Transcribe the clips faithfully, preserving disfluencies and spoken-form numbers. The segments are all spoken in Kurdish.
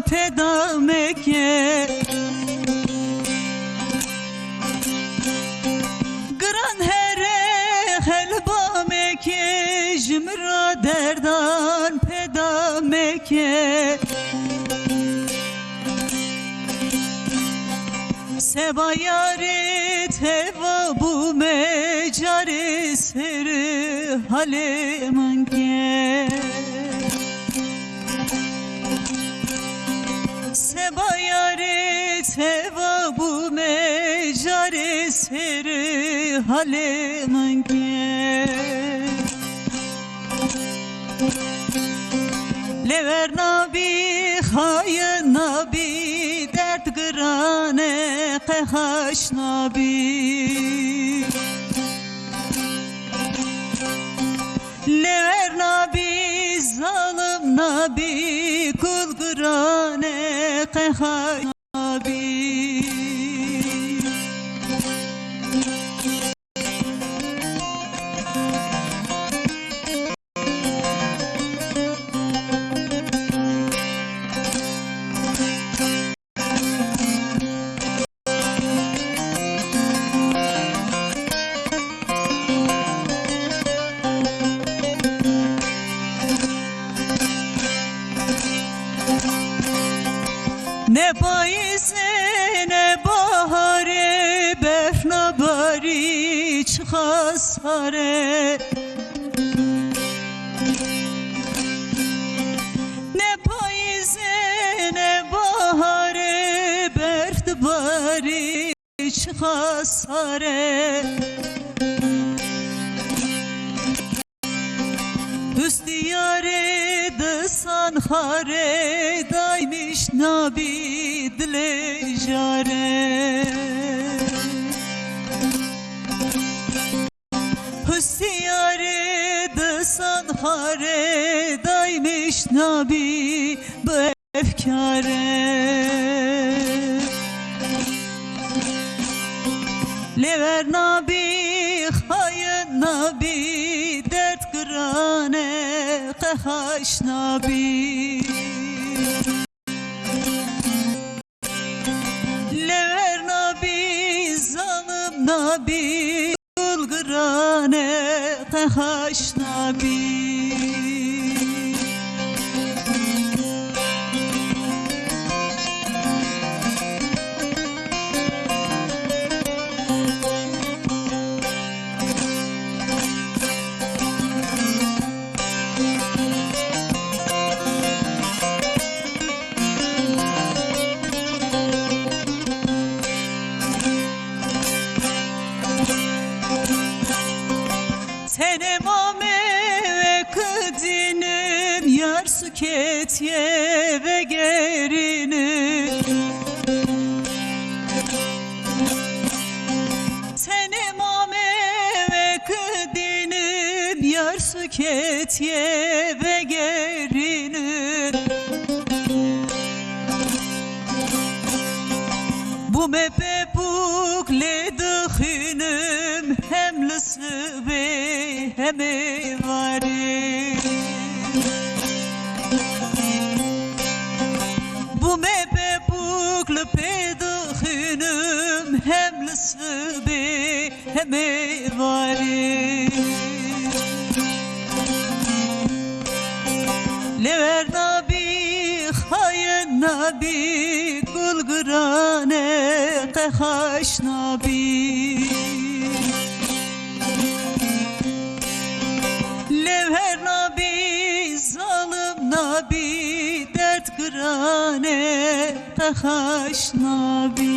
peda meke. Giran here xelba meke, ji min ra derdan peda meke. Seba yarê teva bûme, carê ser halê min ke. Seba yarê teva bûme, carê ser halê min ke. Lê wer nabî, xayin nabî, derd giran e, qe xaş nabî. Lê wer nabî, zalim nabî, gul giran e, qe xaş nabî. Ne payîzê, ne baharê, berf nabarî, çiqa sare. Ne payîzê, ne baharê, berf dibarî, çiqa sare. Hustî yarê disan xare, daymiş nabî dilê jare. Hustî yarê disan xare, daymiş nabî bi efkare. Lê wer nabî, xayin nabî, derd giran e, qe xaş nabî. Lê wer nabî, zalim nabî, gul giran e, qe xaş nabî. Tenê mame wek dînim, yar suketiye vegerînim. Tenê mame wek dînim, yar suketiye vegerînim. Bûme pepûk lê dixwînim, hem li sibê hem êvarê. Bûme pepûk li pê dixwînim, hem li sibê hem êvarê. Lê wer nabî, xayin nabî, gul giran e, qe xaş nabî. Lê wer nabî, zalim nabî, derd giran e, qe xaş nabî.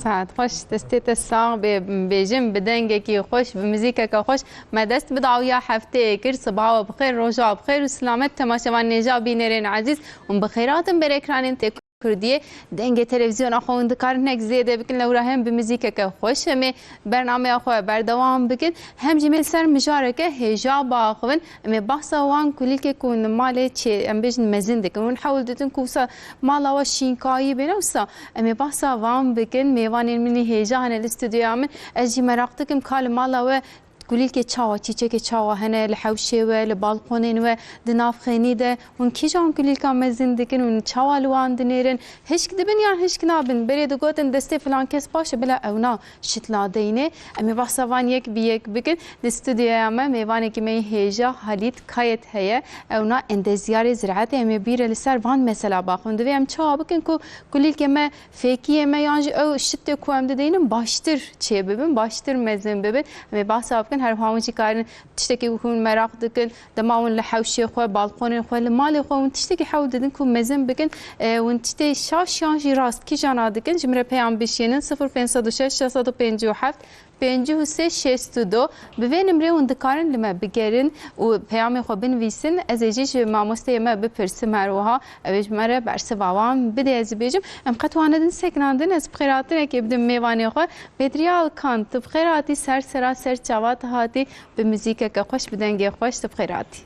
Saet xweş, destê te sax bê, bêjim bi dengekî xweş, bi muzîkeke xweş. Me dest bi dawiya hefteyê kir. Sibawa bi xêr, roja bi xêr û silamet temaşevanên hêja, bînerên ezîz. Hûn bi xêr hatin ber ekranên tê Kurdiyê. Dengê televîzyona xwe hûn dikarin hinek zêde bikin, lewra hem bi muzîkeke xweş em ê bernameya xwe berdewam bikin, hem jî em ê li ser mijareke hêja biaxivin. Em ê behsa wan kulîlkê ku hûn li malê çê, em bêjin mezin dikin, hûn hewl didin ku wisa mala we şînkayî bêne, wisa em ê behsa wan bikin. Mêvanên min ê hêja hene li stûdyoya min. Ez jî meraq dikim ka li mala we Kulîlkê çawa, çîçekê çawa hene li hewşê we, li balkonên we, di nav xênî de, hûn kîjan kulîlka mezin dikin, hûn çawa li wan dinêrin, hişk dibin yan hişk nabin? Berê digotin destê filan kes baş e, bila ew na şitla deynê. Em ê behsa van yek bi yek bikin. Di stûdyoya me mêvanekî me yê hêja Halît Kayet heye. Ew na endezyarê ziraetê. Em ê bîre li ser van mesela baxin. Divê em çawa bikin ku kulîlkê me fêkiyê me yan jî ew şitê ku em dideynin baştir çê bibin, baştir mezin bibin. Em ê behsa bikin, her wiha hûn jî karin tiştekî ku hûn meraq dikin, dema hûn li hewşê xwe, balkonên xwe, li malê xwe hûn tiştekî hewl didin ku mezin bikin, e, hûn tiştê şaş yan jî rast kîjan a dikin, ji min re peyam bişînin, sifir pênc sed û şeş, şeş sed û pêncî û heft, pêncî û sê şêst û du. Bi vê nimrê hûn dikarin li me bigerin û peyamê xwe binivîsin. Ez ê jî ji mamosteyê me bipirsim her wiha. Ew ê ji me re bersiva wan bide, ez ê bêjim. Em qet wan nedin sekinandin, ez bi xêrhatinekê bidim mêvanê xwe. Bedriye Alkan, tu bi xêr hatî ser sera ser çava tu hatî, bi muzîkeke xweş, bi dengê xweş, tu bi xêr hatî.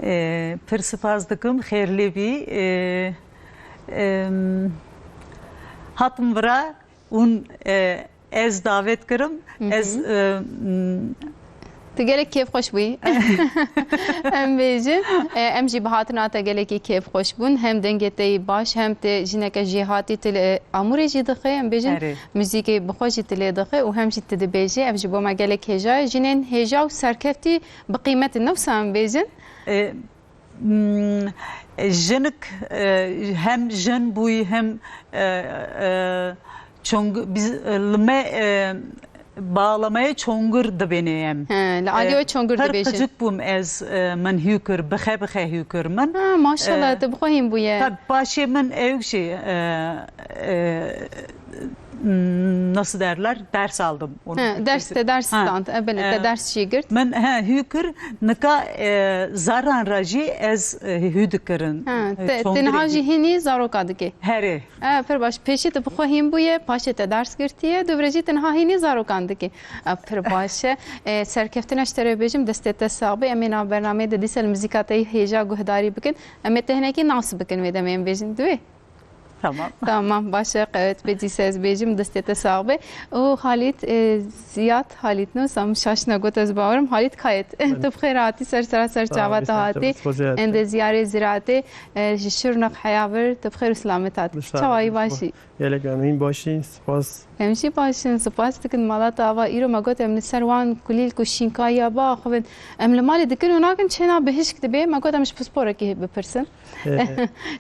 Ee, pir spas dikim, xêr lê bî. Ee, em, hatim vira ûn, e, ez davet kirim. Hı hı. Ez, e, m, Tu gelek kêfxweş bûyî. Em bêjin, e, em jî bi hatina te gelekî kêfxweş bûn. Hem dengê te yî baş, hem tu jineke jêhatî, tu li Amûrê jî dixê, em bêjin, Erê. muzîkê bi xwe jî tu lê dixê û hem jî tu dibêjî. Ev ji bo me gelek hêja ye. Jinên hêja û serkeftî bi qîmet in, ne wisa em bêjin? E, m, jinik, e, hem jin bûyî, hem, e, e, çong-, biz, e, li me, e, bağlamaya çongir dibêne em. He, li alî E, we çongir pir dibêjin. qicik bûm ez, e, min hû kir, bixe bixe hû kir min. Ha, maşallah, E, tu bi xwe hîn bûye. Tabii paşê min ew şey, e, e, m, nasıl derler? Ders aldım. Onu He, ders, te ders Ha. stand. E, belê, te E, ders jî girt. Min, he, hû kir, nika, e, zaran ra jî ez, e, hû dikirin. Ha, E, te, çongirê te niha hû- jî hînî zaroka dikê. Herê. E, pir baş. Pêşî tu bi xwe hîn bûye, paşê te ders girtiye, dûvre jî tu niha hînî zarokan dikê. E, pir baş e. E, serkeftina ji te re bêjim, destê te sax be. Em ê nav bernameyê de dîsa li muzîka te yî hêja guhdarî bikin. Em ê te hinekî nas bikin wê demê em bêjin. Divê? Tamam. Tamam, baş e, qewet be, dîsa ez bêjim, destê te sax be. Û Halît, e, Ziyad Halît ne, sam şaş negot ez bawerim. Halît Kayet, Belê. tu bi xêr hatî, ser sera ser Sağ ol, çava te sağ ol, hatî. Sağ ol. Endeziyarê ziraetê, e, ji Şirnex heya vir, tu bi xêr û selamet hatî. Sağ ol, Çawayî sağ ol. başî? Gelek em hîn başî, spas. Em jî baş in, spas dikin mala te ava. Îro me got em li ser wan kulîlk û şînkayiya biaxivin. Em li malê dikin û nakin çêna bihişk dibe. Me got em ji pisporekî bipirsin. Ee,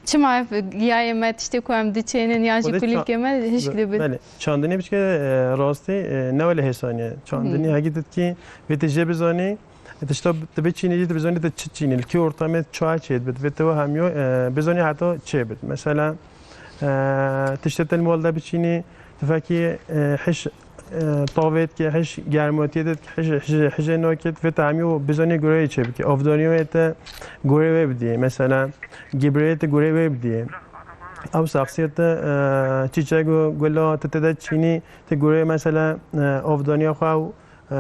Çima ev giyayê me tiştê ku em diçênin yan jî Xwedê kulîlkê ça-, me hişk be-, dibin? belê. Çandinê biçike, e, rastî, e, ne wele hêsanî ye. Çandinî Hmm. hegî ditkî vê te jê bizanî, e, tişta tu biçînî jî tu bizanî tu çi çînî. Li kî ortamê çawa çêdibit. Vê te we hemiyo, e, bizanî heta çêbit. Mesela, e, tiştê te li mal de biçînî, tu fekî, e, hiş, e, tavê dike, hiş germotiyê te dike, hiş, hiş, hijê nakê, vê te hemiyo bizanî goreyê çê bike. Avdaniyê te goreyê wê bidiyê. Mesela, gibreyê te goreyê wê bidiyê. Ew saxsiyê te, e, çîçek û gula te tê de çînî, te goreyê mesela, e, avdaniya xwe û, e,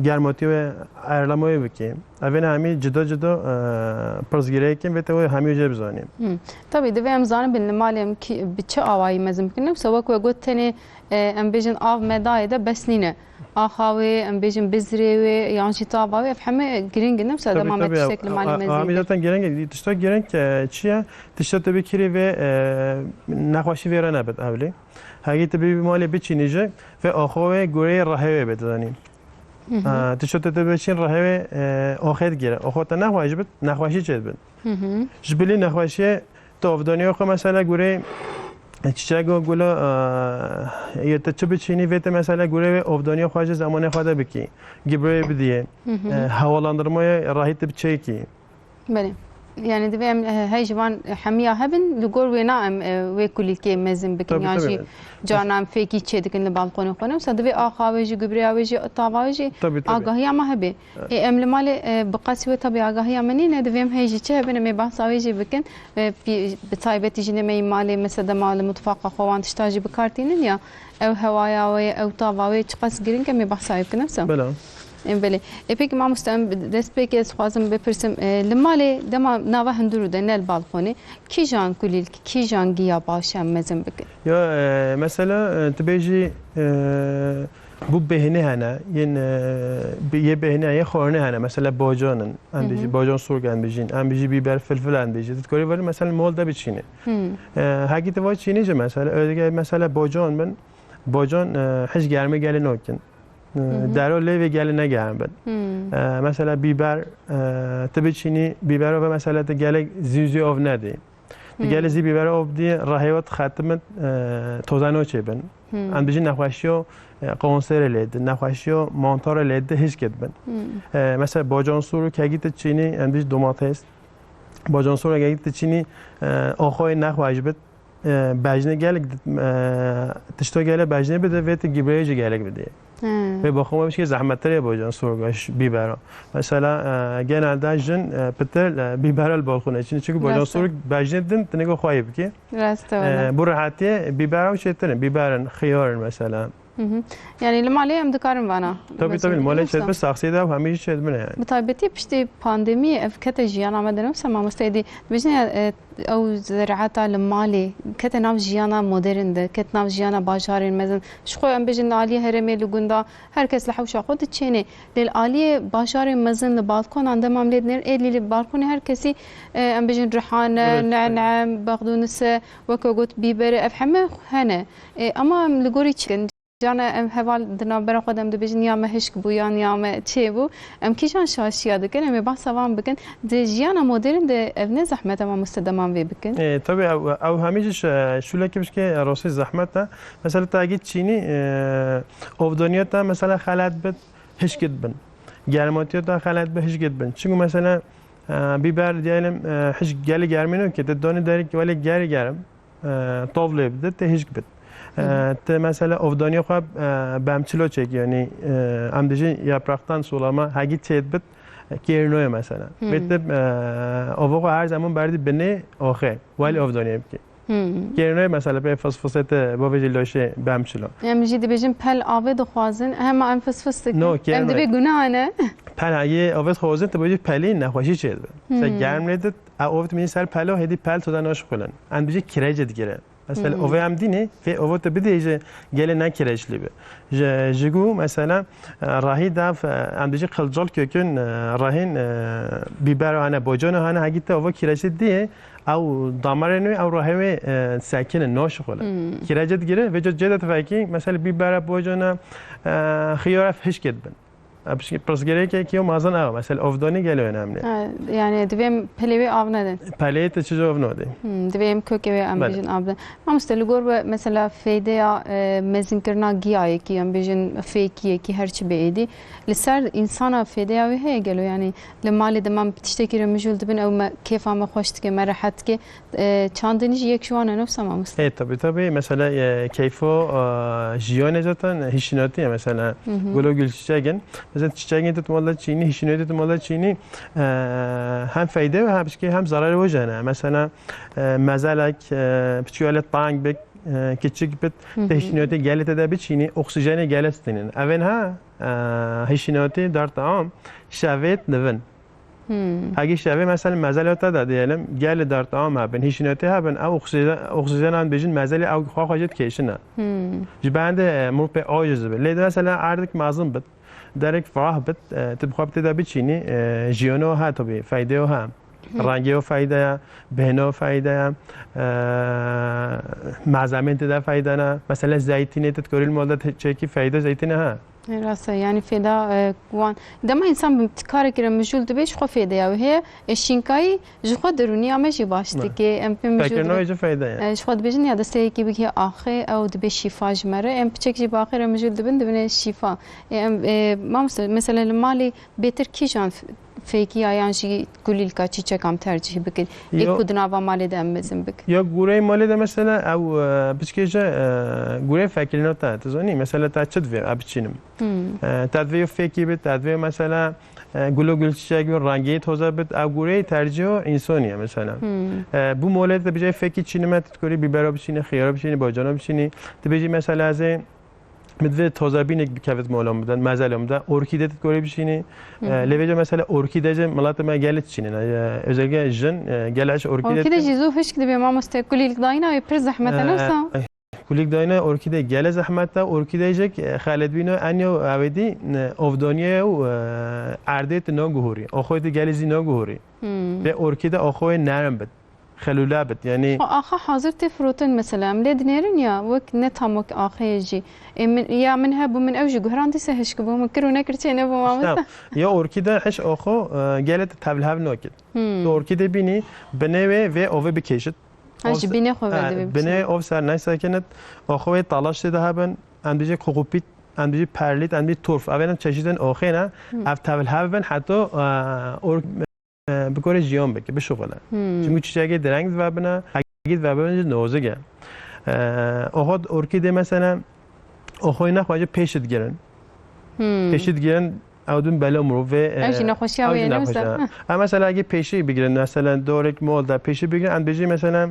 germotiyê wê erlama wê bikî. Evên hemî cida cida, e, pirsgirêk in, vê te wê hemî jê bizanî. Hmm. Tabî, divê em zanibin li malê em kî, bi çi awayî mezin bikin. Wisa wek we got tenê, e, em bêjin av me dayê de bes nîne. Axa wê, em bêjin bizrê wê, yan jî tava wê, ev heme giring in. Wisa Tabî, dema me tabî, tiştek li a-, malê a-, mezin amî bike. zaten giring e. Tişta giring, e, çi ye? Tişta tu bikirî vê, e, nexweşî vê re nebit ewlî. Hegî tu bî malê biçînî jî, vê axa wê goreyê rehê wê bê, dizanî. Hı hı. E, tu şo te, te biçîn rehê wê, e, axê digire. Axa te nexweş bit, nexweşî çê dibit. Hı hı. Ji bilî nexweşiyê tu avdaniya xwe mesela goreyê çiçek û gula, e, yê te çi biçînî vê te mesela goreyê wê avdaniya xwe ji zemanê xwe de bikî. Gibreyê bidiyê. Hı hı. E, havalandırmaya rahî te biçêkî. Belê. Yani divê em, e, hey ji van hemiya hebin, li gor wêna em, e, wê kulîlkê mezin bikin. Tabii, yan tabii. jî carna em fêkî çê dikin li balkonê xwe. Ne wisa divê axa wê jî, gubrêya wê jî, tava wê jî Tabii, tabii. agahiya me hebe. Evet. Ê, em li malê, e, bi qasî wê tabii agahiya me nîne, divê em hey jî çi hebin, em ê behsa wê jî bikin. E, pî-, bi taybetî jî nemeyî malê, mesela dema li mutfaqa xwe wan tişta jî bi kar tînin ya. Ew hewaya wê, ew tava wê çiqas giring e, em ê behsa wê bikin, ne wisa? Bela. Em belê. E, peki mamoste, em dest pêkê ez dixwazim bipirsim, e, li malê dema nava hundirû de, ne li balkonê, kîjan kulîlk, kîjan giya baş e em mezin bikin? Ya, e, mesela, e, tu bêjî, e, Bû bêhnê hene, yên, e, bi-, yê bêhnê, yê xwarinê hene. Mesela bocan in, em Hı hı. bêjî bocan sûrg em bêjîn, em bêjî bîber filfil em bêjî. Tu dikarî verî mesela mol de biçînî. Hı. E, hekî tu va çînî jî mesela, öyle mesela bocan bin, bocan, e, hiç germê gelê nakin. E, Hı hı. dero lêvê gelê ne germ bin. Hı. E, mesela bîber, e, tu biçînî, bîbero ve mesela tu gelek zî zî ov nedî. Hı. Gelê zî bîbera ov dî, rehê we dixetimit, e, toze noçê bin. Hı. Em dijî nexweşiyo, e, konserê lê di, nexweşiyo mantara lê di hişkit bin. Hı. E, mesela bacansûr û kegî tu çînî, em dijî domates. Bacansûr û kegî tu çînî, e, axayê nexweş bit, e, bejnê gelek di, e, tişto gelek bejnê bide, vê tu gîbreyê jî gelek bidê. Hı. Vê baxûma bişkê zehmettir e bocan sorga ş-, bîbera. Mesela, e, genelde jin, e, pitir, e, bîbera li balkona çin. Çünkü bocan Rast e. sorg bejnê din, tinê ku xwayê bikê. Rast e E, wala. bu rehetiyê bîbera û çêtir in. Bîber in, xiyar in mesela. Hı hı. Yani li malê em dikarin vana. Tabii, tabii, li malê Mesela. çêdibin, saxsiyê de ew hemî jî çêdibin yani. Bi taybetî piştî pandemiyê ev kete jiyana me de, ne wisa mamoste êdî dibêjin ya, e, ew zerata li malê kete nav jiyana modern de, ket nav jiyana bajarên mezin. Ji xwe em bêjin li aliyê herêmê li gunda her kes li hewşa xwe diçênê. Lê li aliyê bajarên mezin li balkonan dema em lê dinêrin, êdî li balkonê her kesî, e, em bêjin rihane, Evet, evet. nene, bexdûnise, weke got bîbere, ev heme hene. E, ama em li gorî çi dikin? Cana em heval di navbera xwe de em dibêjin ya me hişk bû yan ya me çê bû. Em kîjan şaşiya dikin? Em ê behsa van bikin. Di jiyana modern de ev ne zehmet e mamoste dema em vê bikin? E, tabii ew, ew hemî jî şe-, şûlekî bişkê rastî zehmet e. Mesela te egî çînî, e, ovdoniya te mesela xelet bit, hişkit bin. Germatiya te xelet bit, hişkit bin. Çünkü mesela, e, biber diyelim, e, hiç geli germino ki, te doni derik weli geri gerim. E, tov lê bide, te hişk bit. Hı hı. E, te mesela ovdaniya xwe, e, bemçilo çek, yani, e, em dijî yapraktan sulama, hegî çêt bit, e, kêrinoye mesela. Hı. Vê te, e, ova xwe her zaman berdî binê axê, welî Hı. ovdaniye bikî. Hı. Kêrinoye mesela pê fısfısê te bavêjî laşê bemçilo. Em jî dibêjin pel avê dixwazin, hema em fısfıs dikin. No, Em kêrinoye. dibê gunah ne. Pel heyê avê dixwazin, te bavêjî pelî nexweşî çêdibe. Mesela Hı. germ lê dit, Ew ov dimînî ser pelo, hêdî pel toza naşixulin. Em bijî kirecê digire. Mesela Hmm. ovê em dînê, vê ovo tu bidê ji gelê ne kireçlî bi. Ji, ji ku mesela, e, rahî dav, e, em dijî qilcal kökün, e, rahîn, e, bîber hane, bocano hane, hegî te ovo kireçlî diyê, ew damarên wê, ew rahê wê, e, sekinin, naşixulin. Hmm. Kirecê digire, vê cê de tu vekî, mesela bîbera, bocana, e, xiyara hişkê dibin. Pirsgirêkekî yo mezin ew, mesela ovdanî gelo önemli. Ha, yani divê em pelê wê av nedin. Pelê te çi av nadê. Hmm, divê em kökê wê em Belê. bêjin av nedin. Mamoste, li gor we mesela feydeya, e, mezinkirina giyayekî, em bêjin fêkiyekî, her çi bê êdî. Li ser însana feydeya wê heye gelo? Yani li malê de me tiştekî re mijûl dibin, ew me kêfa me xweş dike, me rehet dike. E, çandinî jî yek ji wan e, ne wisa mamoste? E, tabii, tabii. Mesela, e, keyfo, e, jiyanê zaten hişinatî ye, mesela, Hı hı. gul û gulçiçek in. Mesela, çiçegên tu mala çînî, hişinatî tu mala çînî, e, hem feyde ve hem, hem zararê we jene. Mesela, e, mezelek, e, piçû ele tang bik, e, kiçik bit, Hı hı. te hişinatî gelê te de biçînî, oksijenê gelê stînin. Evên ha, e, hişinatî dar taam, şevêt nivin. Hmm. Hegî şevê mesela mezela te de diyelim, gelê dar taam hebin, hişinatî hebin, ew oksijen, oksijenan bêjin mezelê ew xwe xwe jê dikêşine. Hmm. Ji bendê, e, mû pê aciz bi. Lê de mesela erdik mezin bit, derek ferah bit, e, tu bi xwe tê de biçînî, e, jiyano ha tabii, feydeyo ha. Hmm. Rengê o feyde ya, bêhno feyde ya, e, malzemên tê de feyde ne. Mesela zeytînê tu dikorî li mal de te-, çekî feyde zeytînê ha. Rast e, yani fêda, e, wan. Dema însan bi karekî re mijûl dibe, ji xwe fêdeya wê heye. E, şînkayî ji xwe derûniya me jî baş Ne. dike. Em pê mijûl Pekirina dibe. wê jî feyde ye. E, ji xwe dibêjin ya desteyekî bigihê axê, ew dibe şîfa ji me re. Em piçek jî bi axê re mijûl dibin, dibine şîfa. E, em, e, mamoste, mesela li malê bêtir kîjan f-, fêkiya yan jî gulîlka çîçekan tercîh bikin? Ê Yo. ku di nava malê de em mezin bikin? Ya gureyê malê de mesela ew, e, piçkê ji, e, gureyê fekirina te, tu zanî, mesela te çi divê, e, biçînim. Hmm. E, te divê yo fêkî bit, te divê mesela, e, gul û gulçiçek bit, rengê toza bit, ew gureyê tercîho însanî ye mesela. Hmm. E, bu molê te bijê fêkî çînime, tu dikorî bibero biçînî, xiyaro biçînî, bocano biçînî. Tu bêjî mesela ez ê Min divê tozebînek bikevit mola min de, mezela min de. Orkîde tu dikorî biçînî. Hı hı. E, lê vêca mesela orkîde jî miletê me gelê diçînin. E, özellikle jin, e, gelê ji orkîde Orkîde dikin. jî zû hişk dibe mamoste, kulîlk dayîna wê pir zehmet e, E, ne wisa? e, Kulîlk dayîna orkîdeyê gelê zehmet e, orkîdeyê jî, e, xeletbîna enyo ewêdî, e, ovdaniye û, e, erdê tu naguhorî. Axoyê tu gelê zî naguhorî. Hmm. Vê orkîde axoyê nerm bit. Xelûle bit. Yanî Xwe axa hazir tê firotin mesela. Em lê dinêrin ya, wek ne tam wek axeyê jî. Ê min, ya min hebû, min ew jî guherand dîse hişk bû. Min kir û nekir çê nebû mamoste. Ya orkîde hiş axo, e, gelê tu tevlihev nakit. Hmm. Tu orkîdê bînî, binê wê vê ovê bikêşit. Ha, ji bînê xwe ve divê binê ov ser nesekinit. Oxo wê talaş tê de hebin. Em dibêjin kokopît, em dibêjin perlît, em dibêjin turf. Ev ên çeşîdên oxê ne. Hmm. Ev tevlihev bin heta, e, or-, e, bikore jiyan bike, bişuxile. Hmm. Çimkî çiçekê direng dive bine, hegî dive bine jî nozik e. E, oxo orkîdê mesela, oxoyê nexwe jî pêşî digirin. Hmm. Pêşî digirin, ew din bela mirovê, e, Ew jî nexweşiya ew wê jî ne nexweşiya wisa? Em mesela hegî pêşî bigirin, mesela dorek mol de pêşî bigirin, em dibêjin mesela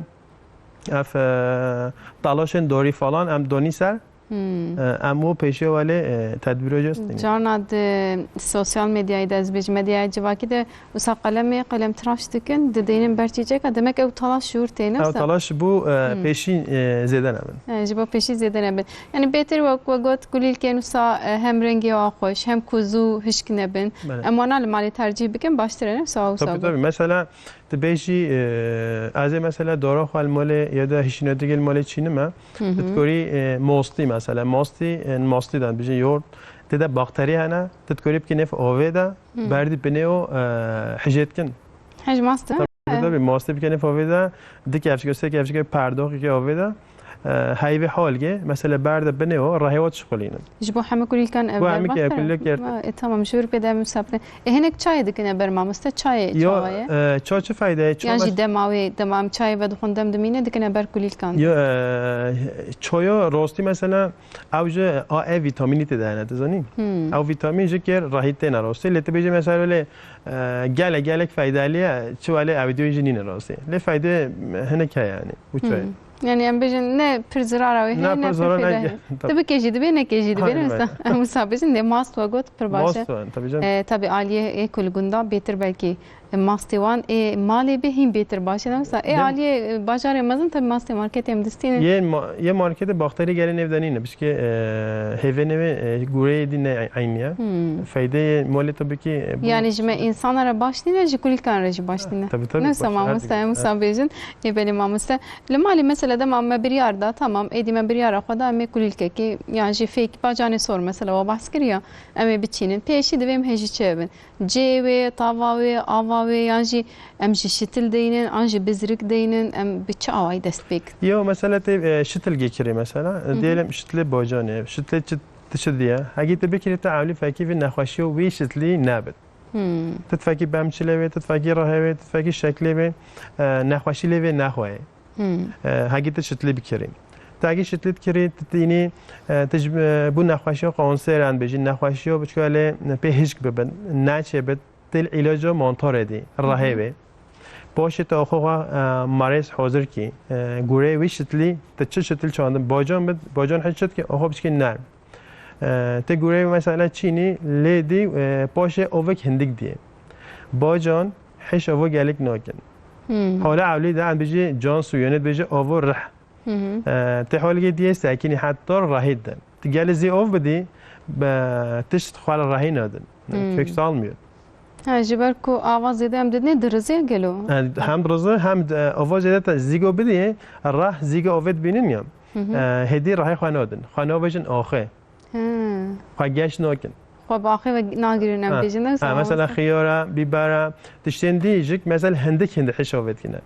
ev, e, talaşên dorî falan em donî ser, Hmm. e, em o pêşiya welê, e, tedbîro jî estînin. Carna di sosyal medyayê de, ez bêjim, medyaya civakî de wisa qelemê, qelemtiraş dikin, dideynin ber çîçeka, demek ew talaş ji wir tê, ne wisa? Ew talaş ji bo, e, Hmm. pêşî, e, zêde nebin. E, ji bo pêşî zêde nebin. Yani bêtir wek we got, kulîlkên wisa, e, hem rengê wa xweş, hem ku zû hişk nebin. Belê. Em wana li malê tercîh bikin, baştir e, ne wisa, wisa Tabii, got. tabii. Mesela, tu bêjî, e, ez ê mesela dara xwe li malê ya da hişînetigê li malê çînime, Hı hı. tu dikorî, e, mastî mesela, mastî, e, mastî de bijî yoğurt, tê de bakterî hene, tu dikorî bikî nêv ovê de, Hı. berdî binê o, e, hijêtkin. Hij mast e? Tabii, tabii, mastî bikî nêv ovê de, di kevçik, sê kevçik perdoxî ke ovê de, e, heyvê halgê, mesela berde binê o, rehê o dişixulînin. Ji bo hemî kulîlkan ev Bu hemî berbaş e? Kulîlk ger- Va, e, tamam, ji wir pê de em wisa bikin. E, hinek çayê dikine ber mamoste, çayê Yo, çawa ye? e, çay çi fayda ye? Çay Yan baş- jî dema wê, dema em çayê vedixwin dem dimîne, dikine ber kulîlkan. Yo, e, çayo rastî mesela, ew ji A, E vîtamînî tê de hene, tu zanî? Hmm. Ew vîtamîn ji ker rahî têne rastî. Lê tu bêjî mesela wele, e, gelek, gelek faydelî ye, çi wele ew vîtamîn jî nîne rastî. Lê fayde hinek heye yani, bu çay. Hmm. Yani em bêjin ne pir zirara wê heye, ne pir zirara, ne pir fayda heye. Tabii. Tu bikê jî dibê, nekê jî dibê, Aynen ne wisa? Öyle. Em wisa bêjin, dê mast we got pir baş e. Mast we, tabii canım. E, tabii aliyê ê ku li gunda bêtir belkî, e, mastê wan ê malê bê hîn bêtir baş e, ne wisa? Ê Dem- aliyê, e, bajarê mezin tabii mastê marketê em distînin. Yê ma-, yê marketê bakterî gelê nêv de nîne. Pişkê, e, hêvê nêvê, e, gureyê dî ne eynî ye. Hmm. Feydeyê molê tabii ki, e, bu Yani ji me insana re baş nîne, ji kulîlkan re jî baş nîne. Tabii, tabii, Ne wisa baş, her mamoste, türlü. em wisa bêjin. Ê belê mamoste. Li malê mesela dema me biryar da, tamam, êdî me biryara xwe da, em ê kulîlkekê, yan jî fêk bacanê sor mesela, we behs kiriya, em ê biçînin. Pêşî divê em hêjî çi bin? Cihê wê, tava wê, ava wê, yan jî em ji şitil deynin, an ji bizrik deynin, em bi çi awayî dest pê kin? Yo, mesela tê, e, şitilgê kirê mesela. Hı hı. Diyelim şitilê bacanê, şitilê çi, tişt diye. Hegî tu bikirî tu ewlî fekî vî nexweşiyo wî şitilî nebit. Hmm. Tu fekî bemçilê wê, tu fekî rehê wê, tu fekî şeklê wê, e, nexweşî lê wê nexweyê. Hmm. E, hegî tu şitlî bikirî. Tu hegî şitlî dikirî, tu tînî, e, tu ji, e, bu nexweşiyo kanser an bêjî, nexweşiyo biçûka lê pê hişk bibin, neçê bit, til îlaco mantarê dî, Hı hı. rehê wê. Paşê tu axo xwe, e, merêz hazir kî, e, gurê wî şitlî, tu çi şitil çandin, bacan bit, bacan hiç şit ki, axo biçkî nerm. E, tê gurê mesela çînî lê dî, e, paşê ovik hindik diye. Bacan hiş ovo gelek nakin. Hmm. Hala ewlî de em bijî can suyu, yanî bijî ovo rih. Hı hı. E, tê holgê diye sekinî heta rahî de. Tu gelê zî ov bidî, be, tişt xwe li rahî nadin. Hmm. Kök salmıyor. Ha, ji ber ku ava zêde em didinê dirizê gelo? E, hem dirizi hem de ova zêde te zîgo bidî, rah zîgo ovê dibînin ya. Hı hı. E, hêdî rahê xwe nadin. Xwe navêjin axê. Hı. Xwe geş nakin. Xwe bi axê ve nagirin em Ha. bêjin, ne Ha, wisa mesela mamoste? Xiyara, bibera, tiştên dî jik, mesela hindik hindik hiş ovê dikine.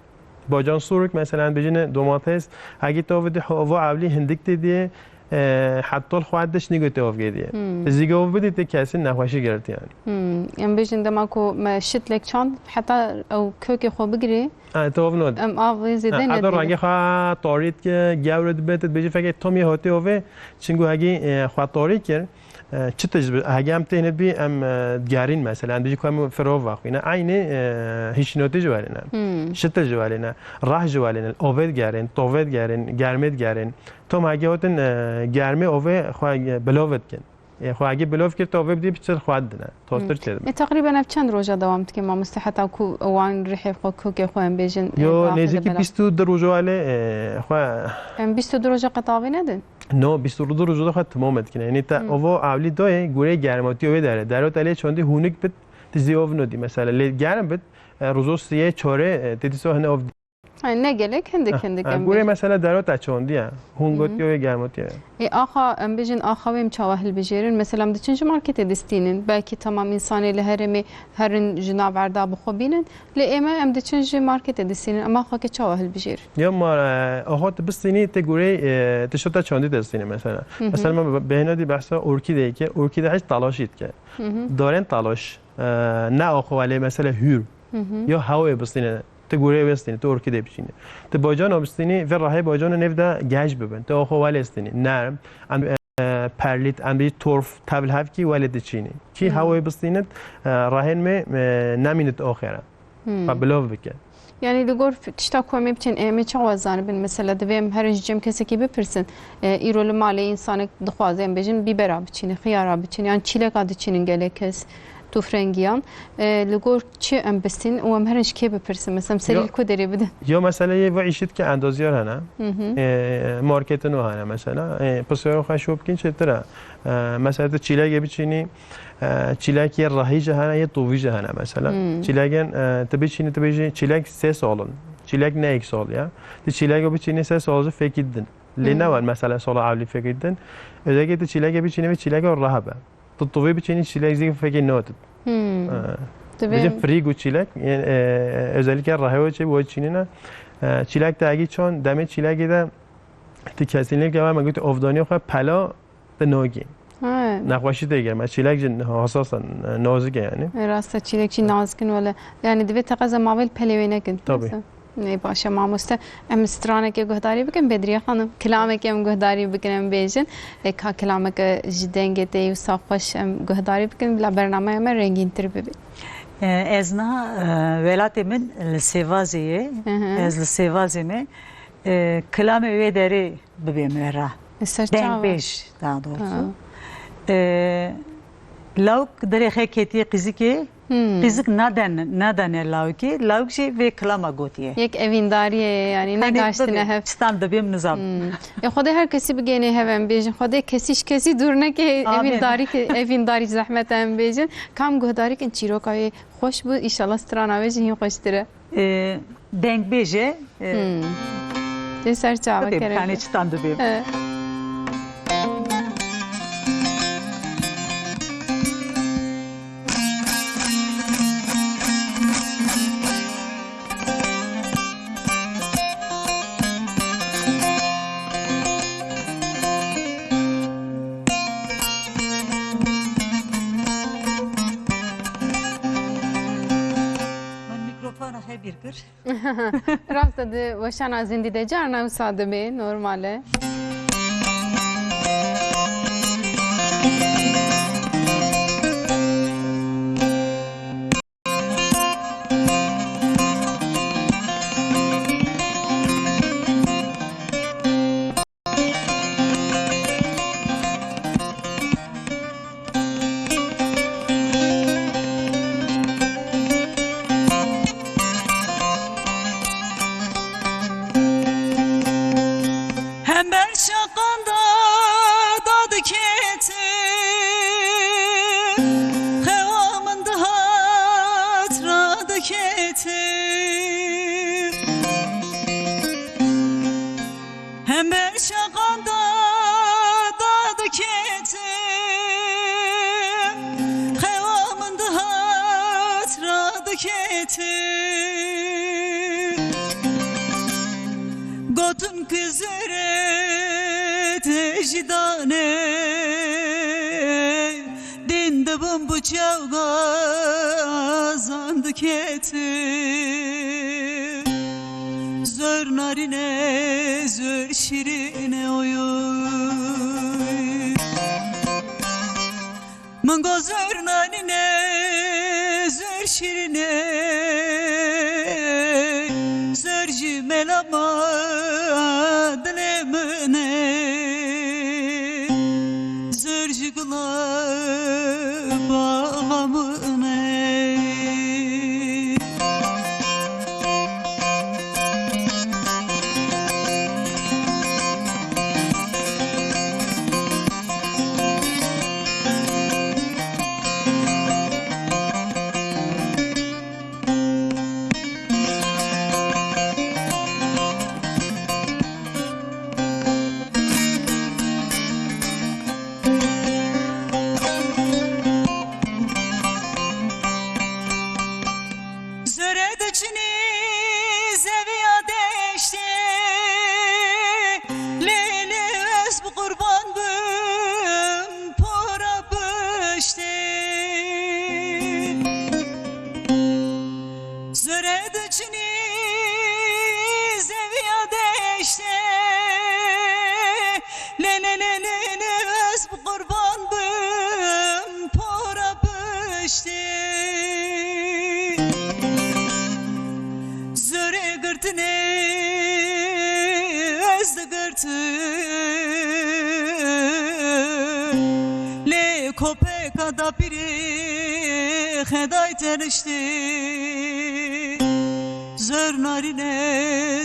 Bacan sûrik, mesela bêjine domates, hegî te ovê dî, ova ewlî hindik tê diye, e, heta xwe diş nîgo te ovgê diye. Hmm. Zîgo ov bidî te kesin nexweşî girt yani. Hmm. Em bêjin dema ku me şitlek çand, heta ew kökê xwe bigirê, Ha, tu ov nod. Em av zêde Ha, heta nedin. Rengê xwe tarî dike, gewr dibe, tu dibêjî fekê tomî hotê ovê, çingu hegî, e, xwe tarî kir, e, çi tij bi, hegî em têne bî, em, e, digerîn mesela, em dijî ku em firov vexwîne, eynî, e, hişînotî ji welêne. Hmm. Şitil ji welêne, rah ji welêne, ovê digerên, tovê digerên, germê digerên. Tom hegî hotin, e, germê ovê xwe, e, bilov dikin. E, xwe hegî bilov kir, te ovê bidî, piçir xwe didine. Tostir Hmm. çêdibe. E, teqrîben ev çend roja dewam dike mamoste, heta ku wan rihê xwe, kokê xwe em bêjin, e, Yo, axir nêzîkî bela? Bîst û du roja wale, e, xwe Em bîst û du roja qet avê nedin? No, bîst û du roja de xwe timam dikin. Yanî te Hmm. ovo ewlî doyê, gurê germatiya wê dere. Derot elê çandî hûnik bit, tu zî ov nodî mesela. Lê germ bit, e, rojo siyê çorê, e, tê dîsa hine ov He, ne gelek, hindik, hindik Ha, em gurê bêjin. Mesela derota çondiye. Hûn Hı hı. gotiye wê germotiye. Ê, axa, em bêjin, axa wê em çawa hilbijêrin? Mesela em diçin ji marketê distînin. Belkî temam însanê li herêmê herin ji nav erda bi xwe bînin. Lê ême em diçin ji marketê distînin. Em axa ke çawa hilbijêrin? Ya ma, e, axa tu bistînî, te gurê, e, tişta te çandî distînî mesela. Hı hı. Mesela me be-, bêhna dî behsa orkîdeyê kir. Orkîde hiç talaşî dike. Hı hı. Darên talaş, e, ne axa welê mesela hûr. Hı hı. Ya hewê bistîne. Ti gurê wê stînî, ti orkîdê biçînî. Ti bacana bistînî, vê rehê bacana nêv de gej bibin. Ti oxo welê stînî, nerm, em, e, perlît, em bî torf, tevl hevkî welê diçînî. Kî Hmm. hewê bistînit, e, rehên me, e, nemînit oxê re. Hmm. Xwe bilov bike. Yani li gor f-, tişta ku em ê biçin, em ê çawa zanibin? Mesela divê em herin ji cem kesekî bipirsin. E, îro li malê însanek dixwaze em bêjin bîbera biçînî, xiyara biçînî, yan çîleka diçînin gelek kes. Tûfrengiyan, e, li gor çi em bistîn û em herin ji kê bipirsin? Mesela, em serî Yo, li ku derê bidin? Yo, mesela yê ve îşit ke endaziyar hene. Hı hı. E, marketin o hene mesela. E, pisyaro xwe şo bikin çêtir e. E, mesela tu çîlekê biçînî, e, çîlek yê rahî jî hene, yê tovî jî hene mesela. Hmm. Çîlekên, e, tu biçînî, tu bêjî çîlek sê sal in. Çîlek ne yek sal ya. Tu çîlekê biçînî sê sal jî fekî din. Lê Hmm. ne wer mesela sala ewlî fekî din. Özellikle tu çîlekê biçînî ve çîlek o rahat be. Tu tovê biçînî çîlek zî fekê natit. Hmm. Ee, Divê Bêjin frî û çîlek, yên, e, özellikle rehewê çê bo çînîne. E, çîlek te egî çon, demê çîlekê de ti kesinlikle, me gotî, ovdaniya xwe pela te nagî. He. Nexweşî tê germe. Çîlek jî hassas e, nazik e yani. E, rast e, çîlek jî nazik in wele. Yani divê teqeza mavê li pelê wê nekin. Tabii. Neyse. Nê baş e mamoste. Em stranekê guhdarî bikin, Bedriye Xanim. Kilamekê em guhdarî bikin, em bêjin. E, ka kilameke ji dengê te yê wisa xweş em guhdarî bikin, bila bernameya me rengîntir bibe. E, ez niha, e, welatê min li Sêvazê ye. Hı hı. Ez li Sêvazê me. E, kilamê wê derê bibêm we re. Li ser çawa? Dengbêj, daha doğrusu. Ha. E, lawik derê xwe ketiye qîzikê. Hmm. Qîzik naden, nadane lawikê, lawik jî vê kilama gotiye. Yek evîndariyê ye, yani, Hani negaştine bibê, hev. Çitan dibêm nizam. Hmm. Ya Xwedê her kesî bigênê hev em bêjin. Xwedê kesî ji kesî dûr neke, Amin. evîndarî ke, evîndarî zehmet e em bêjin. Kam guhdarî kin çîroka wê xweş bû, înşallah strana wê jî hîn xweştir e. E, dengbêj e, e, Hmm. Tê ser çava Tabii, kerem. Yani çitan dibêm. He. Min mîkrofona xwe bîr kir. Rast e, di weşana zindî de carna wisa dibe, normal e. Hember şaqanda dadikete, xewa min dihat radikete. Hember şaqanda dadiketim, xewa min dihat radiketim. Gotin ki zere te jî dane, Din dibim bu çewga zan dikete. Zor narine, zor şirine oy oy. Min go zor narine, zor şirine. Zor ji melama dilê min e. Zor ji gula Min ê. Zore diçinî zeviya deştê, lê, lê ez bi qurban bim pora piştê. Zore diçinî zeviya deştê, lê, lê, lê, lê, lê, ez bi qurban bim pora piştê. Zore girtinê ez digirtim, lê kopeka dapîrê xeday teniştê. Zor narîne,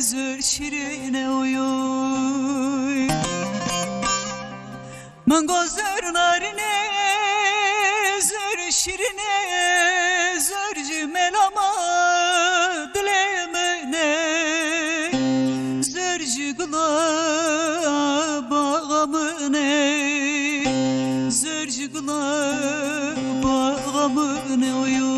zor şîrîne, oy, oy. Min got zor narîne, zor şîrîne, zor ji mela ma dilê min e, zor ji gula baxa min e, zor ji gula baxa min e, oy, oy.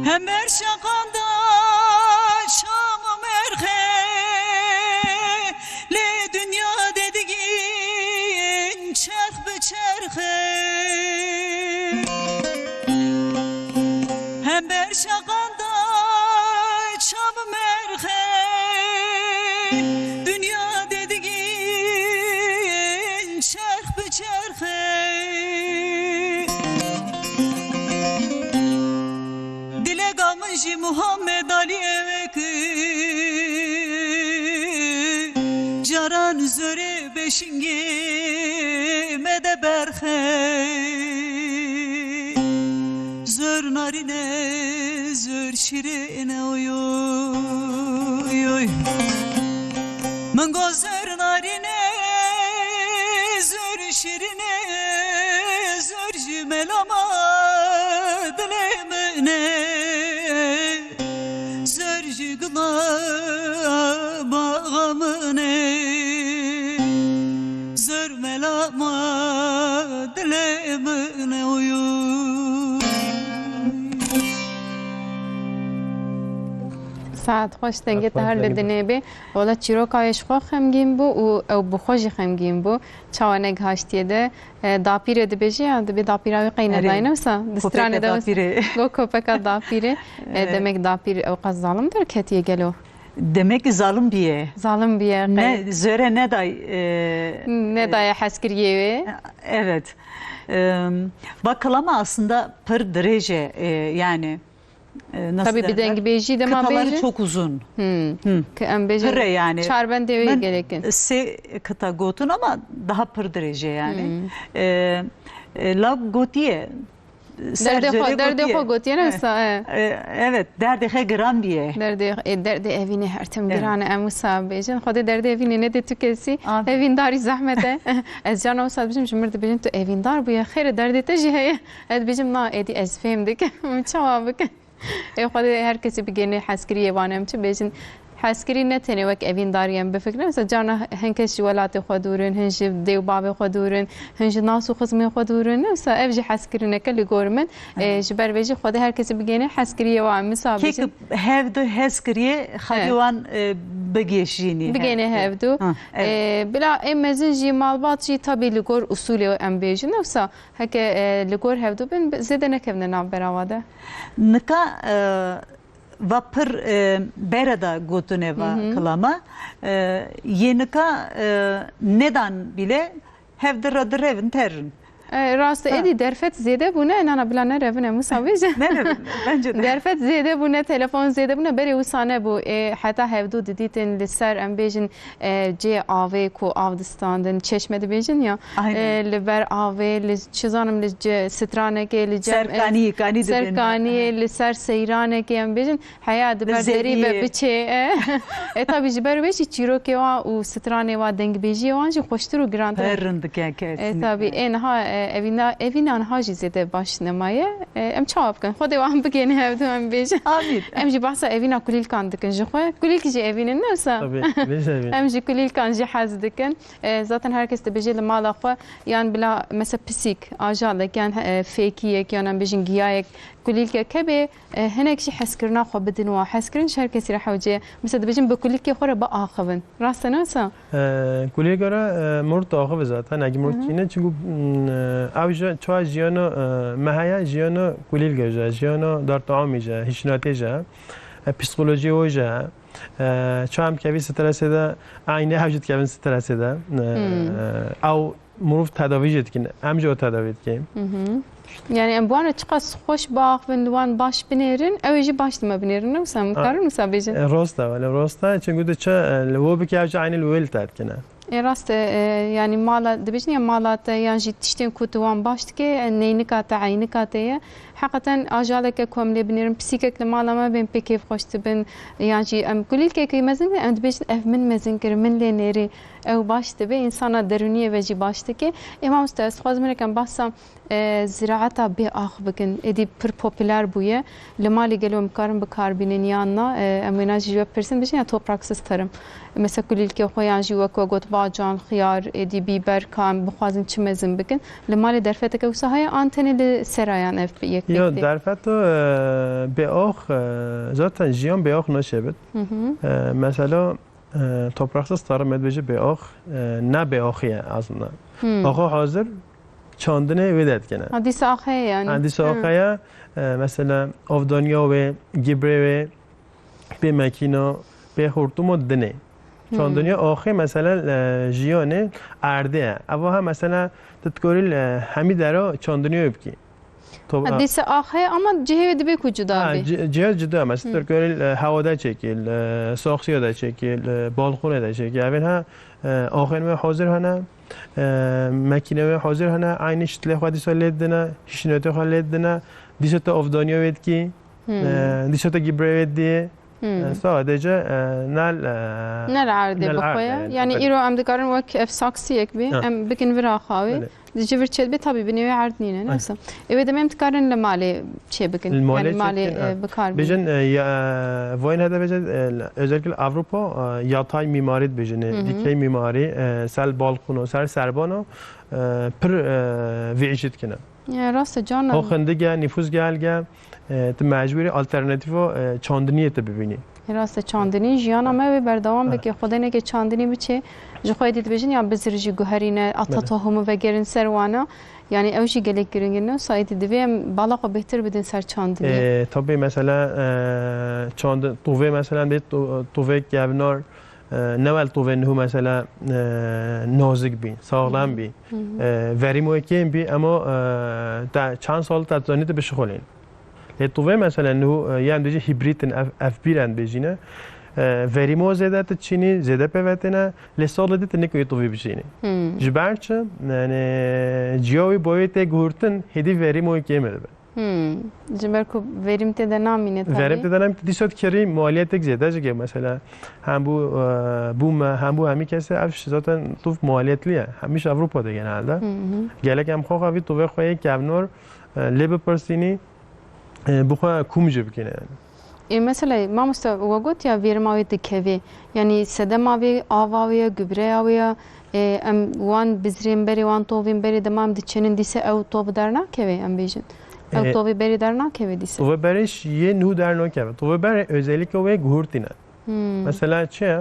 Hember şaqanda şam û merxe, lê dinya dedigîn çerx bi çerxe. Hember şaqanda çam û merxe, dinya dedigîn çerx bi çerxe. Dileka min jî Muhammed Alî ewek, caran zore beşingê me de berxe. Zor narîne, zor şîrîne, oy, oy, oy. Min got zor narîne, zor şîrîne, zor ji mela ma dilê min e, zor ji gula baxa min e, zor mela ma dilê min e, oy, oy. Saet xweş, dengê te her li dinê bê. Wela çîroka wê ji xwe xemgîn bû û ew bi xwe jî xemgîn bû. Çawa negihaştiye de, e, dapîrê dibêje ya, dibê dapîra wî qey nedayê, ne wisa? Di stranê de wisa. Go kopeka dapîrê. E, demek dapîr ew qas zalim derketiye gelo? Demek ki zalim biye. Zalim biye, qey. Ne, zore neday, e, nedaye hezkiriyê wê. Evet. E, bak, kilama aslında pir dirêj e, e, yani. E, nasıl derler? Tabii bir dengbêjî dema bêjin. Kıtaları çok uzun. Hmm. Ki em bêjin. Pir e yani. Çar bendê wê gerek in. Sê kıta gotin ama daha pir dirêj e yani. Hmm. E, e, la gotiye. Derdê xwe, derdê xwe gotiye, ne wisa, e. E, evet, derdê xwe giran biye. Derdê, e, derdê evînê her tim giran e, em wisa bêjin. Xwedê derdê evînê nedê tu kesî. Evîndarî zehmet e. Ez carna wisa dibêjim, ji mir dibêjin tu evîndar bûye. Xêr e, derdê te jî heye. Ez dibêjim, na, êdî ez fêm dikim. Min çawa bikim? Ê Xwedê her kesî bigênê hezkiriyê wan em çi bêjin. Hezkirî ne tenê wek evîndarî em bifikirin. Mesela carna hin kes ji welatê xwe dûr in, hin ji dê û bavê xwe dûr in, hin ji nas û xizmên xwe dûr in. Wisa ev jî hezkirineke li gor min. Ê, ji ber vê jî Xwedê her kesî bigênê hezkiriyê wan. Em wisa bêjin. Kêk hevdu hezkiriyê xelkê wan, e, bigêşînî. Bigênê hevdu. Ha, evet. Ê, bila ê mezin jî malbat jî tabî li gor usûlê em bêjin. Wisa Heke, e, li gor hevdu bin, bi-, zêde nekevne nav berava de. Nika, e, Va pir, e, bere da gotine va Hı hı. kilama. E, yê nika, e, nedan bile hev di re direvin terin. E, rast e, Ha. êdî derfet zêde bûne, nana bila nerevine, Musa bêje. Nerevin, bence de. Derfet zêde bûne, telefon zêde bûne, berê wisa nebû. E, heta hevdû didîtin li ser, em bêjin, e, cê avê ku av distandin, çeşme dibêjin ya. Aynen. E, li ber avê, li, çi zanim, li ce-, stranekê, li cem, e, Ser kaniyê, kanî dibên. ser kaniyê, li ser seyranekê, em bêjin, heya di Li ber derî ve zeviyê. biçê, e. E, tabî ji ber wê jî çîrokê wan û stranê wan, dengbêjiyê wan jî xweştir û girantir e. Pir rind dike E, kesinlikle. tabî, ê niha, e, evîna-, evîna niha jî zêde baş nemaye. E, em çawa bikin? Xwedê wan bigihîne hevdu, em bêjin. Amîn. Em jî behsa evîna kulîlkan dikin ji xwe. Kulîlk jî evîn in, ne wisa? Tabii, biz de evîn. Em ji kulîlkan jî hez dikin. E, zaten her kes dibêje li mala xwe, yan bila, mesela, pisîk, ajalek, yan, e, fêkiyek, yan em bêjin giyayek, kulîlkek hebe, e, hinek jî hezkirina xwe bidin wa. Hezkirin ji her kesî re hewce ye. Mesela, dibêjin bi kulîlkê xwe re biaxivin. Rast e, ne wisa? E, kulîlka re, e, mirov diaxive zaten, eke mirov Hı hı. tîne, çunku, mm, e, ew ji, çawa jiyana, e, me heye, jiyana kulîlka jî, jiyana darteamî jî, hişnatê jî, e, psîkolojiyê wê jî. E, çawa em dikevî stresê de, eynî ew jî dikevin stresê de. E, Hmm. ew mirov tedavî jî dikin, em jî ew tedavî dikin. Hı hı. Yani em bi wan re çiqas xweş biaxivin, li wan baş binêrin, ew ê jî baş li me binêrin, ne wisa? Em Ha. karin wisa bêjin? E, rast e, wele rast e. Çunku tu çi, e, li we bike, ew jî eynî li wê li te dikine. Ê, rast e, e, yani mala, dibêjin ya mala te yan jî tiştên ku tu wan baş dike, e, neynika te, eynika te ye. Heqeten ajaleke ku em lê binêrin, pisîkek li mala me bên pê kêfxweş dibin, yan jî em kulîlkeke mezin, em dibêjin, "Ev min mezin kir, min lê nêrî." Ew baş dibe, însana derûniyê ve jî baş dike. Ê mamoste, ez dixwazim hinekem behsa, e, ziraeta bê ax bikin. Êdî pir popûler bûye. Li malê gelo em karin bi kar bînin yan na? E, em wêna jî ji we pirsin, bijin ya topraksız tarım. Mesela kulîlkê xwe yan jî wek we got bacan, xiyar, êdî bîber, ka em bixwazin çi mezin bikin. Li malê derfeteke wisa heye an tenê li serayan ev yek pêk Ya tê? derfeto, e, bê ax, e, zaten jiyan bê ax naşebit. Hı hı. E, mesela, e, topraksız tarım me dibêje bê ax, e, ne bê axî ye aslında. Hmm. Axa hazir çandinê wê de dikene. Ha, dîsa ax heye yani. Ha, dîsa Hı. ax heye, e, mesela avdaniya wê, gibrê wê, pê mekîna, pê xortûma dinê. Hmm. Çandiniya axê mesela, e, jiyanê erdê ye. Eva ha mesela tu dikarî, e, hemî dera çandiniya wê bikî. To-, Ha, dîsa ax heye ama cihê wê dibê ku cuda Ha, bê. ci-, cihê cuda. Mesela Hı. tu dikarî, e, hewa de çêkî, e, saxiya de çêkî, e, balxonê de çêkî. Evên ha, e, axên wê hazir hene, e, mekîne wê hazir hene, eynî şitlê xwe dîsa lê didine, hişînetê xwe lê didine, dîsa tu avdaniya wê dikî. Hmm. E, dîsa te gibrê wê diyê. Hmm. E, sadece, e, nel, e, Ne li erdê nel bi xwe erdê, ye. Yani belê. îro em dikarin wek ev saksiyek bê, Ha. em bikin vir axa wê. Belê. Di ji vir çêdibe, tabî binê wê erd nîne, ne Belê. wisa? Ê wê demê em dikarin li malê çê bikin. Li malê Yani malê, çêdikin, e, ha. bi kar bînin. Bêjin, e, ya, e, voyên hede bêje, e, özellikle Avrupa, e, yatay mimari dibêjin, e, Hı hı. dikey mimari, e, ser balkona, ser serbana, e, pir, e, vê îşî dikine. Ya, rast e, canan. O xindige, nîfûs gelge, e, tu mecbûrî alternatîfa, e, çandiniyê tu bibînî. E, rast e, çandinî, jiyana me wê berdewam Evet. bike. Xwedê neke çandinî biçe. Ji xwe êdî dibêjin ya bizir jî guherîne, ata Belê. tohumî vegerin ser wana. Yani ew jî gelek giring in. Wisa êdî divê em bala xwe bêhtir bidin ser çandiniyê. E, tabii mesela, e, çandi-, tovê mesela bê to-, tovê kevnar, e, ne wek tovê niho mesela, e, nazik bî, saxlem bî. Hı hı. E, verîm wê kêm bî, ema, e, te çend sal te zanî tu bişixulîn. Lê tovê mesela niho, e, yan dibêjin hîbrîd in, ev, ev bîr em dibêjîne. E, verîm wê zêde tu çînî, zêde pê ve têne, lê salê dî tu nikaî tovê bişînî. Hı. Ji ber çi? Yani ciya wî bo wê tê guhurtin, hêdî verîm wê kêm dibe. Hmm. Ji ber ku verîm tê de namîne tabii. Verîm tê de namîne, dîsa dikirî maliyetek zêde jî ke mesela hem bû, e, bû me, hem bû hemî kesê ev zaten tov maliyetli ye. Hemîş Avrupa de genelde. Hı hı. Gelek em xwe xwe vî tovê xwe yê kevnor, e, lê bipirsînî, e, bi xwe kum jî bikîne yani. Ê, mesela, mamoste, we got ya vêrima wê dikevê. Yanî sedema wê, ava wê ya, gübreya wê ya, ê, em wan bizrên berê, wan tovên berê dema em diçênin dîse ew tov dernakeve, em bêjin. Ew Ê, tovê berê dernakeve dîse. Tovê berê ş-, yê nû dernakeve. Tovê berê özellikle wê guhurtîne. Hmm. Mesela çi ye?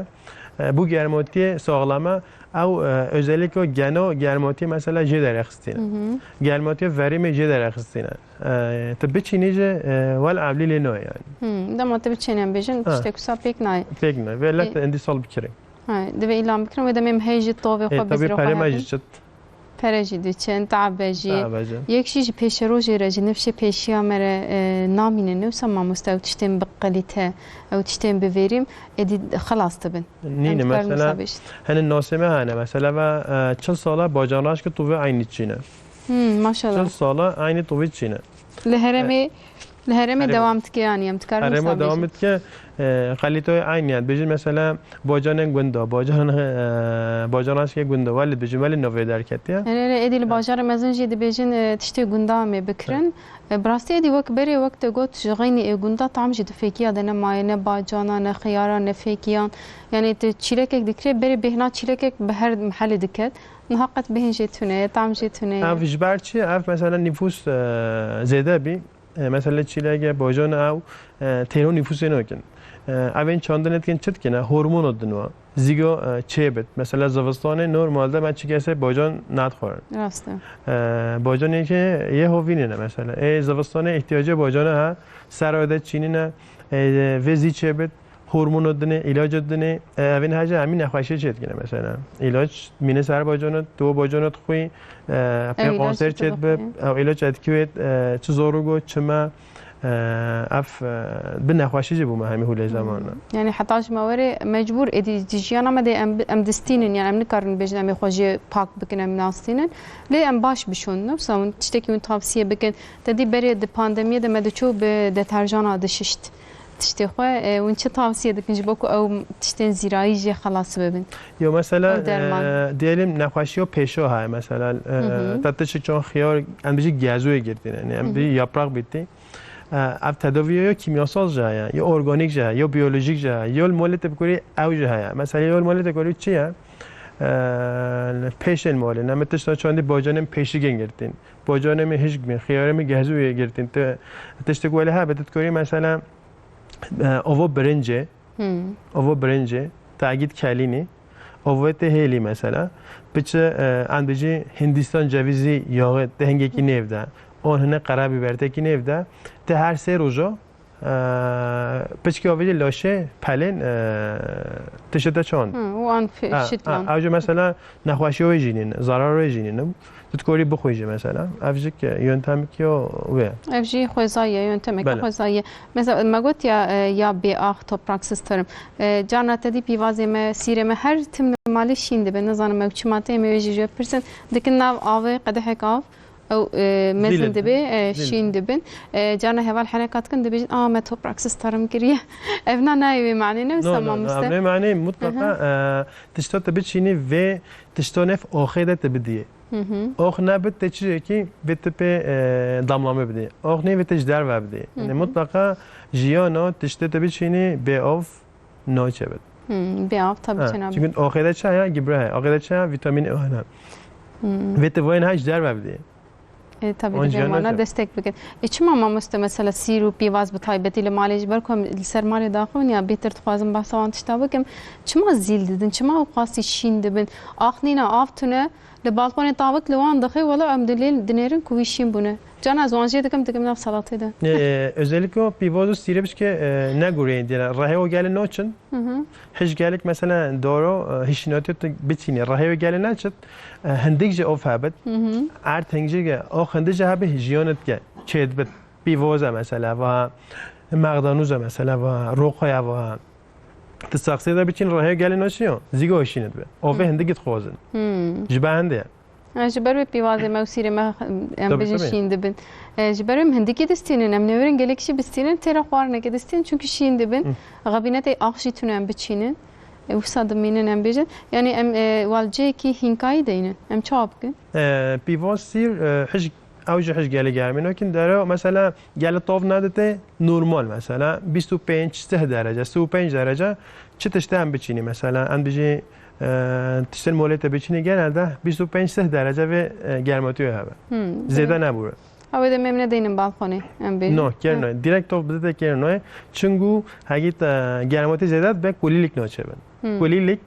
E, bu germotiyê saxlama, ew, e, özellikle o geno germotiyê mesela jê derêxistîne. Germotiyê verîmê jê derêxistîne. E, tu biçînî jî, e, wel evlî lê nayê yani. Hmm, dema tu biçînî em bêjin, Ha. tiştek wisa pêk nayê. Pêk nayê. Ve let E, endî sal bikirî. Ha, divê îlan bikirin, wê demê em hey jî tovê E, xwe tabii bizirê xwe pere me hebin. jî çit. Pere jî diçin, tabe jî. Tabe jî. Yek jî ji pêşerojê re, ji nifşê pêşiya me re, e, namînin. Ne wisa mamoste ew tiştên bi qelîte, ew tiştên bi verîm, êdî xilas dibin. Nîne, Em dikarin mesela, wisa bêjin. Hene nasê me hene, mesela, ve, e, çil sala bacanraşke tovê eynî çîne. Hmm, maşallah. Çil sala eynî tovê çîne. Li herêmê, li herêmê Herêma. dewam dike, yanî em dikarin Herêma wisa dewam bêjin. dike, e, qelîtoyê eynî ye. Dibêjin mesela bacanên gunda, bacan, e, bacanraşke gunda, welê dibêjin, welê navê derketiye. Erê, erê, êdî li bajarê mezin jî dibêjin, e, tiştê gunda em ê bikirin. E, bi rastî êdî wek berê, wek te got, ji xeynî ê gunda tam jî di fêkiya de nemaye, ne bacana, ne xiyara, ne fêkiyan. Yanî tu çîlekek dikirê, berê bêhna çîlekek bi her mihelê diket. Niha qet bêhn jê tune ye, tam jê tune ye. Ev ji ber çi? Ev mesela nifûs, e, zêde bî. E, mesela çîleke bacan ew, e, têro nifûsê nakin. E, ev ên çandinê dikin çi dikine? Hormono din wa. Zîgo, e, çêbit. Mesela zivistanê normalde me çi kesê bacan nadixwarin. Rast e. E, bacanê ke yê hovînê ne mesela. Ê zivistanê ihtiyacê bacana ha, ser de çînine, e, vê zî çêbit. Hormono dinê, îlaco dinê, e, evên hece hemî nexweşiyê çêdikine mesela. Îlaç mîne ser bacano, tu o bacano dixwî, e, pê Ew îlaç kanser çêdibe, çêdibe, ew îlaç etkî wê, e, çi zorû go, çi me, e, ev, e, bi nexweşî jî bûme hemî hûlê Hmm. zamanla. Yani heta ji me werê mecbûr êdî di jiyana me de em, em distînin, yani em nikarin bêjin em ê xwe jê pak bikin, em nastînin. Lê em baş bişon, ne wisa hûn tiştekî hûn tavsiye bikin. Te dî berê di pandemiyê de me diçû bi deterjana dişişt. Tiştê xwe, e, hûn çi tavsiye dikin ji bo ku ew tiştên zîrayî jê xelas bibin? Yo, mesela, Ew derman. e, diyelim nexweşiyo pêşo heye, mesela, e, Hı hı. te tişt çon xiyar, em bijî gezûyê girtîne, yani, em Hı hı. bijî yaprak bitti. E, ev tedaviyo yo kimyasal jî heye, yo organik jî heye, yo biyolojik jî heye, yo li molê te bikorî ew jî heye. Mesela yo li molê te korî çi ye? E, pêşên molê, ne me tişta çandî bacanên pêşîgên girtîn. Bacanê me hişk bin, xiyarê me gezûyê girtîn. Te tiştek wele hebe, tu dikorî mesela, e, ovo birincê, Hmm. ovo birincê, tagît kelînî, ovo te hêlî mesela. Piçe, e, an bijî Hindistan cevizî yağı te hingekî nêv de. On hine qerabibertekî nêv de. Te her sê rojo, e, piçkî ovê jî laşê pelên, e, tişte te çand. Hmm, û an fi-, Ha, şitlan. ha, ew jî mesela nexweşiya wê jî nîne, zarara wê jî nîne. Tu dikorî bixwî jî mesela. Ev jî ki yöntemekî yo wê. Ev jî xwezayî ye, yöntemeke Bele. xwezayî ye. Mesela me got ya, e, ya bê ax topraksız tarım. E, carna te dî pîvazê me, sîrê me her tim li malê şîn dibe. Nizanim ew çima tê, em ê wê jî ji we bipirsin. Dikin nav avê qedehek av. Ew, e, mezin Zîlin. dibe, e, Zîlin. şîn dibin. E, carna heval herekat kin dibêjin, "A, me topraksız tarım kiriye." Ev na nayê wê manê, ne wisa No, no, no, mamoste? ev nê manê mutlaka, Aha. e, tişta te biçînî vê tişta nef axê de te bidiyê. Hı hı. Ox nebit te çi ki vê tipê, e, damlame bidê. Ox nê vê te ji derve bidê. Hı Yani hı. mutlaka jiyana tiştê te biçînî bê av naçe bit. Hı, bê av tabii Ha, çêna çünkü bit. axê de çaya gibra he. Axê de çaya vitamin E hene. Hı. Vê te vayên ha ji derve bidê. E, tabii An divê jiyana wana çe? destek bikin. E, çima mamoste mesela sîr û pîvaz bi taybetî li malê ji ber ku em li ser malê daxivin ya bêtir dixwazim behsa wan tişta bikim. Çima zîl didin? Çima ew qasî şîn dibin? Ax nîne, av tune. Li balkonê tavik li wan dixê, wela em dilê dinêrin ku wî şîn bûne. Cana ez wan jê dikim, dikim nav salatê de. E, özellikle o pîvoz û sîrê bişke, e, ne gureyên diye. Rehê o gelin noçin. Hı hı. Hiç gelek mesela doro, e, hişinatiyet biçîne. Rehê o gelin neçit, e, hindik ji of hebit. Hı hı. Ert hindik ji o hindik ji hebi jiyonet ke. Çêdbit. Pîvoza mesela va, mexdanuza mesela va, rokoya va. Ti saksê de biçîn rehê gelê naşiyo, zîgo şînit be. O vê Hı. hindik dixwazin. Hı. Ji be hende. Ha, ji ber wê pîvazê me û sîrê me, em Tabii, bêjin tabii. şîn dibin. E, ji ber wê em hindikî distînin, em nêwerin gelek jî bistînin, têra xwarinekê distînin, çünkü şîn dibin. Hı. Xebînetê ax jî tune em biçînin. E, wisa dimînin em bêjin. Yani em, e, wal cihekî hînkayî deynin. Em çawa bikin? E, pîvaz sîr, e, hişk Ew jî hişk gelê germî nakin. Dere mesela gelê tav nedite normal mesela bîst û pênc sih derece, sî û pênc derece çi tiştê em biçînî mesela em dijî, e, tiştên molê te biçînî genelde bîst û pênc sih derece vê, e, germatiyo hebe. Hmm, Zêde evet. nebûre. Ew ê demê em nedeynin balkonê, em bêjin. No, kêr nayê. Direkt top bidite kêr nayê. Çinku hegî te germotî zêde dibe kulîlik naçe bin. Hmm. Kulîlik,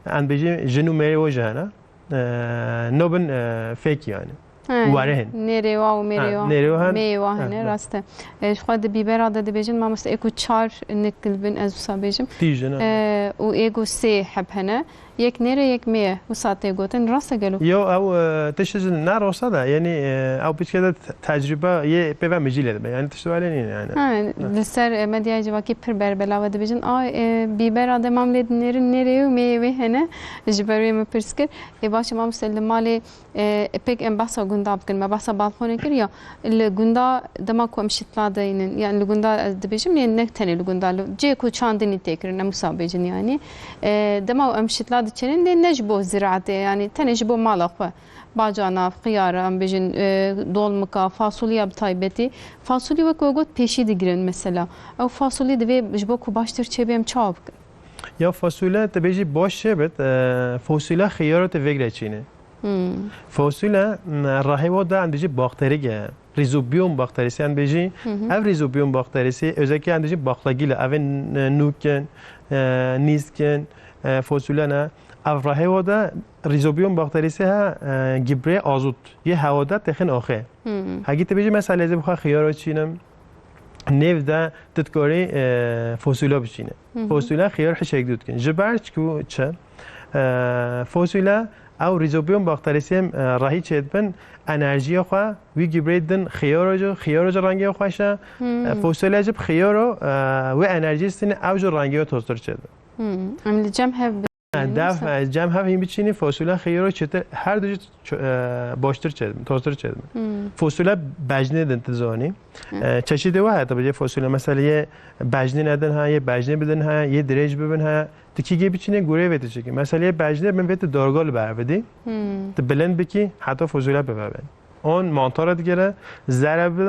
em bêjin jin û mêrê o jî hene. E, nobin, e, fêk yani. He, Were hin. Nêrê wa û mêrê Ha, wa. nêrê wa hin. Mêyê wa Ha, hene, ha. rast e. E, ji xwe di bîbera de dibêjin, mamoste, ê ku çar nik li bin, ez wisa bêjim. Tîj in, ha. E, û ê ku sê heb hene. Yek nêr e, yek mê ye. Wisa tê gotin, rast e gelo? Yo, ew, e, tişt ji ne rosta de, yanî, e, ew piçke de te-, tecrübe yê pê ve mijî lê dibe. Yanî tişt wele nîne yani. Ha, Ha. Li ser, e, medyaya civakî pir berbelav e dibêjin, a, e, bîbera de mam lê dinêrin, nêrê û mêyê wê hene. Ji ber wê min pirs kir. Ê baş e, mamoste, li malê, e, pêk em behsa gunda bikin. Me behsa balkonê kir ya. Li gunda dema ku em şitla deynin, yani li gunda ez dibêjim, lê ne tenê li gunda, li cihê ku çandinî tê kirin, em wisa bêjin yani. E, dema em şitla diçênin, lê ne ji bo ziraetê, yani tenê ji bo mala xwe. Bacana, xiyara, em bêjin, e, dolmika, fasulya bi taybetî. Fasulî wek we got pêşî digirin mesela. Ew fasulî divê ji bo ku baştir çêbe em çawa bikin? Ya fasûle te bêjî baş çêbit, e, fasûle xiyara te vêgre çîne. Hmm. Fasûle, m, rahê wa de em dibêjî bakterî ge. Rhizobium bakterisi em bêjî. Hı hı. Ev rhizobium bakterisi, özellikle em dibêjî baklagîle, evên, e, nûk in, e, nîsk in, e, fasûle ne. Ev rahê wa de rhizobium bakterisi he, e, gibrê azot. Yê hewa de texin axê. Hı. Hegî te bêjî mesela ez ê bi xwe xiyara çînim. Nêv de tu dikarî, e, fasûle biçîne. Hı hı. Fasûle xiyar hişek dû dikin. Ji ber ku çi? E, fasûle ew rhizobium bakterisi, e, rahî çêdibin, enerjiya xwe wî gibrê din xiyaro ji, xiyaro ji rengê xweş e. Hı. E, fasûle ji bi xiyaro, e, wê enerjiyê stîne ew ji rengê toztir çêdibin. Hı. Em li cem hev Ha, def, e, cem hev hîn biçînî, fasûle xiyaro çêtir, her du jî ço-, e, baştir çêdibin, toztir çêdibin. Hmm. Fasûle bejnê din tu zanî. Hmm. E, çeşîdê we heye, tabii, yê fasûle. Mesela yê bejnê nedin heye, yê bejnê bidin heye, yê dirêj bibin heye. Tu kî gê biçînê gurê vê tu çêkî. Mesela yê bejnê bin vê tu dorga li ber bidî. Hmm. Tu bilind bikî, heta fasûle bibe bên. On mantara digere, zere bi, e,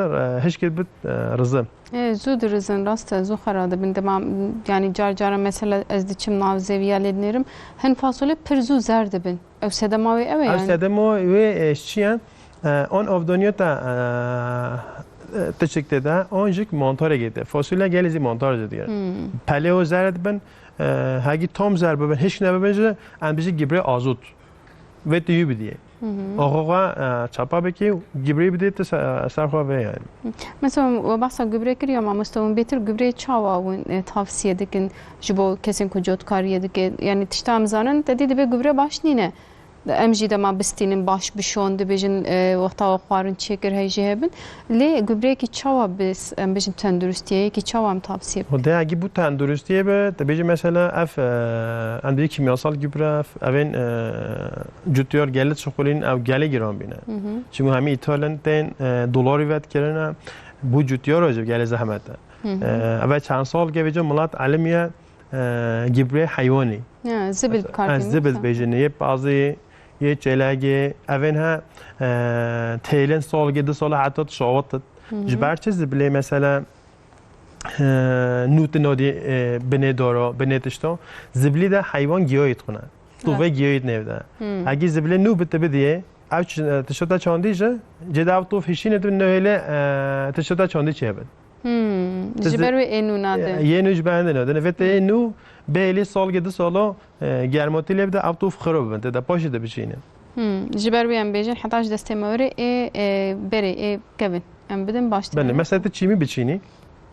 hişkê bi, e, rizi. E, zû dirizin, rast e, zû xera dibin. Dema, yani car cara mesela ez diçim nav zêviya lê dinêrim. Hin fasûle pir zû zer dibin. Ew sedema wê ew e Ew yani. sedema wê, e, çi ye? E, on avdaniya te, e, e, tiştik tê de, on jik mantarê gê te. Fasûle gelê zî mantar jî digere. Hmm. Pelê o zer dibin, e, hegî tam zer bibin, hişk nebibin jî, em bijî gibrê azot. Vê tu yû bidiyê. Hı hı. Oxo xwe, e, çapa bikî û gibrî bidê tu se-, ser xwe vê yani. Mesela we behsa gubre kiriya mamoste, hûn bêtir gubreyê çawa hûn, e, tavsiye dikin ji bo kesên ku cotkariyê dike? Yani tişta em zanin, te dî dibe gubre baş nîne. Em jî dema bistînin baş bişon, dibêjin, e, wexta we xwarin çêkir hey jî hebin. Lê gubreyekî çawa bi, em bêjin tenduristiyê, yekî çawa em tavsiye bikin? Hode egî bû tenduristiyê be, te bêjî mesela ev, e, em dibê kîmyasal gübre, ev, evên, e, cutyar gelê çixulîn ew gelê giran bîne. Hı hı. Çimkî hemî îthal in tên, e, dolarî vedikirine, bû cutyar jî gelê zehmet e. Hı hı. E, ev çend sal gevêce milat elimiye, e, gibrê heywanî. Ya, zibil Mesela, kar e, kirin, zibil mesela. bêjin, yê pazî, yê çêlegê, evên he, e, têlin salgê, du sala heta tu şawit it. Hı hı. Ji ber çi zibilê mesela, e, nû tu nodî, e, binê doro, binê tişto, zibilî de heywan giyayî dixwine. Tûvê Evet. giyayî nêv de. Hı. Hegî zibilê nû bi tu bidiyê, ew çi-, e, tişto te çandî jî, cê de ew tûv hişîne tu nehêlê, e, tişto te çandî çêbin. Hmm, Ti ji zi-, ber wê ê nû nadin. Yê nû ji ber hindê nadin. Vê tê ê nû bêlî salgê du salo, e, germatî lê bide, ev tûf xiro bibin, tê de paşê de biçîne. Hmm, ji ber wê em bêjin, heta ji destê me were ê, e, berê, ê kevin. Em bidin baş Belê, dibin. mesela tu çîmî biçînî,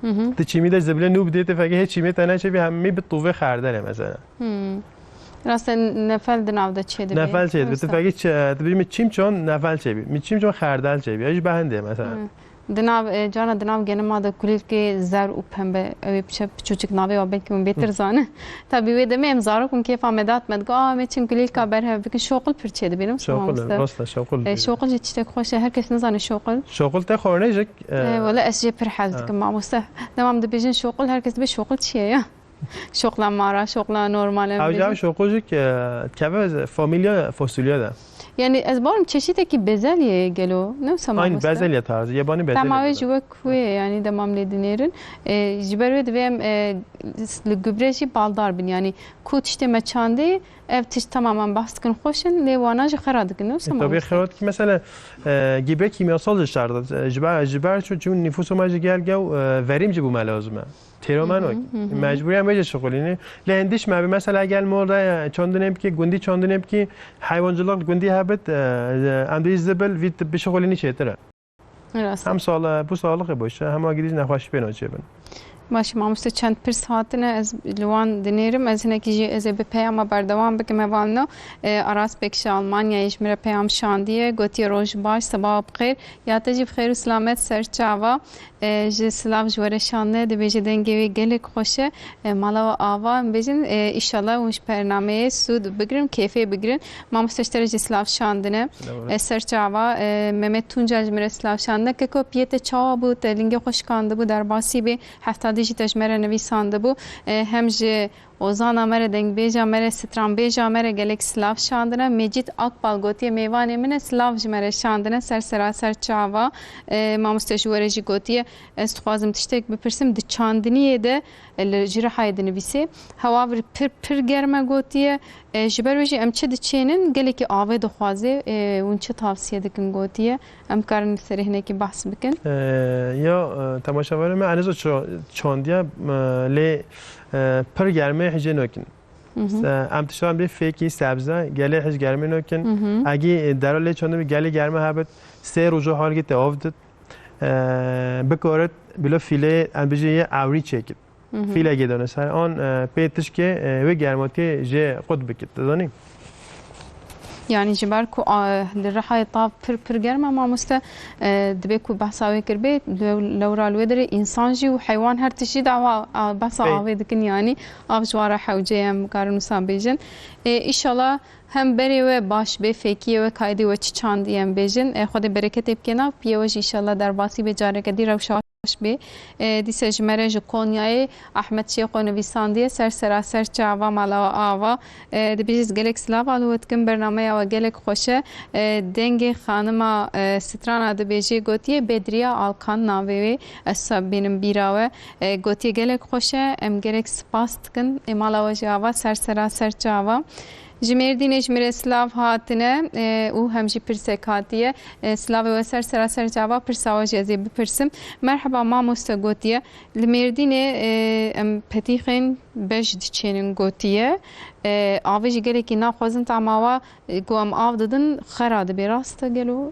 Hı hı. tu çîmî de zibilê nû bidê, tu fekê hê çîmê te neçêbî, hemî bi tûvê xerdere mesela. Hmm. Rast e, nefel di nav de çê dibe. Nefel çê dibe. Tu Rast e. fekê çi-, tu bî min çîm çon nefel çêbî. Min çîm çon xerdel çêbî. Ew jî be hindê mesela. Hmm. Di nav, e, carna di nav genima de kulîlkê zer û pembe, ew ê piçe piçûçik navê wa belkî hûn bêtir Hı. zanin. Tabî wê demê em zarok hûn kêfa me dat me digo, "A, em ê çin kulîlka berhev bikin." Şoqil pir çê dibînim, Şoqil, mamoste. rast e, şoqil. E, şoqil jî tiştek xweş e, her kes nizane şoqil. Şoqil te xwarinê jî, e, E, wele ez jê pir hez Ha. dikim, mamoste. Demam dibêjin şoqil, her kes dibê şoqil çi ye ya? Şoxla mara, şoxla normal em Ew jî ev bêjin. şoqo jî ke keve famîlya fasulye de. Yani ez barim çeşitekî bezelye gelo. Ne wisa Aynı mamoste? Bezelye tarzı, yabani bezelye. Temawê ji wek wê yani demam lê dinêrin. E, ji ber wê divê em e, li gübre jî baldar bin. Yani ku tiştê me çandê ev tişt tamamen behs dikin xweş in lê wana jî xera dikin. Ne wisa E, tabii mamoste? xerat ki mesela e, gübre kimyasal jî şart e, ji ber ji ber çu çu nüfusa me jî gel gel e, verimci bu me lazım e. Têro me Hı hı, nok. hı hı. Mecburiyen vêce şixulînî. Lê hindiş me bi mesela gel mor de e, çandinê bikî, gundî çandinê bikî, heywancılık gundî hebit, e, e, em dî zibil vî bişixulînî çêtir e. Rast. Hem sağlığı, bu sağlık e boş e, hem agidî nexweşî pê naçêbin. Baş e mamoste, çend pirs hatine, ez li wan dinêrim. Ez hinekî jî ez ê bi peyama berdewam bikim hevalno. E, Aras Pekşi Almanyayê ji min re peyam şandiye. Gotiye roj baş, seba bi xêr. Ya te jî bi xêr û silamet ser çava. E, ji silav ji we re şandine, dibêje dengê wê gelek xweş e. E, mala we ava, em bêjin, e, îşallah hûn ji pernameyê sûd bigirin, kêfê bigirin. Mamoste ji te re jî silav şandine. E, ser çava, e, Mehmet Tunca ji min re silav şandine. Keko piyê te çawa bû, te lingê xwe şikandibû, derbasî bê. Heftadî jî te ji me re nivîsandibû. E, hem ji ozana me re, dengbêja me re, stranbêja me re gelek silav şandine. Mecîd Akbal gotiye, mêvanê min e, silav ji me re şandine, ser sera ser çava. E, mamoste ji we re jî gotiye, ez dixwazim tiştek bipirsim, di çandiniyê de, e, li ji Rihayê dinivîsê, hewa vir pir pir germ e gotiye. E, ji ber wê jî em çi diçênin, gelekî avê dixwaze, e, hûn çi tavsiye dikin gotiye. Em karin li serê hinekî behs bikin. E, ya e, temaşevanê me, ez ço- çandiye e, lê e, pir germê hijê nokin. E, em tiştan bê fêkî sebze, gelê hij germê nokin. Egî e, dera lê çandin gelê germe hebit, sê roja halgê te av dit. E, bikarit bilo fîlê, em bijî yê ewrî çêkit. Fîlekê dane ser an e, pê tişkê e, wê germatiyê jê qut bikit. Dizanî? Yani ji ber ku a, li Rihayê tav pir pir germ e mamoste, e, dibê ku behsa wê kiribê, lew- lewra li wê derê însan jî û heywan her tişt jî dawa a, behsa Pê- avê dikin, yani av ji wan re hewce ye, em karin wisa bêjin. E, îşallah hem berê we baş bê, fêkiyê we kaydê we çi çandî em bêjin. E, Xwedê bereketê bike nav piyê we jî, îşallah derbasî bê, careke dî rewşa baş bê. E, dîse ji me re ji Konyayê Ahmet Şêxo nivîsandiye, ser sera ser çava mala we ava. E, dibêjî ez gelek silav li we dikim, bernameya we gelek xweş e. E, dengê xanima e, strana dibêjê gotiye Bedriya Alkan navê wê. Ez wisa bînim bîra we. E, gotiye gelek xweş e, em gelek spas dikin. Ê mala we jî ava, ser sera ser çava. Ji Mêrdînê ji min re silav hatine, e, û hem jî pirsek hatiye. E, silavê we ser sera ser çava, pirsa we jî ez ê bipirsim. Merheba mamoste gotiye. Li Mêrdînê, e, em petîxên bej diçênin gotiye. E, avê jî gelekî naxwazin, tama wa, e, ku em av didin xera dibê. Rast e gelo?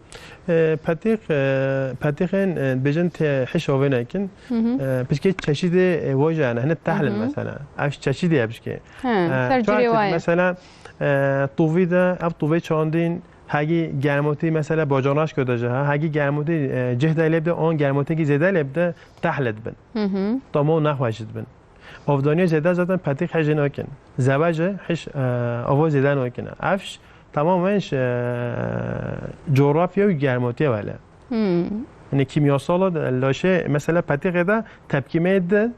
E, petîx, e, petîxên, e, bêjin tê hiş avê nekin. E, pişkê çeşîdê, e, woja ne, hine tehlin mesela. Ev çeşîdê ye pişkê. He, ser curê wa ye. Mesela, e, tovî de, ev tovê çandîn, hegî germotî mesela bacanaş kötece ha, hegî germotî, e, cih de lê bide, an germotî ki zêde lê bide, tehl dibin. Tamo nexweş dibin. Avdaniya zêde zaten petîk hejê nakin. Zewece hiç, e, ava zêde nakin. Ev ş-, tamamen ş-, e, coğrafya û germotiye wele. Yani kimyasal de laşê mesela petîkê de tepkimê de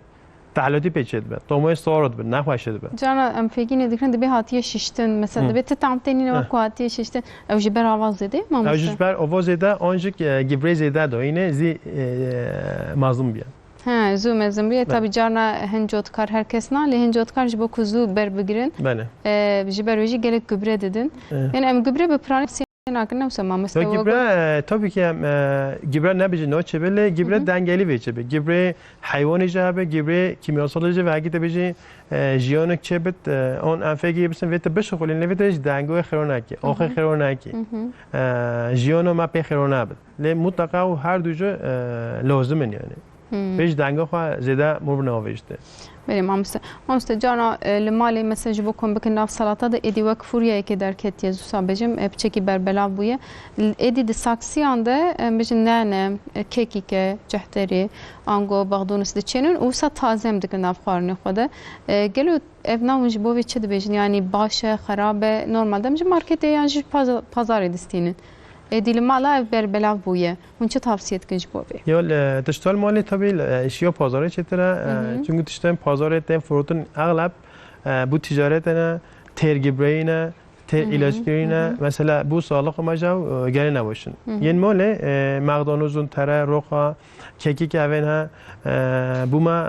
tehletî pêçê dibe. Tomoyê sor dibe, nexweş dibe. Cana em fêkî nedikirin, dibê hatiye şiştin. Mesela dibê ti tam tenîne wek ku hatiye şiştin. Ew ji ber ava zêde ye, mamoste? Ew ji ber ava zêde, ancik, e, gibrê zêde do. Yine zî, e, mazlum biye. He, zû mezin bûye. Belê. Tabii carna hin cotkar her kes na, lê hin cotkar ji bo ku zû ber bigirin. Belê. E, ji ber wê jî gelek gübre didin. E. Yani em gübre bi piranî nakin, ne wisa mamoste? Ya gübre, e, tabii ki em, e, gübre nebêjin naçe be, lê gübre dengeli vê çe be. Gübre heywanê jî hebe, gübre kimyasalê jî ve, hegî te bêjî, e, jiyanek çê bit, e, on enfekê bisin, vê te bişixulin, lê vê te ji dengoyê xiro nake, oxê xiro nake. E, jiyana me pê xiro nabit. Lê mutlaka û her du jî, e, lazim in yani. Pêş denga xwe zêde mor bi navêjte. Belê mamoste. Mamoste, carna, e, li malê mesela ji bo ku em bikin nav salata de êdî wek furyayekê derketiye, zû sa bêjim, e, piçekî berbelav bûye. Êdî di saksiyan de, em bêjin nane, e, kekîke, cehterê, ango, bexdûnis diçênin û wisa taze em dikin nav xwarinê xwe de. E, gelo ev na hûn ji bo vê çi dibêjin? Yanî baş e, xerab e? Normalde em ji marketê yan ji paza-, pazarê distînin. Êdî li mala ev berbelav bûye. Hûn çi tavsiye dikin ji bo vê? Ya li tişta li malê tabii, e, îşiya pazarê çêtir e. E, Hı hı. Çünkü tiştên pazarê tên firotin exleb, e, bu ticaret ne, têrgibireyî ne, tê Hı hı, ilaçkirî ne. Hı hı. Mesela bu sağlık amaca, e, gelê nebaşin. Hı hı. Yên malê, e, mexdanozun, tere, roqa, kekîk evên he, e, bûma,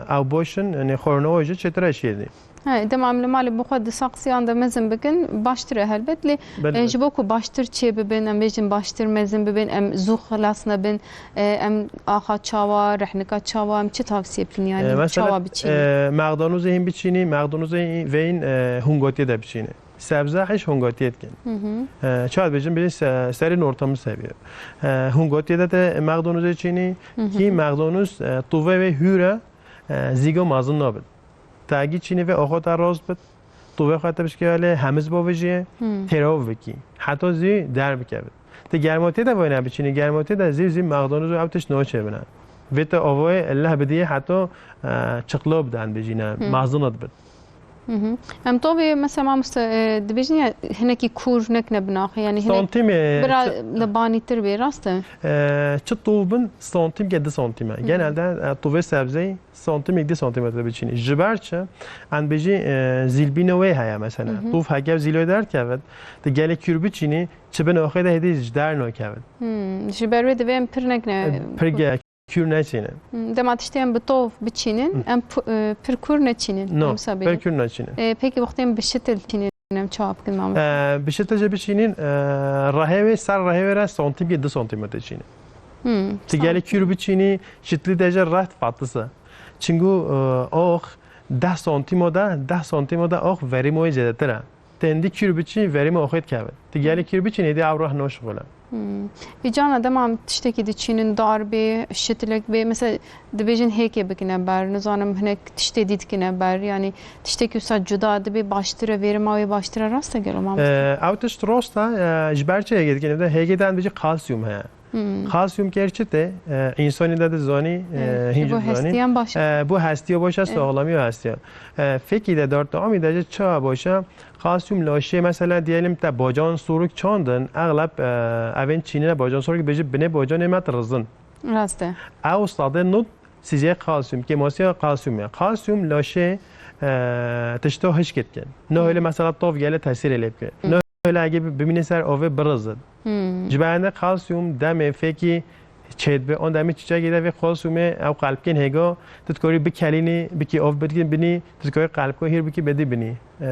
e, ew başin, yani xorna jî çêtir e şêdî. He, dema em li malê bi xwe di saksiyan de mezin bikin, baştir e helbet, lê, Belê, e, belê. Ji bo ku baştir çê bibin, em bêjin baştir mezin bibin, em zû xilas nebin, e, em axa çawa, rehnika çawa, em çi tavsiye bikin, yani E, mesela, çawa biçînin? E, mexdanûzê hîn biçînî, mexdanûzê veyîn, e, hûngatiyê de biçînî. Sebze hiş hûngatiyê dikin. Hı hı. E, çawa dibêjin, bêjin se-, serîn ortamı seviyor. E, hûngatiyê de te mexdanûzê çînî, Hı hı. Kî mexdanûz, e, tûvê wê hûr e, e, zîgo mezin nabin. Tagî çînî vê oxo te rast bit, tu vê xwe te bişkê lê hemiz bavêjiyê, Hmm. têrav bikî. Heta zî derbikevit. Ti germatiyê de wêne biçînî, germatiyê de zî zî mexdanûz û ew tişt naçêbine. Vê te avayê leh bidiyê heta, e, çiqlo bide, em bêjîne, Hmm. mezin dibit. Hı hı. Em tovê mesela mamoste, e, dibêjin ya hinekî kûr nekine binaxê, yani hinek Santîmê bira çi- li banîtir bê, rast e? E, çi tov bin santîm ke du santîm e. Hı hı. Genelde, e, tovê sebzeyî santîmêk du santîmetre biçînî. Ji ber çi? Em bêjî, e, zîlbîna wê heye mesela. Hı hı. Tûf heke zîlê derkevit, tu gelê kûr biçînî, çi bin axê de hêdî ji der nakevit. Hmm, ji ber wê divê em pir nekine. E, pir ge-, kûr neçîne. Hmm, dema tiştê em bi tov biçînin, Hı. em pu-, e, pir kûr neçînin. No, Em wisa pir bêjin. kûr neçîne. E, peki wextê em bi şitil çînin, em çawa bikin mamoste? E, bi şitil jî biçînin, e, rehê wê, ser rehê wê re santîmkê du santîmetre çîne. Hmm, Ti gelê santîm. kûr biçînî, şitlî de jî reht fatis e. Çingû, e, ox deh santîmo de, deh santîmo de ox verîmo wê zêdetir e. Tendî kûr biçî, verîmo oxê dikeve. Ti gelê kûr biçînî, dê ew reh naşixule. Hmm. Îcana dema em tiştekî diçînin, dar bê, şitlek bê, mesela dibêjin hêkê bikine ber, nizanim hinek tiştê dî dikine ber, yani tiştekî wisa cuda dibê baştir e, verîma wê baştir e, rast e gelo mamoste? E, ew tişt rast e, e, ji ber çi hêgê dikin? Evde hêgê de em dibêjin kalsiyum heye. Hmm. Kalsiyum ker çi tê? E, însanî de dizanî, e, Evet, hîn jî bu dizanî. hestiyan baş. E, bu hestiya baş e, Evet. sağlamî û hestiya. E, fekî de dar tamî de jî çawa baş e? Kalsiyum laşê mesela diyelim te bacan soruk çandin, exleb, e, evên çînine bacan soruk bêjî binê bacanê me dirizin. Rast e. Ew sadê nod sizê kalsiyum, kêmasiya kalsiyum ya. Kalsiyum laşê, e, tişto hişk dikin. Ne Hmm. öyle mesela tov gele tesîrê lê bike. Hmm. Ne öyle ege bi-, bimîne ser ovê birizin. Hmm. Ji ber ne kalsiyum demê fekî çêdibe, on demê çiçekê de vê kalsiyumê ew qelbkên hêga, tu dikarî bikelînî, bikî ov bidgin binî, tu dikarî qelbko hîr bikî bedî binî. E,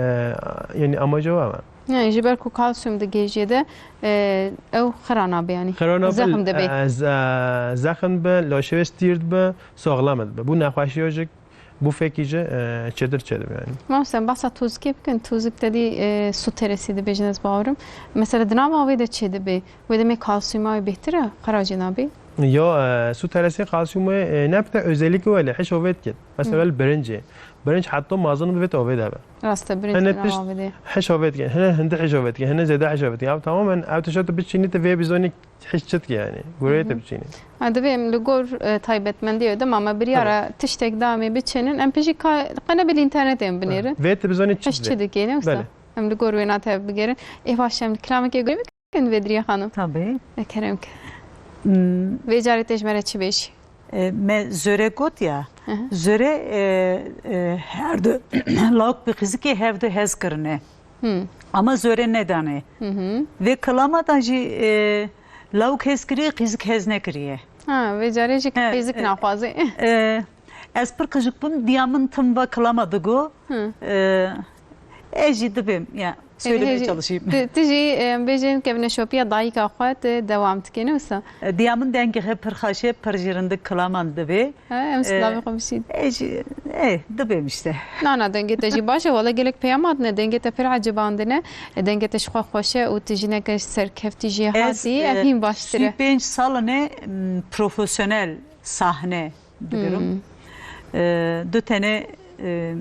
yani amaca wa me. Yani ji ber ku kalsiyum di gêjiyê de, e, ew xira nabe yani. Xira nabe, Zexm dibe. e, ze-, zexm bi, laşê wê stîr dibe, saxlem dibe. Bu nexweşiya jî, bu fekî jî, e, çêtir çêdibe yani. Mamoste, em behsa tozikê bikin. Tozik te dî, e, sûteresî dibêjin ez bawerim. Mesela di nav avê de çêdibe. Wê demê kalsiyuma wê bêhtir e, xira jî nabê? Ya, e, sûteresê kalsiyumê, e, ne bite özellikî wê lê hiş ovê dikin. Mesela Hı. birincê. Birinc heta mezin bi vê tovê de be. Rast e, birinc Hene di nav tişt avê de. hiş ovê dikin, hene hindi hiş ovê dikin, hene zêde hiş ovê dikin. Ev tamamen ew tişta tu biçînî tu vê bizonî hiş çi dike yani. Gureyê Hı hı. tu biçînî. Ha, divê em li gor, e, taybetmendiyê de ma me biryara Tabii. tiştek da em ê biçînin. Em pê jî ka-, qe ne bil internetê em binêrin. Vê tu bizonî çi Hiş çi dike. dike, ne wisa? Belê. Em li gor wêna te bigerin. Ê baş em li kilamekê gurê bikin Bedriye Xanim. Tabii. E, kerem ke. Hmm. Vê carê te ji me re çi bêjî? E, me zöre got ya. Hı hı. Zöre, e, e, her du lawik bi qîzikê hev du hez kirine. Hı. Ama zöre nedane. Hı hı. Vê kilama da jî, e, lawik hez kiriye, qîzik hez nekiriye. Ha, vê carê jî He, qîzik e, naxwaze. e, ez pir qijik bûm, diya min tim va kilama digo. Hı. E, ez jî dibêm, ya, Ê, söylemeye hê jî, çalışayım. Tu, tu jî, e, bêjin kevneşopiya dayika xwe tu dewam dikî, ne wisa? E, diya min dengê xwe pir xweş e, pir jî rindik kilaman dibê. Ha, em E, silavê xwe bişîn. e, jî, e, dibêm işte. Na, na, dengê te jî baş e. Wala gelek peyam hatine, dengê te pir ecibandine. E, dengê te ji xwe xweş e û tu jineke serkeftî jî Ez, hatî, e, ev hîn baştir e. Sî pênc sal ne, m, profesyonel sahne digirim. Hmm. E, du tane, e,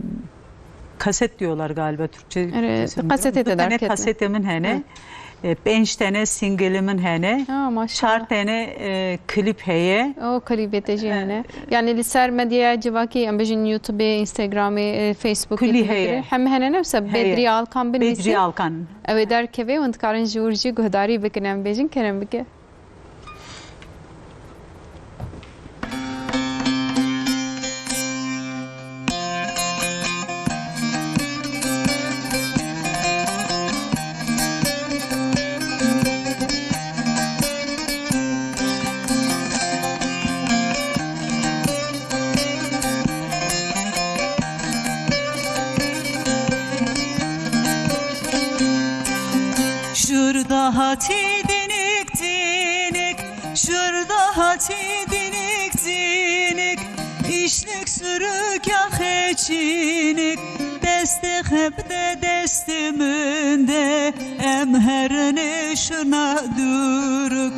kaset diyorlar galiba Türkçe. Evet, Türkçe kasetê Du te tane derketine. Kasetê min hene. Evet. E, pênc tane singilê min hene. Ha, maşallah. Çar tane, e, klîp heye. O, klîbê te jî E, hene. Yani li ser medyaya civakî, em bêjin YouTubeê, Instagramê, e, Facebookê, Kulî Twitterê heye. Heme hene, ne wisa Heye. Bedriye Alkan binivîsî. Bedriye Alkan. Ew ê derkeve, hûn dikarin ji wir jî guhdarî bikin, em bêjin, kerem bike. Şurada hatî dinik dinik, şurada hatî dinik dinik, işlik sürük ya xeçinik, destê xebde destê min de, em herine şuna duruk.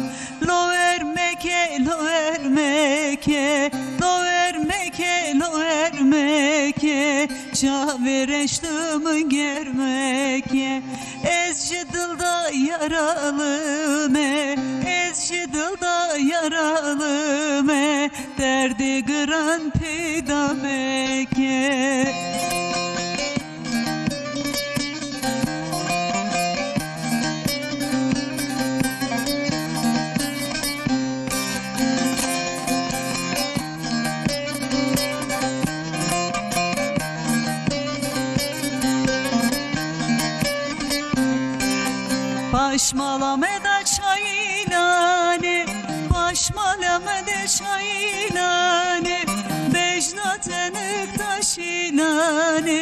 Lo ermeke, lo ermeke, lo ermeke, lo ermeke, çavê reştê min germeke. Ez ji dilda yaralı me, ez ji dilda yaralı me, derdê giran peyda meke. Paşmala me da çaylanê, paşmala me de çaylanê, bejna tenik taşîlanê,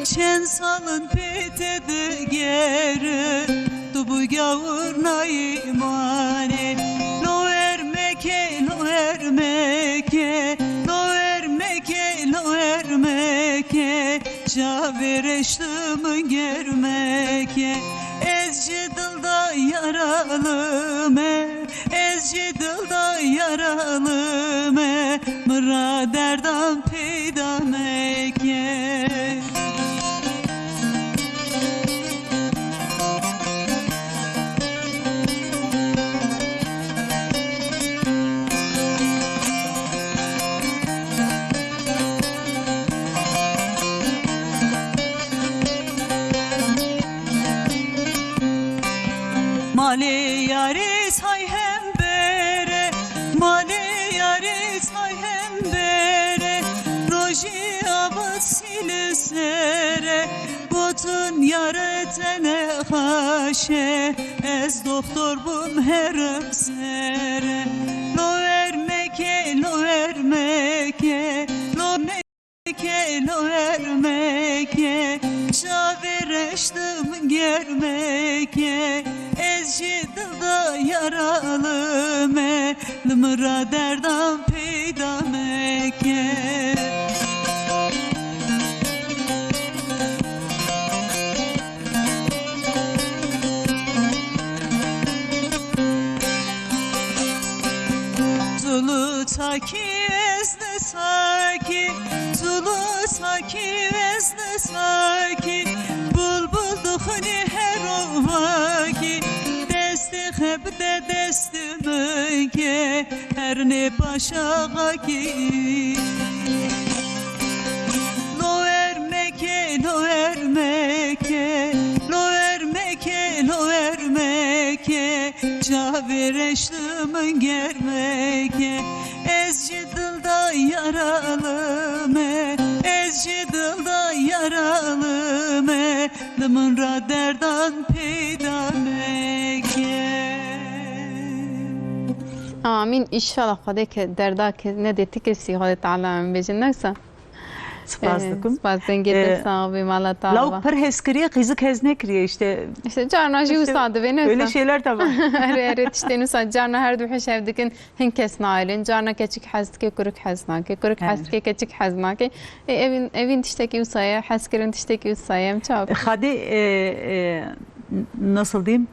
çend salin pê te digere, tu bu gawir nayî manê. Lo ermeke, lo ermeke, lo ermeke, lo ermeke, çavê reştê min germeke. Ez ji dilda yaralı me, ez ji dilda yaralı me, min ra derdan peyda meke. Malê yarê say hembere, malê yarê say hembere, rojî avit sî li sere, gotin yare te nexaşe, ez doxtor bûm herim sere. Lo ermeke, lo ermeke, lo me- Ke lo ermeke, çavê reştê min germeke, ez ji dilda yaralı me, li min ra derdan peyda meke. Tulu takî ez ne sakî, tulu takî ez ne sakî, bulbul dixwînî her ovakî, destê xebde destê min ke, her nê paşaxakî. Lo ermeke, lo ermeke, lo ermeke, lo ermeke, çavê reştê min germeke. Ez ji dilda yaralı me, ez ji dilda yaralı me, li min ra derdan peyda meke. Amîn. Înşallah Xwedê ke derda ke nedê ti kesî, Xwedê Teala em bêjin, ne wisa? Spas Ee, dikim. Spas, dengê te Ee, sax be, mala te ava. Lawik pir hez kiriye, qîzik hez nekiriye işte. İşte carna jî wisa dibe, ne wisa? Öyle şeyler de var. Erê, erê, tiştên wisa carna her du hişev dikin, hin kes naelin, carna keçik hez dike, kurik hez nake, kurik hez dike, keçik hez nake. E, evîn, evîn tiştekî wisa ye, hezkirin tiştekî wisa ye, em çawa bikin? Xadê, e, e, nasıl diyeyim?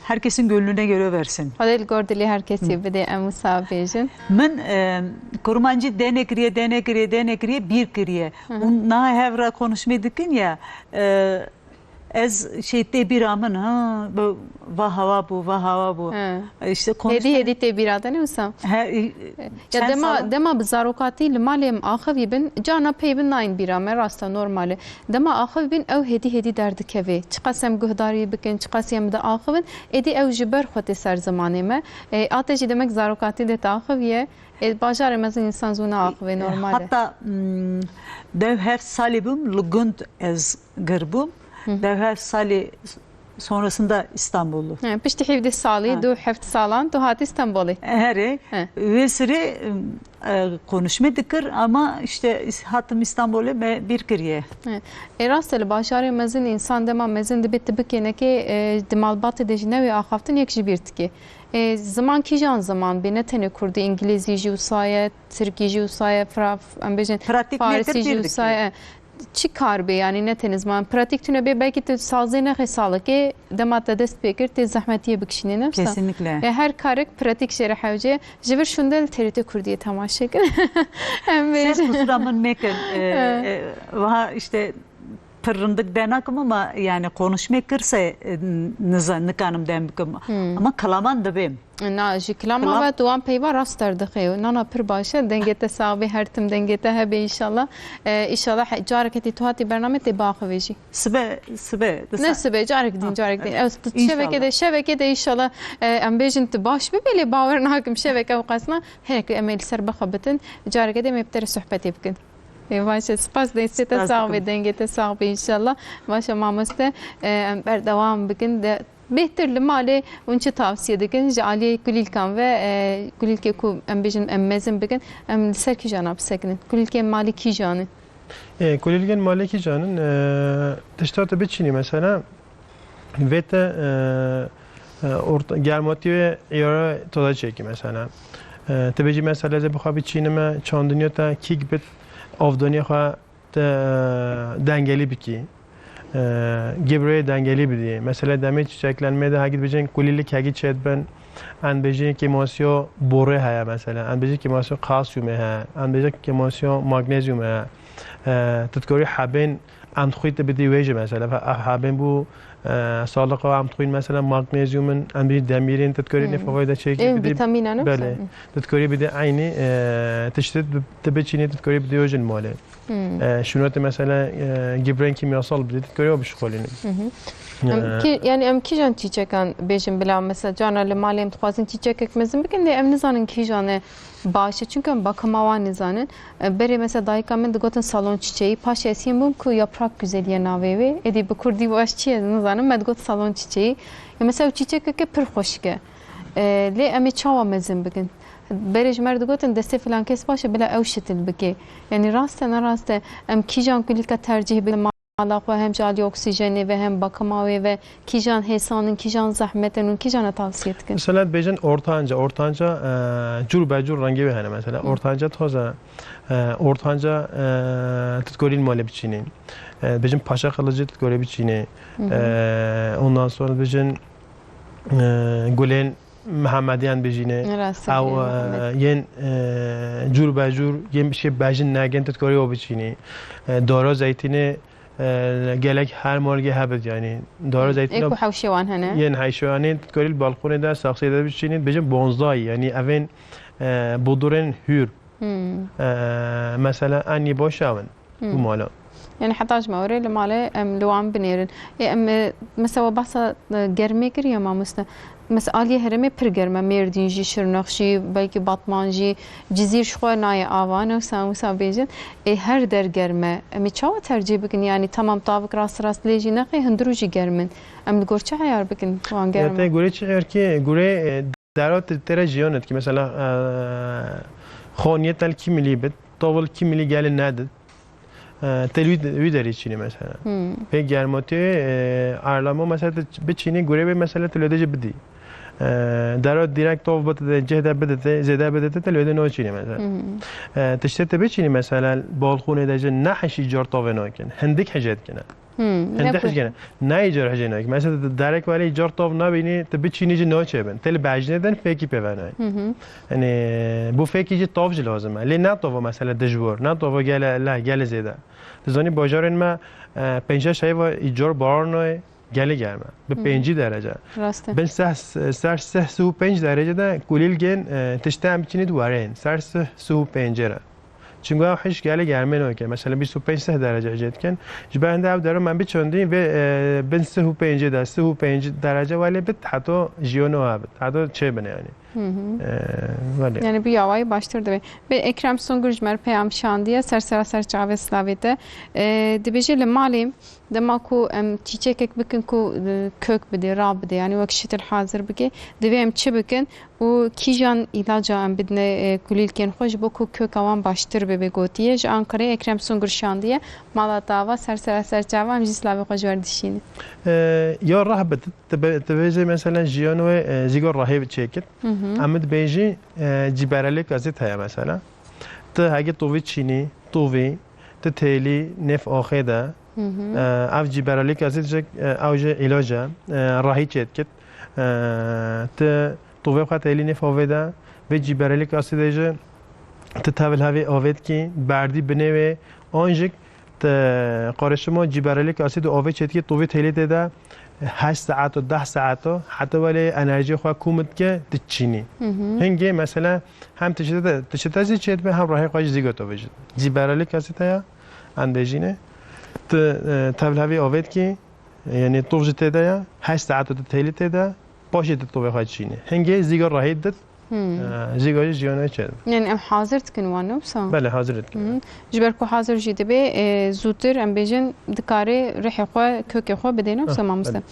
Herkesin gönlüne göre versin. Xwedê li gor dilê her kesî bide, em wisa bêjin. Min, e, kurmancî denê kiriye, denê kiriye, denê kiriye, bîr kiriye. Hı hı. Hûn niha hev re konuşmê dikin ya, e, Ez şey tê bîra min, ha, bu va hewa bû, va hewa bû. He. E, işte konuş- Hêdî hêdî tê bîra te ne wisa? He, e, Ya çend dema, sala? Dema bi zarokatî li malê em axivî bin, carna pey bin nayên bîra me, rast e, normal e. Dema axivî bin ew hêdî hêdî derdikeve. Çiqas em guhdarî bikin, çiqas em diaxivin, êdî ew ji ber xwe tê ser zimanê me. E, a te jî demek zarokatî de te axiviye. E, bajarê mezin însan zû naaxive, normal e. Hatta, mm, dew her salê bûm li gund ez gir bûm. Hı hı. Dev her salê sonrasında İstanbul'u. He, piştî hevdeh salî, Ha. du heft salan tu hatî Stenbolê. Herê, He. Wê sirê, e, konuşme dikir ama işte is-, hatim İstanbul'e me bir kiriye. He. E, rast e, li bajarê mezin însan dema mezin dibe, tu bikênekê, e, di malbatê de jî newê axaftin yek ji bîr dike. E, ziman kîjan ziman bê, ne tenê kurdî, îngilîzî jî wisa ye, tirkî jî wisa ye, fra-, em bêjin Pratik farisî nedir jî bir wisa dike. ye. Çi kar bê, yanî ne tenê ziman. Pratik tune bê, belkî tu sazê nexê salekê, dema te dest pê kir, tê zehmetiyê bikişînê, ne wisa? Kesinlikle. E, her karek pratik jê re hewce. Ji vir şûnde li T R T Kurdiyê temaşe kin. Em Ser bêjin. kusura min mekin. E, e, vaha işte pir rindik denakim ama yani konuşme kirse, e, niza-, nikanim dem bikim. Hmm. Ama kilaman dibêm. Na, ji kilama Kilam- ve tu wan peyva rast derdixê. Nana pir baş e. Dengê te sax bê, her tim dengê te hebe înşallah. E, înşallah he-, careke tê tu hatî bernamê tê biaxivê jî. Sibe, sibe, Ne disa- sibe, carek din, Ha, carek din. evet. Ez tu Înşallah. şevekê de, şevekê de înşallah, e, em bêjin tu baş bibê, lê bawer nakim şeveke ew qasna. Herek em ê li ser bixebitin. Careke de em ê bi te re sohbetê bikin. Ê, baş e, spas, destê te Spas sax dikim. be, dengê te sax be înşallah. Baş e mamoste, e, em berdewam bikin de bêhtir li malê hûn çi tavsiye dikin ji aliyê kulîlkan ve, e, kulîlkê ku em bêjin em mezin bikin, em li ser kîjana bisekinin? Kulîlkên malê kîjan in? E, kulîlkên malê kîjan in, e, tişta tu biçînî mesela, Vê te, e, e, orta-, germatî ve îyara toza çêkî mesela. E, tu bêjî mesela ez ê bi xwe biçînime çandiniya te kîk bit, avdaniya xwe te, e, dengelî bikî. E, gibreyê dengelî bidî. Mesela demê çiçeklenmê de hegî dibêjin kulîlik hegî çêdibin. Em bêjin kêmasiya borê heye mesela. Em bêjin kêmasiya kalsiyumê heye. Em bêjin kêmasiya magnezyumê heye. E, tu dikarî hebên Em dixwî tu bidî wê jî mesela, fe-, ev hebên bû, e, saliqa em dixwîn mesela magnezyum in, em bî demîrên tu dikarî Hmm. lêfavayê de çêkî Ê, bidî. Vitamînan ne Belê. wisa? Tu dikarî bidî eynî, e, tiştê tu, tu biçînî tu dikarî bidî wê jî li malê. Hmm. E, şûna tu mesela, e, gibrên kîmyasal bidî, tu dikarî ew bişixulînî. Hı hı. E, Em kî-, yani em kîjan çîçekan bêjin bila mesela carna li malê em dixwazin çîçekek mezin bikin lê em nizanin kîjan e. Baş e, çunke em bakima wan nizanin. E, berê mesela dayika min digotin salon çiçeği, paşê ez hîn bûm ku yaprak güzeliye navê wê. Êdî bi kurdî baş çi ye nizanim, me digot salon çiçeği. Ya mesela ew çîçekeke pir xweşik e. E, lê em ê çawa mezin bikin? Berê ji me re digotin destê filan kes baş e, bila ew şitil bike. Yani rast e, ne rast e, em kîjan kulîlka tercih bikin? Mala xwe hem ji alî oksîjenê ve hem bakima wê ve kîjan hêsan in, kîjan zehmet in û kîjan e tavsiye dikin? Mesela dibêjin ortanca, ortanca, e, cûr be cûr rengê wê hene mesela. Hı. Ortanca toz e, e, ortanca, e, tu dikorî li malê biçînî. E, dibêjin paşa qilici tu dikorî biçînî. Hı hı. E, ondan sonra dibêjin, e, gulên Mihemediyan bijîne. Rast e, Ew, e, Mihemed. Yên, e, cûr be cûr, yên bişê bejin negin, tu dikorî o biçînî. E, dara zeytînê, e, gelek her malgê hebit, yanî dara Hı. zeytîna Ê ku hewşê wan hene? Yên hewşê wan hene, tu dikorî li balkonê de, saxsiyê de biçînî, dibêjin bonzai, yanî evên, e, budurên hûr. Hı. E, mesela enî baş ew in. Hmm. Û mala. Yani heta ji me were li malê em li wan binêrin. Ê, em, e, mesela we behsa, e, germê kiriye mamoste. Mesela aliyê herêmê pir germ e. Mêrdîn jî, Şirnex jî, belkî Batman jî, Cizîr ji xwe nayê ava, ne wisa, wisa bêjin. Ê, her der germ e. Em ê çawa tercîh bikin? Yani tamam tavik rast rast lê jî nexê, hundirû jî germ in. Em li gor çi eyar bikin wan german? Te gorê çi eyar ki? Gorê, e, dera te, te re jiyan et ki mesela, e, xaniyê te li kî milî bit, tavil kî milî gelin nedit. E, te li wî, wî derê çînî mesela. Hmm. Pê germatiyê, e, arlama mesela tu biçînî gurê bê mesela tu lê de jî bidî. E, dera direkt tov bidite, cih de bidite, zêde bidite, te lê de naçînî mesela. Hmm. E, tiştê tu biçînî mesela balkonê de jî ne hişî car tavê nakin. Hindik hicê dikine. Hmm, Em ne te ku- hijgene. Nayê car hijê nayê. Mesela tu derek welê car tav nabînî, tu biçînî jî naçe bin. Tê li bejnê din fêkî pê ve nayê. Hı hı. Yanî bu fêkî jî tav jî lazim e. Lê ne tava mesela dijbor, ne tava gele leh, gele zêde. Tu zanî bajarên me, e, pênce şev îcar baran nayê, gelê germ e. Bi Hı hı. pêncî derece. Rast e. Bin seh, ser seh, seh û pênc derece de kulîlgên, e, tiştê em biçînî di werên. Ser seh, seh û pêncê re. Çimku ew hiş gelê germê nake. Mesela bîst û pênc seh derece ecê dikin. Ji ber hende ew dero me biçandî vê, e, bin sih û pêncê de, sih û pênc derece welê bit, heta jiyo no hebit. Heta çê bine yani. Hı hı. E, welê. Yani bi yawayî baştir dibe. Bi Ekrem Sungur ji me re peyam şandiye, ser sera ser çavê slavê te. E, dibêje li malê dema ku em çîçekek bikin ku, e, kök bidê, ra bidê, yani wek şitil hazir bike, divê em çi bikin? Û kîjan îlaca em bidine, e, kulîlkên xwe ji bo ku köka wan baştir bibe gotiye. Ji Ankarayê Ekrem Sungur şandiye. Mala te ava, ser sera ser çava em jî silavê xwe ji we re dişînin. E, ya rah bidit, tu be-, tu bêjê mesela jiyan wê, e, zîgo rahê çêkit. Hı hı. Em dibêjî, e, cîberelê gazît heye mesela. Tu hegî tovî çînî, tovî, tu têlî nêv axê de. Hı hı. E, ev cîberelê gazît jî, e, ew jî îlac e, e, rahî çêdikit. E, tu tovê xwe têlî nêv avê de, vê cîberelîk asîdê jî tu tevil hevê avê dikî, berdî binê wê, an jî tu qarişima cîberelîk asîd û avê çêdikî tovê têlî tê de heşt saet û deh saet û heta welê enerjiyê xwe kûm dike, diçînî. Hı hı. Hingê mesela hem tiştê te, tiştê te jî çêdibe hem rahê xwe jî zîgo tovê jî. Cîberelîk asîd heye, em dê jî ne. Tu, e, tevil hevê avê dikî, Yanî tov jî tê de ye, heşt saet tu têlî tê de, paşê tu tovê xwe çînî. Hingê zîga rahî dit, Hmm. e, zîga jî jiyana çê. Yani em hazir dikin wan, ne wisa? Belê, hazir dikin. Hmm. Ji ber ku hazir jî dibe, e, zûtir em bêjin dikare rihê xwe, kökê xwe bidê, ne wisa Ah, mamoste? belê.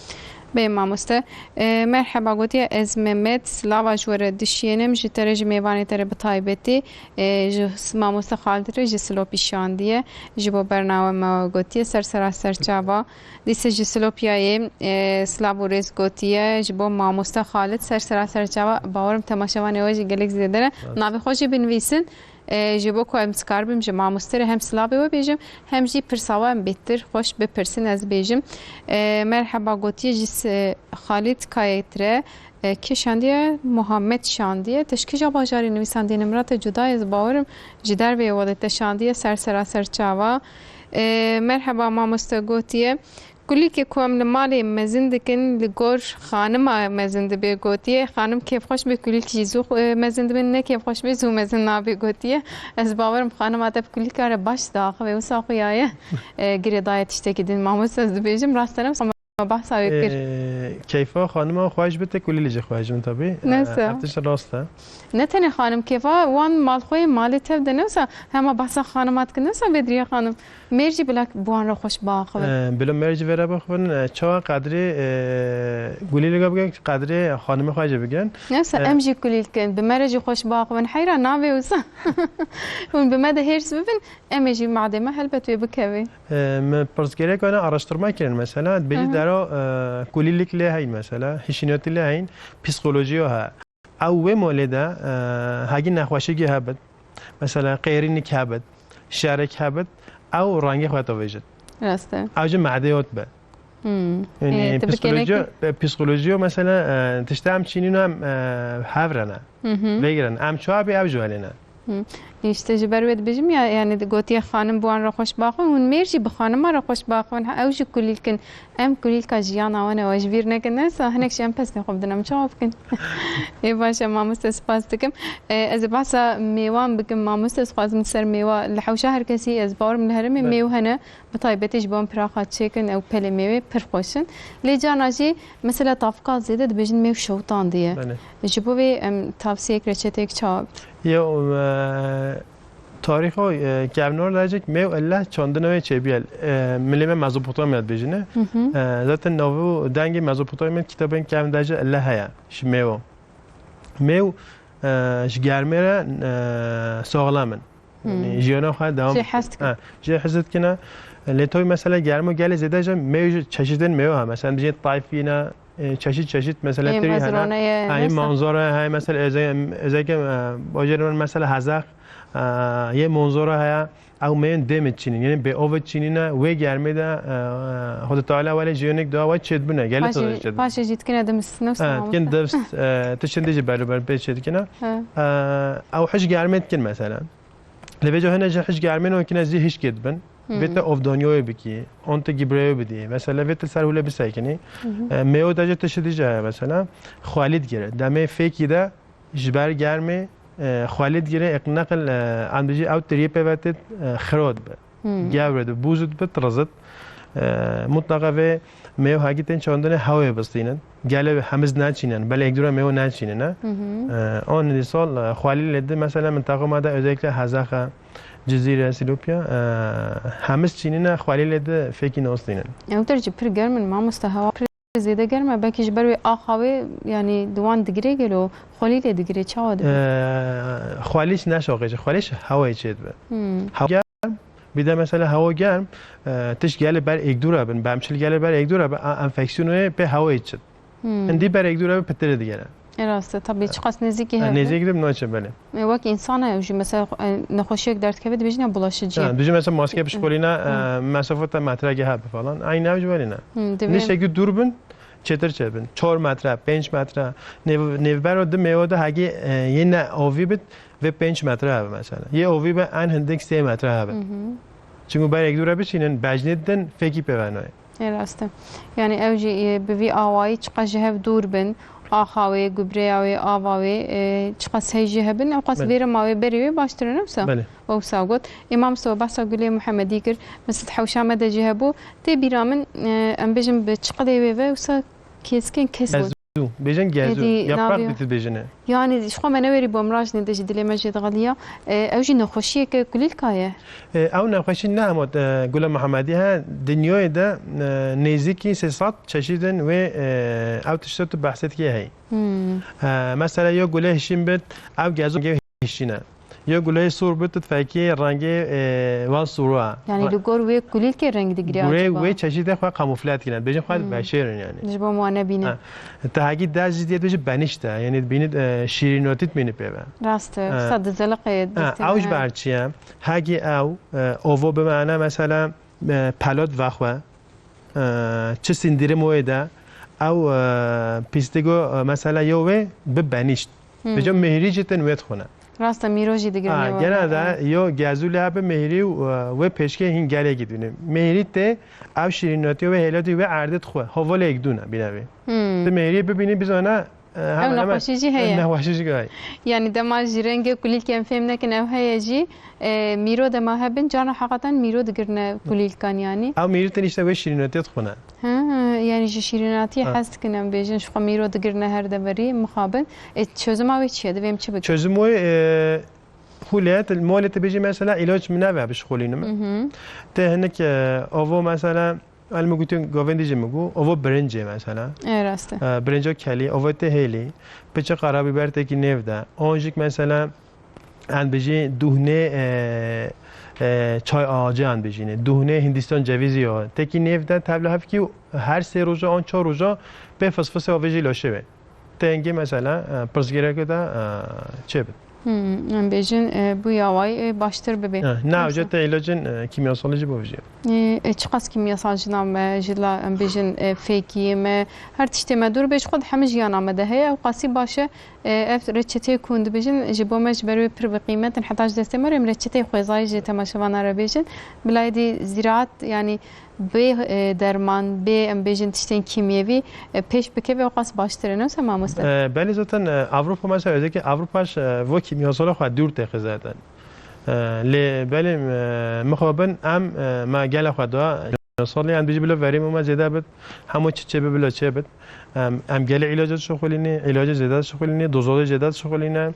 Bê mamoste. E, merheba gotiye, ez Mehmet, silava ji we re dişiyênim, ji te re ji mêvanê te re bi taybetî, e, ji s-, mamoste Xalid re ji Silopî şandiye, ji bo bername me gotiye, ser sera ser çava. Dîse ji Silopiyayê, e, silav û rêz gotiye ji bo mamoste Xalid, ser sera ser çava, bawerim temaşevanê we jî gelek zêde ne. Evet. Navê xwe jî binivîsin, e, ji bo ku em dikaribim ji mamoste re hem silavê we bêjim, hem jî pirsa we em bêhtir xweş bipirsin ez bêjim. E, merheba gotiye ji s-, Xalid Kayet re, e, kê şandiye? Muhammed şandiye. Te ji kîja bajarî nivîsandiye? Nimra te cuda ye, ez bawerim ji derveyê welê te şandiye, ser sera ser çava. E, merheba mamoste gotiye. Kulîlkê ku em li malê mezin dikin, li gor xanima mezin dibe gotiye. Xanim kêfxweş be, kulîlk jî zû, e, mezin dibin, ne kêfxweş be, zû mezin nabe gotiye. Ez bawerim xanima te bi kulîlka re baş diaxive, wisa xuya ye. E, girêdaye tiştekî din, mamoste, ez dibêjim, rast e, ne wisa me behsa wê kir. E, keyfa xanima xweş be, te kulîlê jî xweş bin tabî. Ne wisa? E, ev tişt rast e. Ne tenê xanim kêfa wan malxweyê malê tev de, ne wisa hema behsa xanima dikin, ne wisa Bedriye xanim. Mêr jî bila bi wan re xweş biaxivin. E, bila mêr jî vê re bixivin, e, çawa qedrê, e, kulîlka bikin, qedrê xanimê xwe jî bikin. Ne wisa E, em jî kulîlk in, bi me re jî xweş biaxivin. Heyra navê wisa. Hûn bi me de hêrs bibin, em ê jî madê me helbet wê bikevê. E, min pirsgirêka ne araştirma kirin mesela, dibêjî Hı hı. dera, e, kulîlk lê heyn mesela, hişînatî lê heyn, psîkolojiya he. Ew wê malê de, e, hegî nexweşîkî hebit, mesela qêrînik hebit, şerik hebit, ew rengê xwe tovêjit. Rast e. Ew jî medê ot be. Hmm. Yanî E, tu bi psîkolojiya, gelekî- e, psîkolojiya mesela, e, tiştê em çînîn em, e, hev re ne. Hı hı. Vê girin. Em çawa bê ew ji welê ne. Hı. Îşte ji ber wê dibêjim ya, yani gotiye xanim bi wan re xweş biaxivin, hûn mêr jî bi xanima re xweş biaxivin. Ha, ew jî kulîlk in. Em kulîlka jiyana wan e, we ji bîr nekin. Ne wisa hinek jî em pestên xwe bidin, em çawa bikin? Ê baş e, mamoste, spas dikim. E, ez ê behsa mêwan bikim, mamoste, ez xwazim li ser mêwa, li hewşa her kesî, ez bawerim li herêmê Belê. mêw hene, bi taybetî ji bo em piraxa çêkin, ew pelê mêwê pir xweş in. Lê carna jî mesela tafika zêde dibêjin mêw şewtandiye. Belê. Ji bo vê em tavsiyek, reçeteyek çawa bidin? Yew, e, Tarîxa, e, kevnar de jî mêw elle çandina wê çêbûye. E, milê me Mezopotamya dibêjine. Hı hı. E, zaten nav û dengê Mezopotamya kitabên kevn de jî elle heye ji mêwa. Mêw, e, ji germê re, e, saxlem in. Hı. Yanî jiyana xwe devam Jê hez dikin. Ha, jê hez dikine. Lê toy mesela germo gelê zêde jî mêw jî çeşitên mêw ha. Mesela bijê tayfîne, e, çeşit çeşit mesela Ê, tirî hene. Mezrone ye, Ha, yê neyse. Manzara heye, mesela öze-, özellikle, e, bajêrê min mesela Hezaq, e, yê Manzara heye, ew meyên dêmit çînin, yani bê ovit çînine, wê germê de, e, e, Xwedê Teala welê jiyonik dua we çêdibine, gelê Paşê, taze çêdibine. Paşê jî dikine dimist, ne wisa Ha, mamoste? Dikin dimist, e, tu şimdi jî beruber pê çêdikine. Ha. E, ew hiş germê dikin mesela. Li vêca hene ji hiş germê nokine zî hişkê dibin. Hı. Vê te ovdaniyoyê bikî, on te gîbreyê bidî. Mesela vê te ser hûlê bisekinî. Hı hı. E, mêyo de jî tiştî dî jî heye mesela. Xwelî digire. Demê fêkî de ji ber germê, e, xwelî digire, ek neqil, e, em dijî ew tiriyê pê ve tê, e, xiro dibe. Hı. Gewre dibe, bûz dibe, tirizit. E, mutlaqa vê mêyo hagî tên çandinê hewê bistînin. Gelê hemiz neçînin, belê ek dûra mêyo neçînin, e. Hı hı. E, on dî sal, e, xwelî lê di, mesela mintaqa ma de özellikle Hezaxa, Cizîre, Silopya, e, hemiz çînine, xwelî lê di fêkî nastînin. Ew der jî pir germ in, mamoste, hewa pir zêde germ e, belkî ji ber wê axa wê, yanî di wan digirê gelo, xwelî lê digirê, çawa dibe? E, xwelîş neşaqê jî, xwelîş hewayê çê dibe. Hmm. Hewa germ, bir de mesela hewa germ, e, tişt gelê ber êkdûra bin, bemşil gelê ber êkdûra bin, a, enfeksiyonê pê hewayê çit. Hmm. Hindî ber êkdûra bin pitirê digere. E, rast e, tabii, çiqas nêzîkî E, hebe. Nêzîk de naçe belê. E, wek însan e, ew jî mesela, e, nexweşiyek derdikeve dibêjin ya bulaşıcı. Ha, dijî mesela maske bişkolîne, Hı. e, mesafe te metreke hebe falan. Eynî ew jî welî ne. Hı, divê Niştekî dûr bin, çêtir çêbin. Çar metre, pênc metre. Nêv-, nêvbero di mêwe de hegî, e, yê ne avî bit, vê pênc metre hebe mesela. Yê avî be en hindik sê metre hebe. Hı hı. Çimkû ber êkdûra bişînin, bejnê din fêkî pê ve nayê. Ê, rast e. Yani ew jî, e, bi vî awayî çiqas ji hev dûr bin, axa wê, gubreya wê, ava wê, e, çiqas heyjî hebin, ew qas Belê. Vê re ma wê berê wê baştir in, wisa? Belê. Wisa got. Ê, mamoste, we behsa Gulê Muhemedî kir, Mescid Hewşa me de jî hebû. Tê bîra min, e, em bêjin bi çiqilê wê ve, wisa kêskên kes got. Gezû. Bêjin gezû. Êdî Yaprak navê biti bêjine. Yani ji xwe me newerî bû, em rajinê de jî dilê me jê dixeliya. E, ew jî nexweşiyeke kulîlka ye. E, ew nexweşî ne hema, e, Gula Muhemedî he, dinyayê de, e, nêzîkî sê sed çeşîdên wê, e, ew tişta tu behsê dikê heyî. Hmm. E, mesela yo gulê hişîn bit, ew gezû hişîn e. Yo gulê sor bit, tu fekî rengê, e, wan sor e. Yani Re- li gor wê kulîlkê reng digire Gurê acaba? Wê çeşîdê xwe kamufle dikine. Bêjin xwe Hmm. veşêrin yani. Ji bo wan nebîne. Ha. Te hegî dest jî diyet bêjî benişte. Yani bînit, e, şîrînotî bînî pê ve. Rast e. Ha. Sa dizeliqê Ha, destê ew ji me. Ber çi ye? Hegî ew, e, ovo bimane mesela, e, pelot vexwe, e, çi sindirim wê de, ew, e, pîstigo, e, mesela yo wê bi benişt. Hmm. Vêca mihirî jî tên wê dixwine. Rast e, mîro jî digirine Ha, were. Genelde yo gezû lê bi mihirî û, e, wê pêşkê hîn gelekî dibîne. Mihirî tê ew şîrînatî wê hêlatî wê erdê dixwe. Hava lê yek dûne bîne wê. Hmm. Ti mihirî bibînî bizane, e, Ew hemen hemen nexweşî jî heye. Nexweşî jî heye. Yani dema jî rengê kulîlkê em fêm nekin ew heye jî, e, mîro dema hebin, carna heqeten mîro digirine kulîlkan yani. Ew mîrî tên işte wê şîrînatiyê dixwine. Ha, yani ji şîrînatiyê Ha. Hez dikin em bêjin, ji xwe mîro digirine her deverî mixabin. E, çözüma wê çi ye? Divê em çi bikin? Çözüm wê, e, hûlê, te, molê te bêjî mesela îlaç min neve bişkolînim. Hı hı. Te hinik, e, ovo mesela, el min gotin govendî jî min got, ovo birincê mesela. E, rast e. E, birinca kelî, ovo te hêlî, piçe qarabiber tekî nêv de. Onjik mesela, Em bijî duhnê, e, e, çay ağacı em bijîne. Duhnê Hindistan cevizî ya. Tekî nêv de tevla hevkî her sê roja an çar roja pê fısfısê avê jî laşê be. Tengê mesela, e, pirsgirêke de, e, çê bit. Hmm, em bêjin, e, bu yawayî, e, baştir bibe. Ha, ne Yoksa- avcı te ilacın, e, kimyasalı jî bavêje. E, e, çiqas kimyasal jina me, jila em bêjin, e, fêkiyê me, her tiştê me dûr bê ji xwe di hemî jiyana me de heye. Ew qasî baş e. E, ev reçeteyê ku hûn dibêjin, ji bo me ji ber wê pir bi qîmet in, heta ji destê me re em reçeteyê xwezayê ji temaşevana re bêjin. Bila êdî ziraat, yanî bê, e, derman, bê, em bêjin, tiştên kîmyevî, e, pêş bikeve, ew qas baştir e, ne wisa mamoste? E, belê zaten, e, Avrupa mesela, özellikle Avrupa, e, vo kimyasala xwe dûr têxe zaten. E, lê belê, e, mixabin em, e, me gela xwe da, salê em dijî bila verî me zêde bit, hemû çi çê bi bila çê bit. Em, em gelê îlaca dişixulînê, îlaca zêde dişixulînê, dozalê zêde dişixulîne.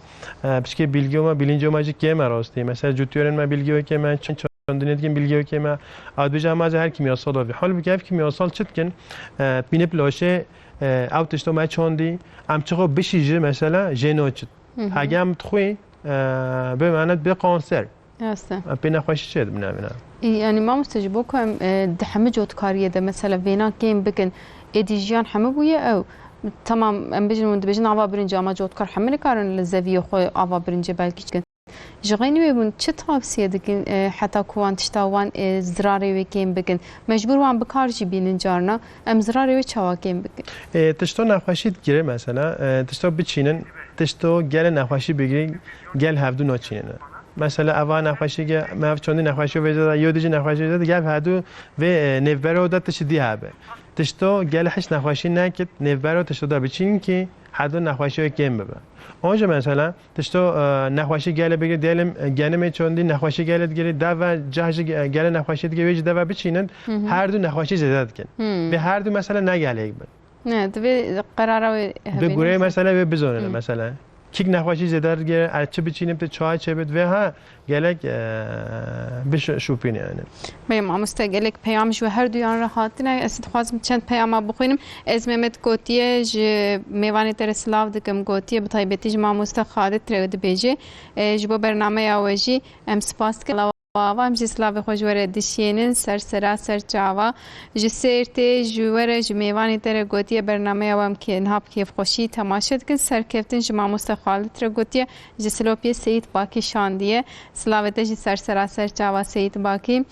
E, piçkê bilgiyo me, bilinciyo me jî kêm e rastî. Mesela cûtiyarên me bilgiyo kêm e, çend çandinê dikin bilgiyo kêm e. Ew dibêje em ez her kimyasal avî. Halbûkî ev kimyasal çi dikin? E, bînê bi laşê, e, ew tişto me çandî, em çixwe bişî jî mesela jê naçit. Hı hı. Hege em dixwî, e, bê menet bê kanser. Rast e. Em pê nexweşî çê dibine bine. Î, yani mamoste ji bo ku em, e, di hemî cotkariyê de mesela vêna kêm bikin, Êdî jiyan hemû bûye ew. Temam, em bijin, hûn dibêjin ava birincê, ama cotkar hemû nikarin li zeviyê xwe ava birincê belkî çikin. Ji xeynî wê bûn çi tavsiye dikin, e, heta ku wan tişta wan, e, zirarê wê kêm bikin? Mecbûr wan bi kar jî bînin carna. Em zirarê wê çawa kêm bikin? E, tişto nexweşî digire mesela, e, tişto biçînin, tişto gelê nexweşî bigirî, gel hevdu naçînin. Mesela eva nexweşî ge, me ev çandî nexweşî vêce de, yo dijî nexweşî vêce de, gel hevdu vê, e, nêvbero de tiştî dî hebe. Tişto gelê hiç nexweşî nekit, nêvbero tişto de biçînin ki hevdu nexweşî wê kêm bibe. Onca mesela, tişto, e, nexweşî gelê bigirî, diyelim, e, genimê çondî nexweşî gelê digirî, deve cah jî ge-, gelê nexweşî digirî, wê jî deve biçînin, Hı hı. her du nexweşî zêde dikin. Hı. Vê her du mesela ne gelek bin. Ne, divê qerara wê Bi hevî gureyê neyse. Mesela wê bizonin Hı. mesela. Kîk nexweşî zêde digirî, er çi biçînin, te çay çê bit, vê ha, gelek, e, biş-, şûpîn yani. Bê mamoste, gelek peyam ji we her duyan re hatine. Ez dixwazim çend peyama bixwînim. Ez Mehmet gotiye, ji mêvanê te re silav dikim, gotiye, bi taybetî ji mamoste Xalid re dibêje. E, ji bo bernameya we jî em spas dikin. Ava em jî silavê xwe ji we re dişînin, ser sera, ser çava. Ji Sêrtê ji we re, ji mêvanê te re gotiye, bernameya we em kê-, niha bi kêfxweşî temaşe dikin. Serkeftin ji mamoste Xalid re gotiye. Ji Silopiyê Seyîd Bakî şandiye. Silavê te jî ser sera ser çava Seyîd Bakî.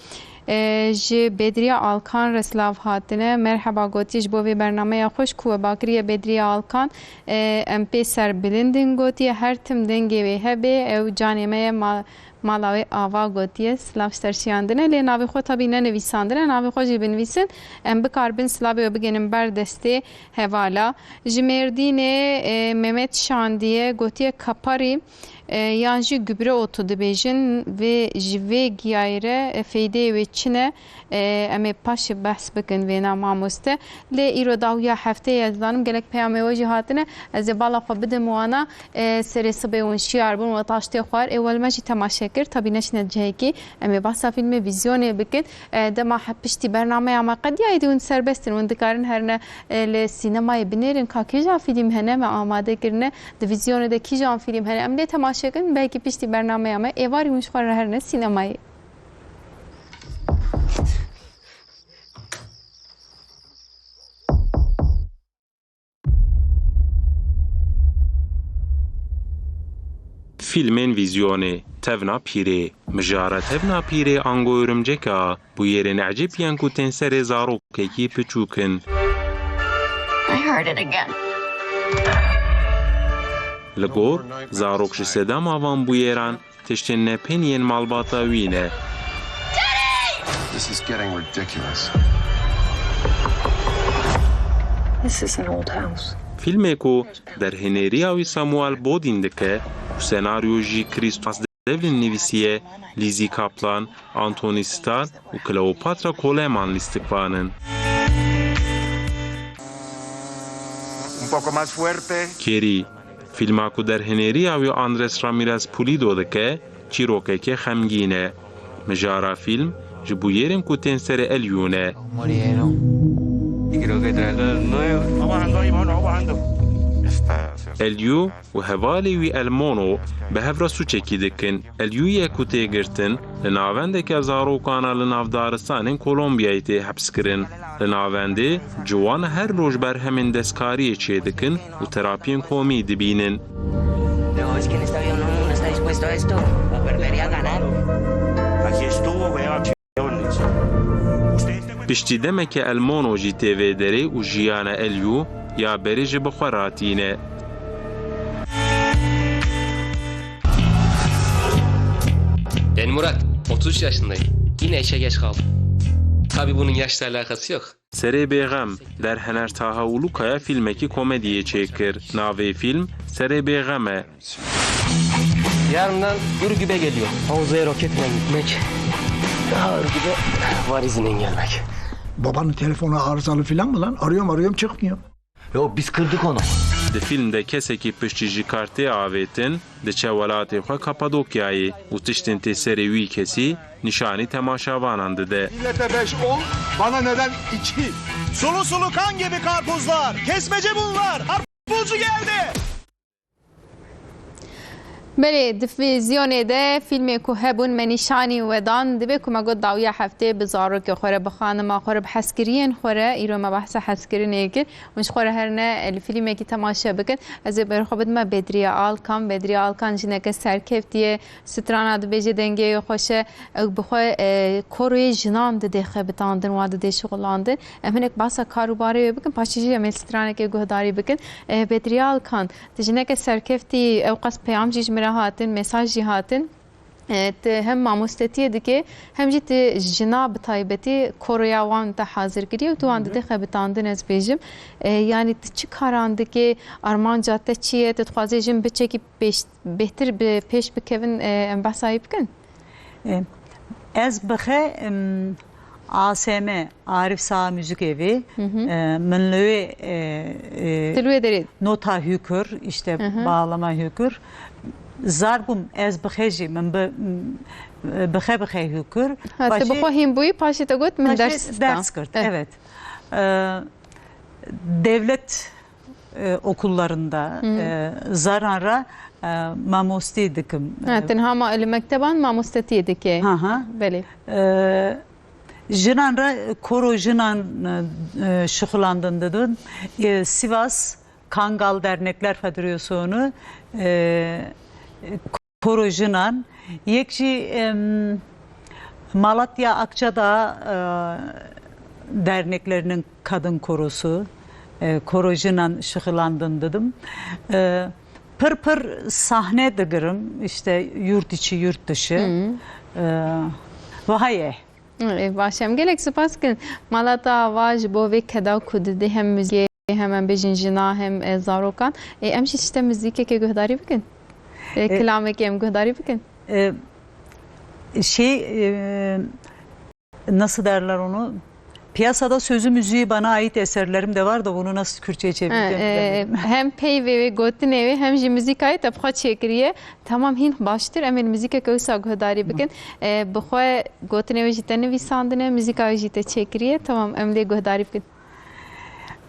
E, ji Bedriye Alkan re silav hatine. Merheba gotiye ji bo vê bernameya xweş ku we bakiriye Bedriye Alkan. E, em pê serbilind in gotiye. Her tim dengê wê hebe. Ew canê me ye, ma-, mala wê ava gotiye. Silav ji te re şiyandine. Lê navê xwe tabî nenivîsandine. Navê xwe jî binivîsin. Em bikaribin silavê we bigênin ber destê hevala. Ji Mêrdînê, e, Mehmet şandiye, gotiye kaparî, e, yan jî gübre otu dibêjin. Vê, ji vê giyayê re, e, feydeyê wê çi ne? E, em ê paşê behs bikin vêna mamoste. Lê îro dawiya hefteyê, ez dizanim gelek peyamê we jî hatine. Ez ê bala xwe bidim wana, e, serê sibê hûn şiyar bûn, we taştê xwar. Ê we li me jî temaşe kir. Tabî neçine cihekî. Em ê behsa fîlmê vîzyonê bikin. E, dema he-, piştî bernameya me qediya, êdî hûn serbest in, hûn dikarin herine, e, li sînemayê binêrin ka kîjan fîlm hene me amade kirine, di vîzyonê de kîjan fîlm hene, em lê temaşe kin, belkî piştî bernameya me êvarî hûn ji xwe re herine sînemayê. Fîlmên vîzyonê, tevna pîrê. Mijara tevna pîrê ango örümcek a, bûyerên ecêb yên ku tên serê zarokekî piçûk in. I heard it again. Li gor, zarok ji sedema van bûyeran tiştên nepên yên malbata wî ne. This is getting ridiculous. This is an old house. Fîlmê ku derhêneriya wî Samuel Bodin dike û senaryo jî Christoph Devlin nivîsiye, Lizzie Kaplan, Anthony Starr û Cleopatra Coleman lîstikvan in. Un poco más fuerte. Kêrî, fîlma ku derhêneriya wî Andres Ramirez Pulido dike, çîrokeke xemgîn e. Mijara fîlm ji bûyerên ku tên serê Elyu ne. Elyu û hevalê wî El Mono bi hev re sûcekî dikin. Elyu yê ku tê girtin, li navendeke zarokan a li nav daristanên Kolombiyayê tê hepskirin. Li navendê ciwan her roj berhemên destkariyê çêdikin û terapiyên komî dibînin. No, es que en esta vida no, no está dispuesto a esto. A perder y a ganar. Aquí estuvo, vea. Piştî demeke El Mono jî tê vê derê û jiyana Elyu ya berê ji bi xwe re tîne. Ben Murat, otuz üç yaşındayım. Yine işe geç kaldım. Tabii bunun yaşla alakası yok. Serê Bêxem, Derhener Taha Ulukaya fîlmekî komediyê çêkir. Navê fîlm Serê Bêxem e. Yarından Ürgüp'e geliyor. Havzaya roketle gitmek. Daha Ürgüp'e valizle gelmek. Babanın telefonu arızalı filan mı lan? Arıyorum arıyorum çıkmıyor. Yok, biz kırdık onu. Di fîlm de kesekî piştî ji kar tê avêtin, diçe welatê xwe Kapadokyayê û tiştên tê serê wî kesî nîşanî temaşevanan dide. Millete beş on, bana neden iki? Sulu sulu kan gibi karpuzlar. Kesmece bunlar. Karpuzcu geldi. Belê, di vîzyonê de fîlmê ku hebûn me nîşanî we dan, divê ku me got dawiya heftê bi zarokê xwe re, bi xanima xwe re, bi hezkiriyên xwe re, îro me behsa hezkirinê kir û ji xwe re herine li fîlmekî temaşe bikin. Ez ê berxwe bidime Bedriye Alkan. Bedriye Alkan jineke serkeftî ye, strana dibêje dengê wê xweş e. Ew bi xwe, e, koroyê jinan didê xebitandin, wan didê şixulandin. Em hinek behsa kar û barê wê bikin, paşê jî em ê stranekê guhdarî bikin. E, Bedriye Alkan, tu jineke serkeftî, ewqas peyam jî ji min re hatin, mesaj jî hatin. E, tu hem mamostetiyê dike, hem jî tu jina bi taybetî koroya wan te hazir kiriye û tu wan didê xebitandin, ez bêjim. E, yanî tu çi karan dike, armanca te çi ye, tu dixwazê jin biçekî pêş, bêhtir bi pêş bikevin, e, em behsa wê bikin? E, ez bi xe, em, A S M, Arif Sağ Müzik Evi, Hı hı. e, min li wê, e, e, Di li wê derê. nota hükür, işte Hı hı. bağlama hükür, zar bûm, ez bi xe jî, min bi, m, bi xe bi xe hükür. Ha, tu bi Başê xwe hîn bûyî, paşê te got, min Paşê ders dista. ders kir, Eh. evet. E, devlet e, okullarında, Hı. e, zaran ra, e, mamostî dikim. Ha, E, tenha ma-, li mekteban mamostetiyê dike. Ha, ha. Belê. E, jinan ra koro jinan, e, e, şixulandin didin. E, Sivas Kangal Dernekler Federasyonu, e, Koro jinan, yek jî, em, Malatya Akçadağ, e, derneklerinin kadın korosu, e, koro jinan şixulandin didim. E, pir pir sahne digirim, işte yurt içi, yurt dışı. Hı. E, ve haye. Ê, baş e. Em gelek spas dikin. Mala te ava ji bo vê keda ku didê hem muzîkê, hem em bêjin jina, hem, e, zarokan. Ê, em jî tişte muzîkekê guhdarî bikin. Ê, E, kilamekê em guhdarî bikin. e, şey, e, nasıl derler onu? Piyasada sözü müziği bana ait eserlerim de var da bunu nasıl Kürtçe'ye Ha, çevireceğim e, bilemedim. Hem peyvê wê, gotinê wê, hem jî muzîkayê te bi xwe çêkiriye. Tamam, hîn baştir. Em ê muzîkeke wisa guhdarî bikin. E, bi xwe gotinê wê jî te nivîsandine, muzîka wê jî te çêkiriye. Tamam, em lê guhdarî bikin.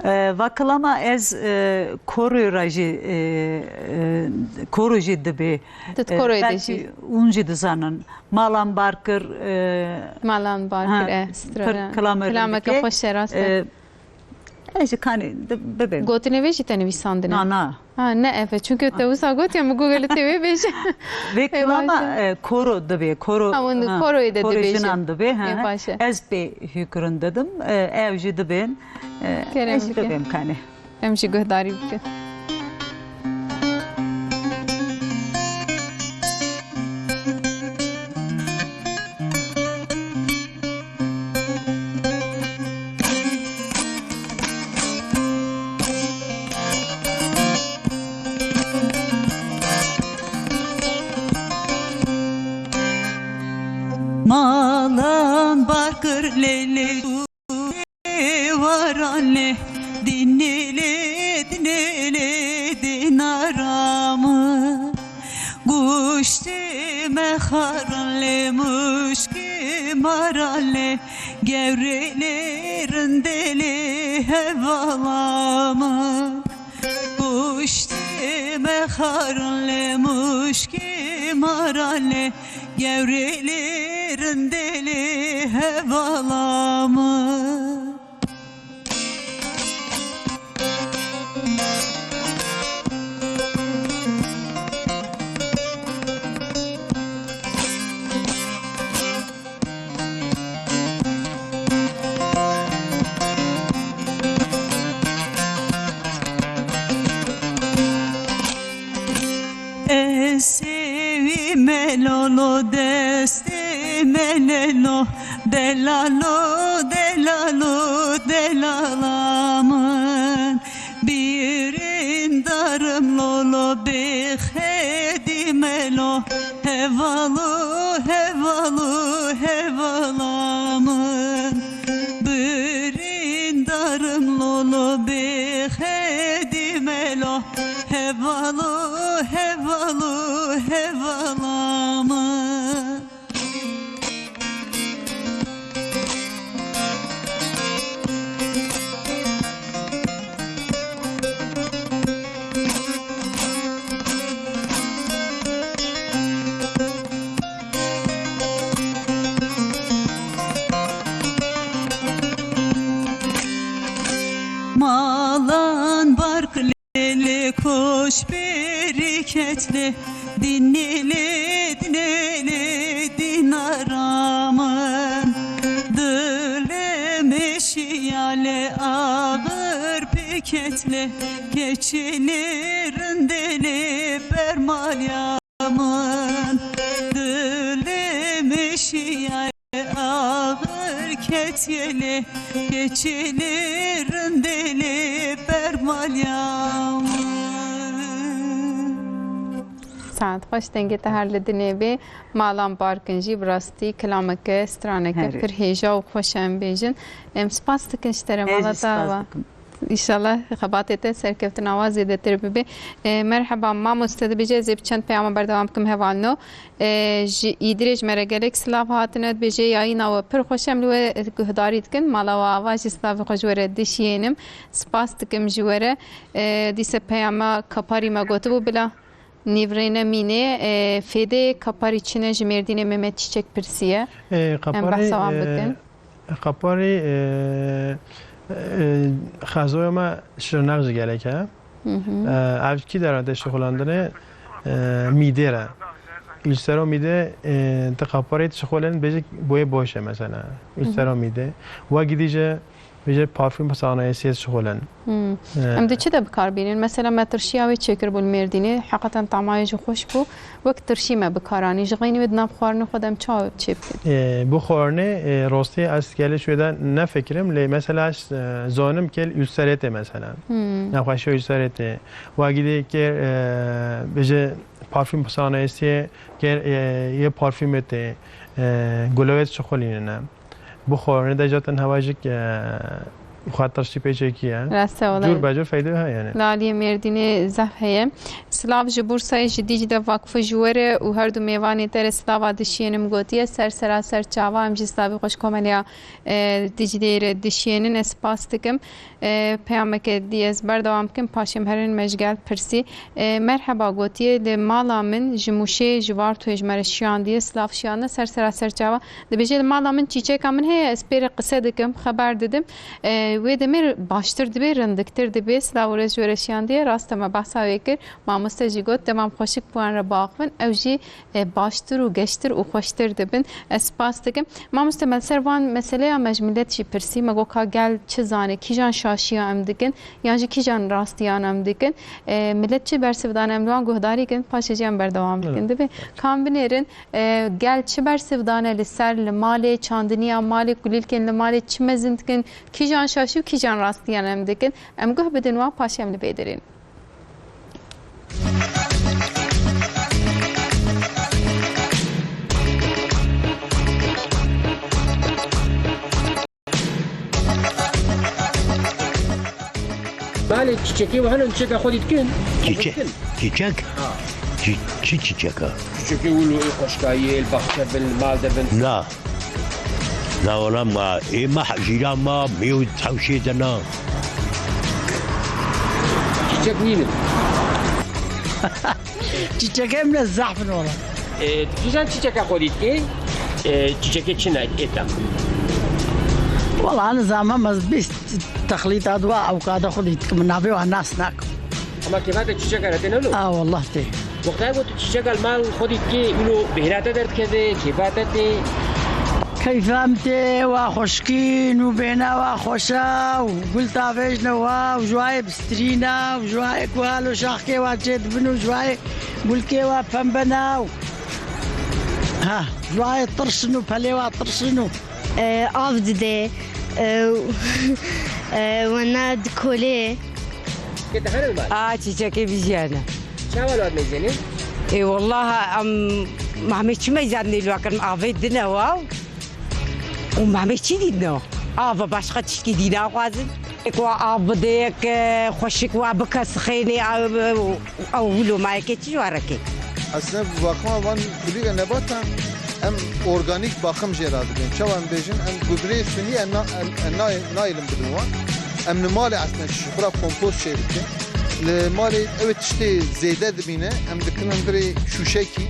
E, vakilama ez, e, koro ra jî, e, e, koro jî dibê. Tu di E, koroyê de belkî jî. Hûn jî dizanin. Malan Barkir, e, Malan Barkir, ha, e, pir strana. Kilameke xweş e, rast e. E, ez jî kanî di-, bibêm. Gotinê wê jî te nivîsandine? Na, na. Ha, ne ev e. Çünkü te wisa got ya, min got gelê tê wê bêje. Vê Ê, kilama, baş e. e, koro dibê, koro, Ha, hûn ha, koroyê de koro dibêjin. jinan dibê, ha, Ê, ha. baş e. Ez pê hûkirin didim, e, ew jî dibên, e, Kerem ez jî bike. bibêm kanî. Em jî guhdarî bikin. Malan Barkir lê lê tu ê waran lê, dinê lê, dinê lê, dinaramı. Guştê mexaran lê, muşkê maran lê, gewrê lê, rindê lê, hevala min. Guştê mexaran lê, muşkê maran lê, gewrê lê, rindê lê, hevala min. Ez sewî melolo destê melelo, delalo, delalo, delala min. Birîndarım lolo bê xedî melo, hevalu, hevalu, hevala min. Birîndarım lolo bê xedî melo, hevalu, hevalu, hevala min. Koş bereketle dinele dinele dinaramın. Dile meşiyale ağır peketle keçele rindele bermalyamın. Dile meşiyale ağır ketyele keçele rindele bermalyamın. Saet xweş, dengê te her li dinê bê. Malan Barkin jî bi rastî kilameke, straneke Herê. pir hêja û xweş e em bêjin. Em spas dikin ji te re, Ez mala jî te spas ava. dikim. Înşallah xebatê te serkeftina wa zêdetir bibe. E, merheba mamoste, dibêje ez ê bi çend peyama berdewam bikim hevalno. E, ji Îdirê ji me re gelek silav hatine, dibêje yayîna we pir xweş, em li we guhdarî dikin. Mala we ava jî silavê xwe ji we re dişiyênim. Spas dikim ji we re. E, dîse peyama Kaparî me gotibû bila. Nîvrêne mînê, e, fêdê Kaparî çi ne ji Mêrdînê Mehmet Çîçek pirsiye. E, Em Kaparî, behsa wan e, bikin. Kaparî, e, e, xezoya me Şirnex jî gelek e. Hı hı. E, ev kî dera de şixulandine, e, mîdê re. Ulsero mîdê, e, di Kaparî şixulin bêjik boyê boş e mesela. Hı hı. Ulsero mîdê. Wa gidî ji Vêce parfüm sanayesiyê şixulin. Hmm. Ee, Em di çi de bi kar bînin? Mesela me tirşiya wê çêkiribû li Mêrdînê, heqeten tamayê jî xweş bû. Wek tirşî me bi kar anî. Ji xeynî wê di nav xwarinê xwe de em çawa çê bikin? Ee, bu xwarinê, e, rostî ez gelê şûê de ne fikirim, lê mesela ez, e, zonim ke li ulserê tê mesela. Hmm. Nexweşiya ulserê tê. Wa gidê ke, e, bêje parfüm sanayesiyê ke, e, yê parfümê tê, e, gulewê şixulînine. Bu xwarinê de zaten hewa jî, e, xwe tirşî pê çêkiye. Rast e, wala. Cûr be cûr feyde heye yani. Li aliyê Mêrdînê zehf heye. Silav ji Bursayê, ji Dîcle, Vakfo ji we re û her du mêvanê te re silava dişiyênim gotiye. Ser sera ser çava em jî silavê xwe ji komeliya, e, Dîcleyê re dişiyênin. Ez spas dikim. E, peyameke dî ez berdewam bikim, paşê em herin me ji gel pirsî. E, merheba gotiye, li mala min ji Mûşê, ji Vartoyê ji me re şiyandiye, silav şiyandine, ser sera ser çava. Dibêje, li mala min çîçeka min heye, ez pê re qise dikim, xeber didim. E, wê demê baştir dibe, rindiktir dibe, silav û rêz ji we re şiyandiye, rast e me behsa wê kir, mamoste jî got, demam xweşik bi wan re biaxivin, ew jî e, baştir û geştir û xweştir dibin. Ez spas dikim. Mamoste, me li ser van meseleya me ji milet jî pirsî. Me got ka gel çi zane, kîjan şaşiya em dikin, yan jî kîjan rastiyan em dikin. E, milet çi bersiv dane, em li wan guhdarî kin, paşê jî em berdewam dikin. Evet. Dibe, kam binêrin, e, gel çi bersiv dane li ser, li malê, çandiniya malê, kulîlkên li malê çi mezin dikin, kîjan şaşî û kîjan rastiyan em dikin. Em guh bidin wan, paşê em li bê derên. Belê, çiçekê we hene, çiçeka xwe dî dikin? Çiçek? Dikin. Çiçek? Ha. Çi-, çi çiçek e? Çiçekê wilo ê xweşkayiyê, li baxçe bin, li mal de bin. Na. Na wala ma, ê ma jîran ma, mêw tewşê de na. Çiçek nînin. Çiçekê min zehf in wala. E, tu dizan çiçeka xwe dît ê? E, çiçekê çi ne ê te? Wala, nizam, ez bîst texlîta dua ewkada xwe dît, min navê wan nas nakim. Ama kêfa te çiçeka re tê ne lo? A, wallah tê. Wexta ku tu çiçeka li mal xwe dît kê, wilo bêhna te derdikeve, kêfa te tê? Keyfa min tê, wa xweşkîn û bêhna wa xweş e û gul tavêjne wa û ji wayê bistrîn e û ji wayê ku halo şaxkê wa çêdibin û ji wayê gulkê wa pembe ne û, ha, ji wayê tirş in û pelê wa tirş in û. E, av dide, e, e, wena dikolê. Kê te hene li mal? A, çiçekê vijî hene. Çawa li wan mêzênê? Ê, wallah, em, mehmê çi meyzan nêlwa kirin, avê dine wa. Û mehmê çi dît ne? Ava başqa tişkî dî naxwazin. Yek wa av bide, yek, e, xweşik wa bike, sixênê, ew, ew, ew wilo ma yekê çi ji wa re kê? Aslında bakıma van kulî ve nebatan em organîk bakım jê re dibin. Çawa em bêjin, em gubrê sunî em na-, em, em na-, nayêlin bidin wan. Em li malê aslında ji xwe re kompost çê dikin. Li malê ew tiştê zêde dibîne, em dikin em virê şûşekî.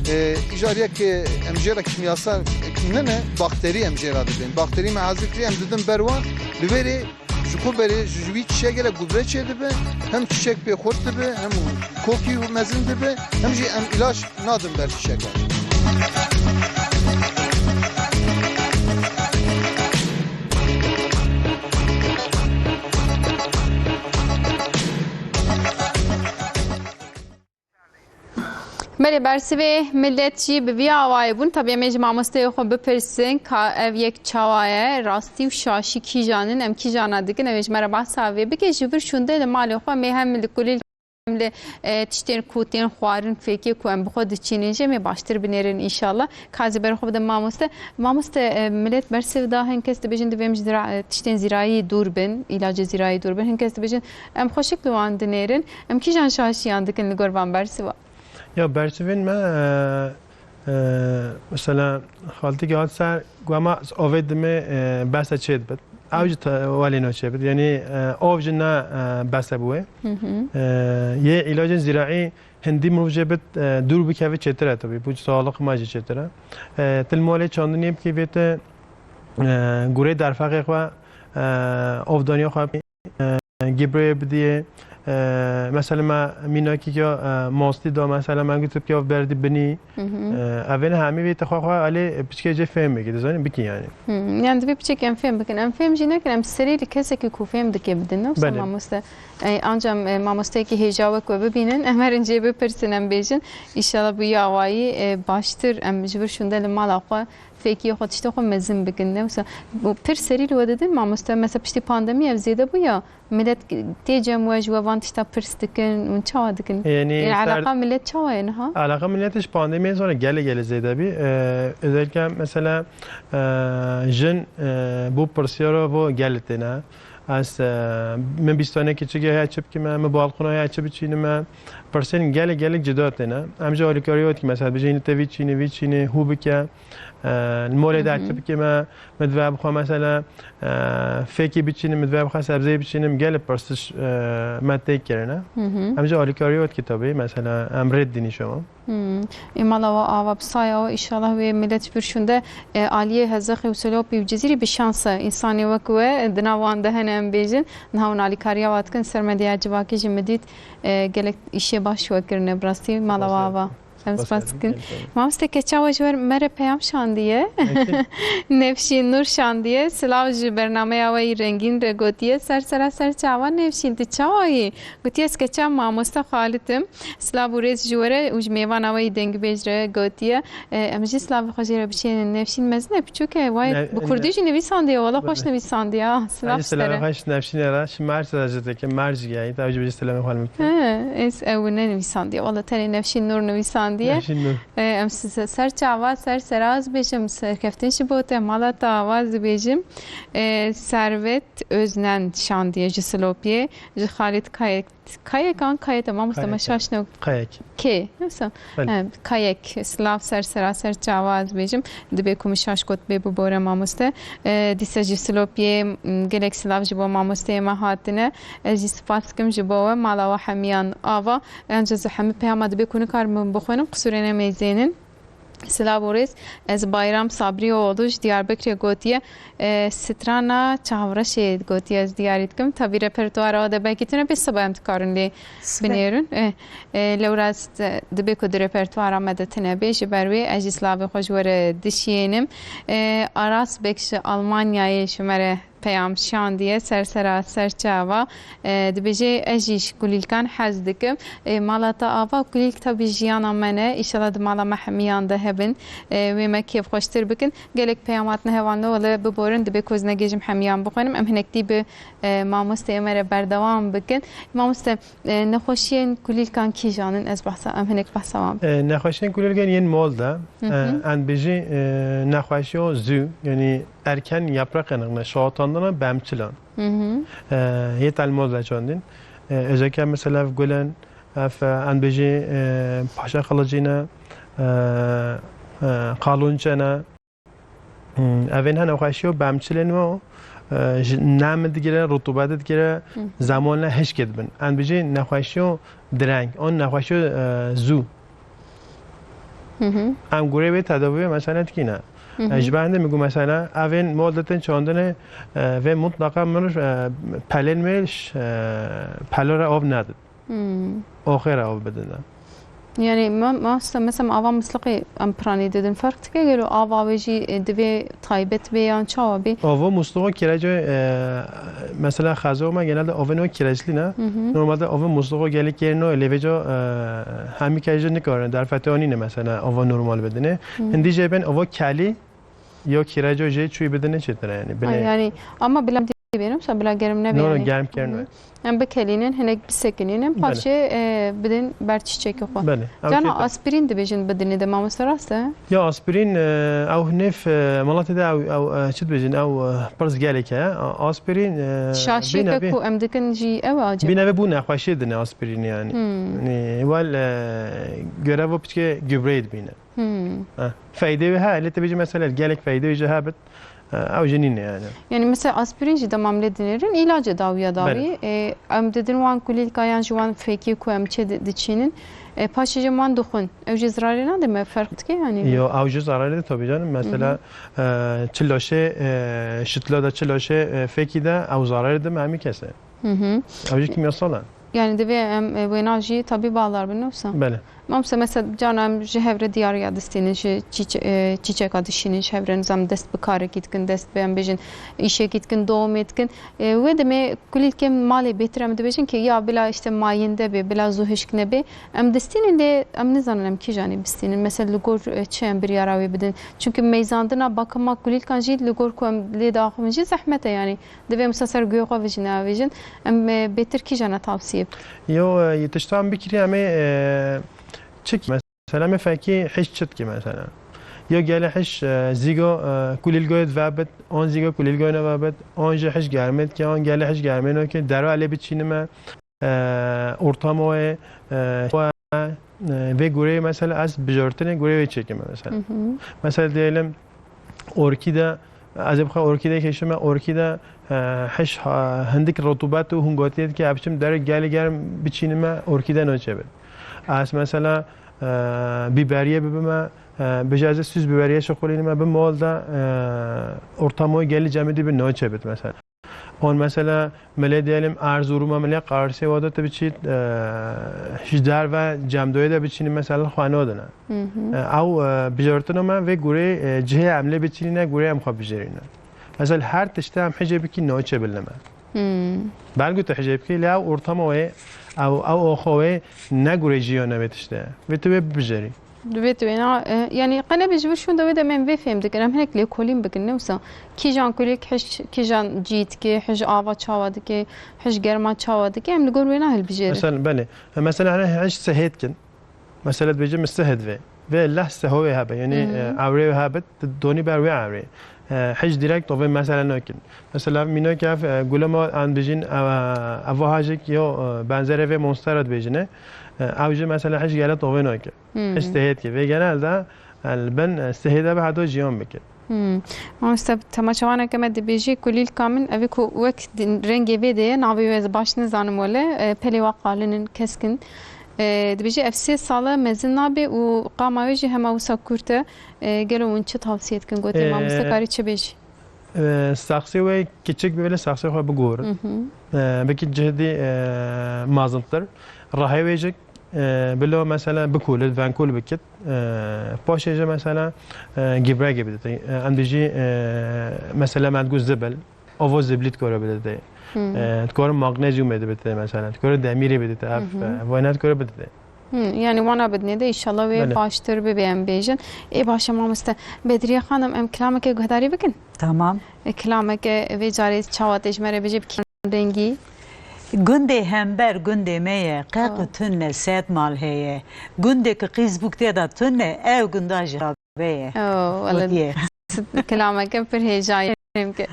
E, îcar yek, e, em jê re kîmyasal, e, nine, bakterî em jê re dibin. Bakterî me hazir kiriye, em didin ber wan, li wêrê Ji xwe berê ji wî çiçek gelek gubre çêdibe, hem çiçek pê xurt dibe, hem kokî mezin dibe, hem jî em îlaç nadin ber çiçekan. Belê, bersivê milet jî bi vî awayê bûn. Tabii em ê ji mamosteyê xwe bipirsin ka ev yek çawa ye, rastî û şaşî kîjan in, em kîjana dikin, ew ê ji me re behsa vê bike. Ji vir şûnde li malê xwe em ê hem li kulîl hem li, e, tiştên ku tên xwarin fêkê ku em bi xwe diçînin jî em ê baştir binêrin înşallah. Ka ez ê ber xwe bidim mamoste. Mamoste, e, milet bersiv da, hin kes dibêjin divê em ji zira-, e, tiştên zîrayî dûr bin, îlacê zîrayî dûr bin. Hin kes dibêjin em xweşik li wan dinêrin. Em kîjan şaşiyan dikin li gor van bersiva? Ya bersivên me, e, e, mesela xaltikê hat ser, ku ema avê dimê, e, berse çê dibit. Ew jî te-, welê no çê bit. Yanî, e, av jî ne, e, berse bûye. Hı hı. E, yê îlacên zîraî hindî mirov jê bit, e, dûr bikeve çêtir e tabii. Bu sağlık ma jî çêtir e. E, til molê çandinê bikê vê te, e, gurê derfexê xwe, e, avdaniya xwe, e, gibreyê bidiyê. E, mesela me mînakî ya, e, mastî da, mesela me gotib ki av berdî binî. Hı hı. E, evên hemî vê te xwe xwe alê piçkê jê fêm bikî, dizanî bikî yani. Hı. Yani divê piçek em fêm bikin. Em fêm jî nekin, em serî li kesekî ku fêm dike bidin, ne wisa Belê. mamoste? E, anca em, e, mamosteyekî hêja wek we bibînin, em herin jê bipirsin, em bêjin. Înşallah bi wî awayî, e, baştir em ji vir şûnde li mala xwe fêkiyê xwe, tiştê xwe mezin bikin. Ne wisa, bu pir serî li we didin mamoste, mesela piştî pandemî ev zêde bû ya, milet tê cem we, ji we van tişta pirs dikin, hûn çawa dikin? Yanî Yanî ser- eleqa milet çawa ye niha? Eleqa milet ji pandemiyê sonra gelê gelê zêde bî. Ee, özellikle mesela, ee, jin, ee, bu pirsiyara bu gelê têne. Ez, ee, min bîstanekî çi heye çi bikime, min balkona heye çi biçînime. Pirsên gelek gelek cida têne. Em jî alîkarî wet ki mesela bijî te vî çînî, vî çînî, hû bike. Ee, li molê Hı hı. dertî bikime, min divê bixwe mesela, ee, fêkî biçînim, min divê bixwe sebzeyê biçînim, gelek pirsiş, ee, me tê kirine. Hı hı. Em jî alîkarî wet ki tabii, mesela em rê didînî şema. Hmm. Ê mala we ava bi saya we, înşallah wê milet ji vir şûnde, e, aliyê Hezexê û Selopî û Cizîrî bi şans e. Însanê wek we di nav wan de hene, em bêjin. Niha hûn alîkariya we dikin, ser medya civakî jî min dît, e, gelek îşê baş we kirine, bi rastî mala we ava. Em spas dikin. Mamoste, keça we ji we re peyam şandiye. Peki. Nevşîn Nur şandiye. Silav ji bernameya we yî rengîn re gotiye. Ser sera ser çava Nevşîn, tu çawa yî? Gotiye, ez keça mamoste Xalid im. Silav û rêz ji we re û ji mêvana we yî dengbêj re gotiye. E, em jî silavê xwe jê re bişênin. Nevşîn mezin e, piçûk e. Wayê Ne-, bi kurdî ne- jî nivîsandiye. Wala xweş Belê. nivîsandiye. Ha, silav Hacî ji te re. Silavê xweş Nevşînê re. Şima her sera ji te ke merc geyî. Tabii ji selamê xwe bikin. He, ez ew ne nivîsandiye. Wala tenê Nevşîn Nur nivîsandiye. Nevşîn Nur. E, em si-, se-, ser çava, ser sera ez bêjim, serkeftin ji bo te, mala te ava ez dibêjim. E, Servet Öznen şandiye ji Silopiyê, ji Xalid Kayet. Kayek an Kayet e, mamoste me Kayek, şaş ne. Kayek. Kê? Nasıl? Belê. He, Kayek. Silav ser sera ser çava ez bêjim. Dibe ku min şaş got bê bibore mamoste. E, dîsa ji Silopiyê, m, gelek silav ji bo mamosteyê me hatine. Ez jî spas dikim ji bo we, mala we hemiyan ava. Enca ez hemî peyama dibe ku nikarim bixwînim, qisûrê nemeyzênin. Silav û rêz. Ez Bayram Sabrîoğlu ji Diyarbekirê gotiye, e, strana Çavreşê gotiye, ez diyarî dikim. Tabî repertuara de belkî tune bê siba em dikarin lê Sibe. binêrin. E, e, lewra s-, dibe ku di repertuara me de tune bê, ji ber wê ez jî silavê xwe ji we re dişiyênim. E, Aras Bek ji Almanyayê ji me re peyam şandiye, ser sera ser çava. E, dibêje, ez jî ji kulîlkan hez dikim. E, mala te ava, kulîlk tabî jiyana me ne. Îşallah di mala me hemiyan de hebin. E, wê me kêfxweştir bikin. Gelek peyama hatine hevalno, wele biborin, dibê ku ez negêjim hemiyan bixwînim. Em hinek dî bi, e, mamosteyê me re berdewam bikin. Mamoste, e, nexweşiyên kulîlkan kîjan in? Ez behsa, em hinek behsa wan bikin. E, nexweşiyên kulîlkan yên mol de, Hı hı. e, em bêjî, e, nexweşiyo zû, yanî erken yaprak yanıklığı, şahatandina bemçilan. Hı hı. E, yê telmoz de çandin. E, özellikle mesela ev gulen, ev, e, em bêjî, e, paşa xalıcine, e, e, kalunçene. Hmm, evên hene nexweşiyo bemçilên wo, e, ji nem digire, rutubet digire, Hı. zamanla hişk dibin. Em bêjî nexweşiyo direng, an nexweşiyo, e, zû. Hı hı. Em gurê wê tedawiyê mesela dikîne. Hı hı. E, ji ber hindê min got mesela, evên mol ditin çandinê, e, vê mutlaka min, e, pelên wê, e, pelo re av nedin. Hmm. Oxê re av bidin. Yani ma-, masa mesela ava misliqê em piranî didin. Ferq dike gelo ava wê jî, e, divê taybet bê yan çawa bê? Ava musluğu kireco, e, mesela xezo me genelde avên o kireçlî ne. Hı hı. Normalde ava musluğu gelek yerine o lêveco, e, hemî kejê nikarin. Derfetê anîne mesela ava normal bidine. Hı. Hindi jê bên ava kelî, yo kireco jê çûyî bidine çêtir e yani. Ha, binê. Yani ama bila dibêrim, sa bila germ nebe. No, no, yani. Germ kir no. Hı. Em bikelînin, hinek bisekinînin, belê, paşê, e, bidin ber çiçekê xwe. Belê. Ew Cana çêtir. Aspirîn dibêjin bidinê de, mamoste rast e? Ya aspirîn, e, ew nêv, e, welatê de ew, ew, e, çi dibêjin, ew, e, pirs gelek e. A-, aspirîn, e, şaşê bîne ke bê. Ku em dikin jî ew e acaba? Bîne ve bû nexweşiyê dine aspirîn yani. Hmm. Yani, wel, e, görev o piçke gübreyê dibîne. Hmm. Ha, feydê wê he, lê te bêjî mesela gelek feydê wê jî hebit, e, ew jî nîne yani. Yani mesela aspirîn jî demam lê dinêrin, îlace dawiya dawî. Belê. E, em didin wan kulîlka yan jî wan fekî ku em çê di-, diçînin. E, paşê jî wan dixwin. Ew jî zirarê nade me, ferq dike yani? Yo, ew jî zararê de tabii canım. Mesela, Hı hı. e, çi laşê, e, şitla de çi laşê, e, fekî de ew zararê de me hemî kese. Hı hı. Ew jî kimyasal e. Yani divê em, e, wêna jî tabî baldar bin, ne wisa? Belê. Mamsa mesela cana em ji hev re diyariya distînin, ji çîçe-, e, çîçeka dişînin, ji hev re nizam dest bi karekî dikin, dest bi em bêjin îşekî dikin, dowamê dikin. E, wê demê kulîlkê malê bêtir em dibêjin ki ya bila işte mayinde bê, bila zû hişk nebê. Em distînin lê em nizanin em kîjanê bistînin. Mesela li gor, e, çi em biryara wê bidin. Çünkü meyzandina bakima kulîlkan jî li gor ku em lê diaxivin jî zehmet e yani. Divê em wisa ser guhê xwe vijîne, avêjin. Em, e, bêtir kîjana tavsiye bikin? Yo, e, tiştan bikirî em ê, e, çi ki mesela, em ê fekî hiş çi dikî mesela. Yo gelê hiş, e, zîgo, e, kulîlgoyê divebit, an zîgo kulîlgoyê nevebit, an jî hiş germê dikî, an gelê hiş germê nokê, derva lê biçînime, e, ortamoyê, e, e, vê gureyê mesela ez bijortinê gureyê wê çêkime mesela. Hı hı. Mesela diyelim orkîde, ez ê bixwe orkîde keşime, orkîde, e, hiş ha-, hindik rutubet û hingotiyê dike, ez biçim derê gelê germ biçînime, orkîde naçe bit. Ez mesela, e, biberiye bibime, e, bije ez ê süs biberiye şixulînime, bi mol de, e, ortamoyê gelê cemidî bi naçe bit mesela. An mesela milê diyelim Erzuruma, milê Qarsê wada tu biçît, e, ji derve cemdoyê de biçînin mesela xwe nadine. Hı hı. E, ew, e, bijortino me vê gurê, e, cihê em lê biçînine gurê em xwe bijêrîne. Mesela her tiştê em hicê bikî naçe bilime. Hmm. Belkî tu hicê bikî lê ew ortama wê, ew, ew oxo wê ne gurê jiyana vê tiştê. Vê tu wê bibijêrî. Divê tu wêna, e, yani qe nebê ji vir şûnde wê demê em vê fêm dikin, em hinek lêkolîn bikin, ne wisa? Kîjan kulîlk hiş, kîjan cî dike, hiş ava çawa dike, hiş germa çawa dike, em li gor wêna hilbijêrin. Mesela, belê. Mesela, hene hiş sehê dikin. Mesela, dibêjim sehê divê. Vê leh seho wê hebe, yani, Hmm. e, ewrê wê hebe, tu donî ber wê ewrê. E, hiş direkt tovê mesela nakin. Mesela, mînak ev, e, gule ma an bijîn, e, eva hajik yo, e, benzerê vê monstera dibêjine. E, ew jî mesela hiş gele tovê nakin. Hmm. Hiç sehêt ki. Vê genelde, e, li bin, e, sehê de bi heta jiyan bike. Hmm. Mamoste, temaşevaneke me dibêjî kulîlka min, evê ku wek din-, rengê vê de ye, navê wê ez baş nizanim wele, e, pelê wa qalin in, kesk in. E, dibêjî ev sê sal e mezin nabe û qama wê jî hema wisa kurt e. E, gelo hûn çi tavsiye dikin? Gotê E, mamoste karî çi bêjî? E, saxsê wê kiçik be, belê saxsê xwe bigorin. Hı hı. E, belkî cihê dî, e, mezin tir. Rahê wê jî, e, bilo mesela bikûlit, venkûl bikit. E, paşê jî mesela, e, gibregê bidite. E, em dijî, e, mesela me digot zibil, ovo ziblî dikore bidite. Hı. E, dikore magnezyumê de bidite mesela. Dikore demîrê bidite. Ev, Hı hı. e, vayne dikore bidite. Hı, yani wana bidinê de înşallah wê Belê. Baştir bibe em bêjin. Ê baş e mamoste. Bedriye Xanim, em kilameke guhdarî bikin? Tamam. E, kilameke vê carê çawa tê ji me re bêje bi kîjan rengî? Gundê hember gundê me ye, qeq û Oh. tune sed mal heye. Gundê ku qîz bûk tê de tune, ew gunda jî rabe ye. Oh, wele Gotiye. Kilameke pir hêjayî em ke.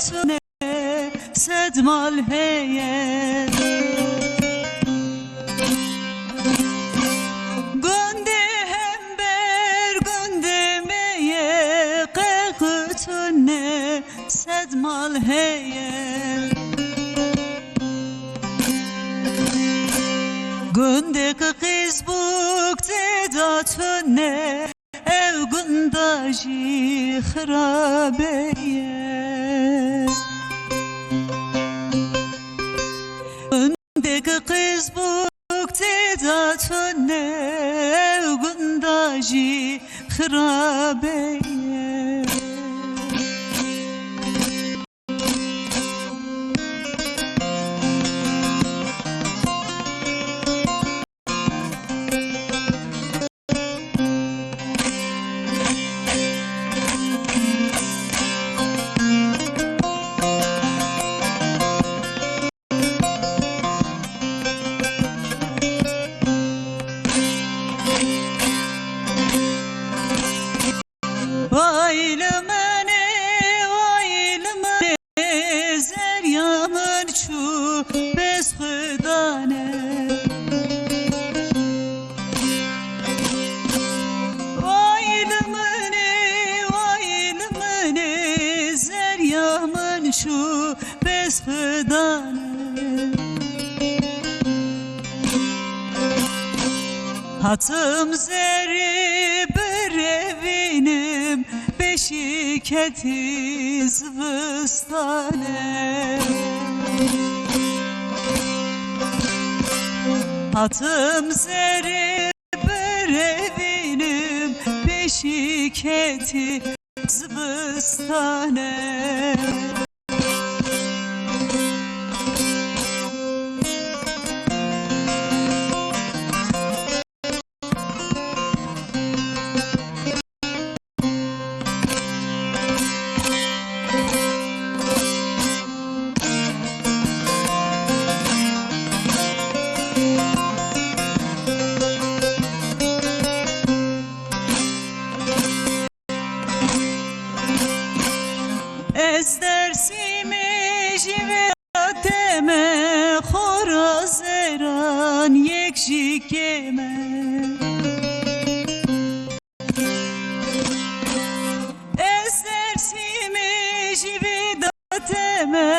tune, sed mal heye. Gundê hember gundê me ye, qequtune, sed mal heye. Gundê qîz bûk tê de tune, ew gunda jî xirabe ye. Gundek qîz bûk tê de tune, ew gunda jî xirabe ye. Vay li min ê, vay li min ê, zerya min çû pez xwedane. Vay li min ê, vay li min ê, zerya min çû pez xwedane. Hatim zerê birevînim, beşîketî zivistane. Hatim zerê birevînim, beşîketî zivistane. Ez Dêrsimê jî vê deme, xora zeran yek jî kêm e. Ez Dêrsimê jî vê deme,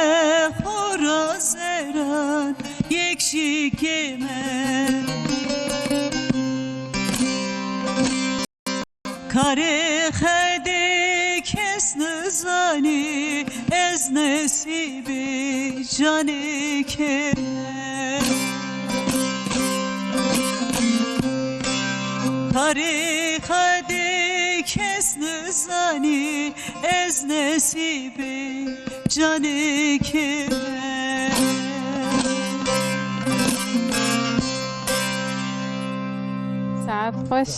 xora zeran yek jî kêm e. Karê Xwedê kes nizanî, ez nesîbê canê kêm e. Karê Xwedê kes nizanî, ez nesîbê canê kêm e. Saet xweş.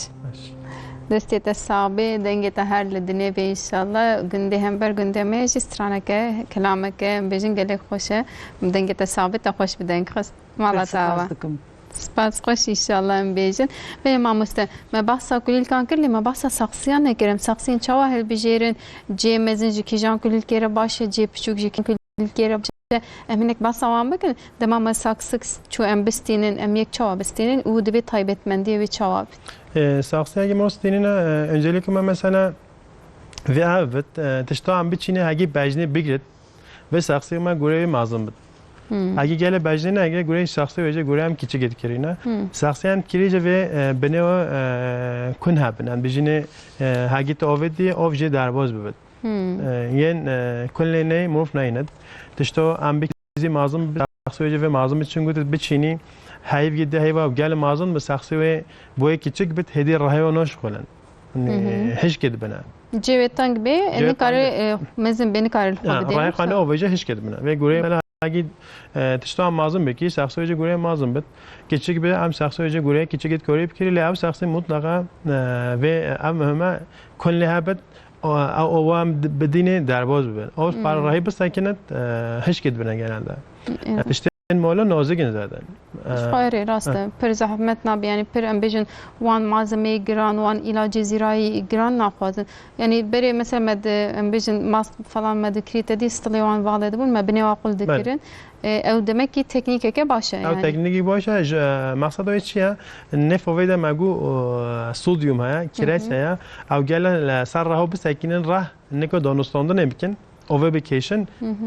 Destê te sax bê, dengê te her li dinê bê înşallah. Gundê hember gundê me jî straneke, kilameke, em bêjin gelek xweş e. Dengê te sax bê, te xweş bi deng xist. Mala te ava. Spas dikim. Spas xweş înşallah em bêjin. Belê mamoste, me behsa kulîlkan kir, lê me behsa saksiyan nekir. Em saksiyên çawa hilbijêrin? Cê mezin ji kîjan kulîlkê re baş e, cê piçûk ji kîjan kulîlkê re baş e? Em hinek behsa wan bikin. Dema me saksik çû em bistînin, em yek çawa bistînin û divê taybetmendiyê wê çawa be? E, saksiyekî me stînine, e, öncelikle me mesela vê ev bit, e, tişta em biçîne hegî bejnê bigrit. Vê saksiyê me gurê wê mezin bit. Hmm. Hegî gelê bejnê ne, hegî gurê saksiyê wê jî gurê em kiçik dikirîne. Hmm. Saksiyê em kirî jî vê, e, binê wê, e, kun hebin. Em bijînê, e, hegî tu ovê dî, ov jê derbas bibit. Hmm. E, yên, e, kun lê ney, mirov neynet. Tişto em bikî zî mezin bit, saksiyê wê jî vê mezin bit, çunku tu biçînî, heyv gidi heyva gelê mezin bi saksiyê wê boyê kiçik bit, hêdî rehê wê naşixulin. Hı hı. Hişkê dibine. Cê wê teng bê, cê wê nikare, teng bê, e, mezin bê, nikare li xwe bidê. Rayê xwe ne, o vêje hişkê dibine. Vê gurê mela hagî, e, tişta mezin bikî, saksiyê wê jî gurê mezin bit. Kiçik bê, em saksiyê wê jî gurê kiçik it korî bikirî, lê ev saksiyê mutlaqa, e, vê, e, ev muhime kun lê hebit, o, ew, o, em di-, bidînê derbaz bibin. O, hı, par rahî bisekinit, e, hişkê dibine genelde. Evet. Tiştê Malê nazik in zaten. Ji xwe erê, rast e. Pir zehmet nabe, yanî pir, em bêjin, wan malzemeyê giran, wan îlacê zîrayî giran naxwazin. Yanî berê mesela me di, em bêjin, mask falan me dikirî, te dî stilê wan valê dibûn, me binê wa qul dikirin. E, ew demek ki teknîkeke baş e, yanî. Ew teknîkî baş e, ji, e, maqseda wê çi ye? Nêf ovê de me got, e, sodyum heye, kires heye. Ew gele li ser reho bisekînin, reh nika danûstandinê bikin. Ovê bikêşin,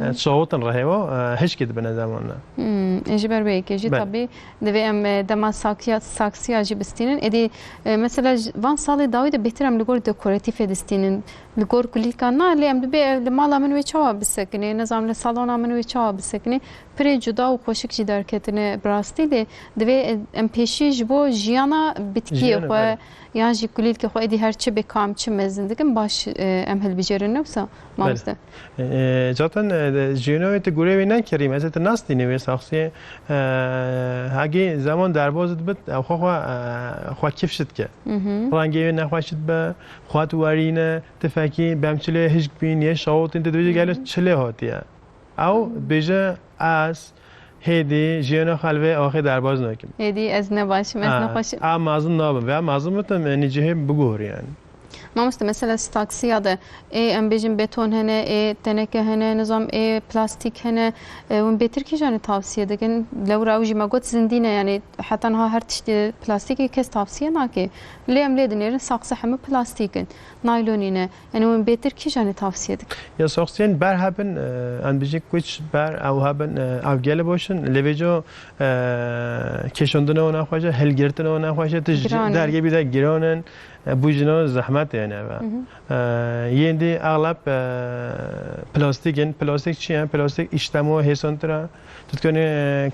e, şahotin rehê wa, e, hişkê dibine zamanla. Hmm, e, ji ber wê yekê jî tabî divê em, e, dema sakiya, saksiya jî bistînin. Êdî, e, mesela ji van salê dawî de bêhtir em li gor dekoratîfê distînin. Li gor kulîlkan na, lê em dibê, e, li mala min wê çawa bisekinê, nizam li salona min wê çawa bisekinê. Pirê cuda û xweşik jî derketine bi rastî, lê divê, e, em pêşî ji bo jiyana bitkiyê xwe, yan jî kulîlkê xwe, êdî her çi bê, ka em çi mezin dikin, baş, e, em hilbijêrin, ne wisa, mamoste? E, zaten, e, jiyana wê tu gurê wê nekirî, ez ê tu nas dînî wê saxsiyê, e, hegî zeman derbaz dibit, ew xwe xwe, e, xwe kifş dike. Rengê wê nexweş dibe, xwe tu werîne, tu fekî bemçilê hişk bîn, yê şawitîn, tu dibêjî gelo çi lê hatiye. Ew bêje, ez hêdî jiyana xwe li vê axê derbaz nakim. Hêdî ez ne baş im, ez ne xweş im. A mezin nabim. Vê mezin bitim, yanî cihê biguhorî yanî. Mamoste, mesela saksiya de ê, em bêjin, beton hene, ê, teneke hene, nizam ê, plastîk hene. E, hûn bêtir kîjanê tavsiye dikin? Lewra ew jî me got zindî ne, yanî heta niha her tiştê plastîkê kes tavsiye nake. Lê em lê dinêrin, saksi hemû plastîk in. Naylonî ne. Yanî hûn bêtir kîjanê tavsiye dikin? Ya saksiyên ber hebin, e, em bijî kuç ber ew hebin, e, ev gelê baş in. Lê vêca, e, kêşandina wan nexweş e, hilgirtina wan nexweş e, tu ji dergê bî de giran in, e, bo jinan zehmet e, yanî ev e. E, yên dî exleb, e, plastîk in. Plastîk çi ye? Plastîk îştemo hêsantir e. Tu dikanî, e,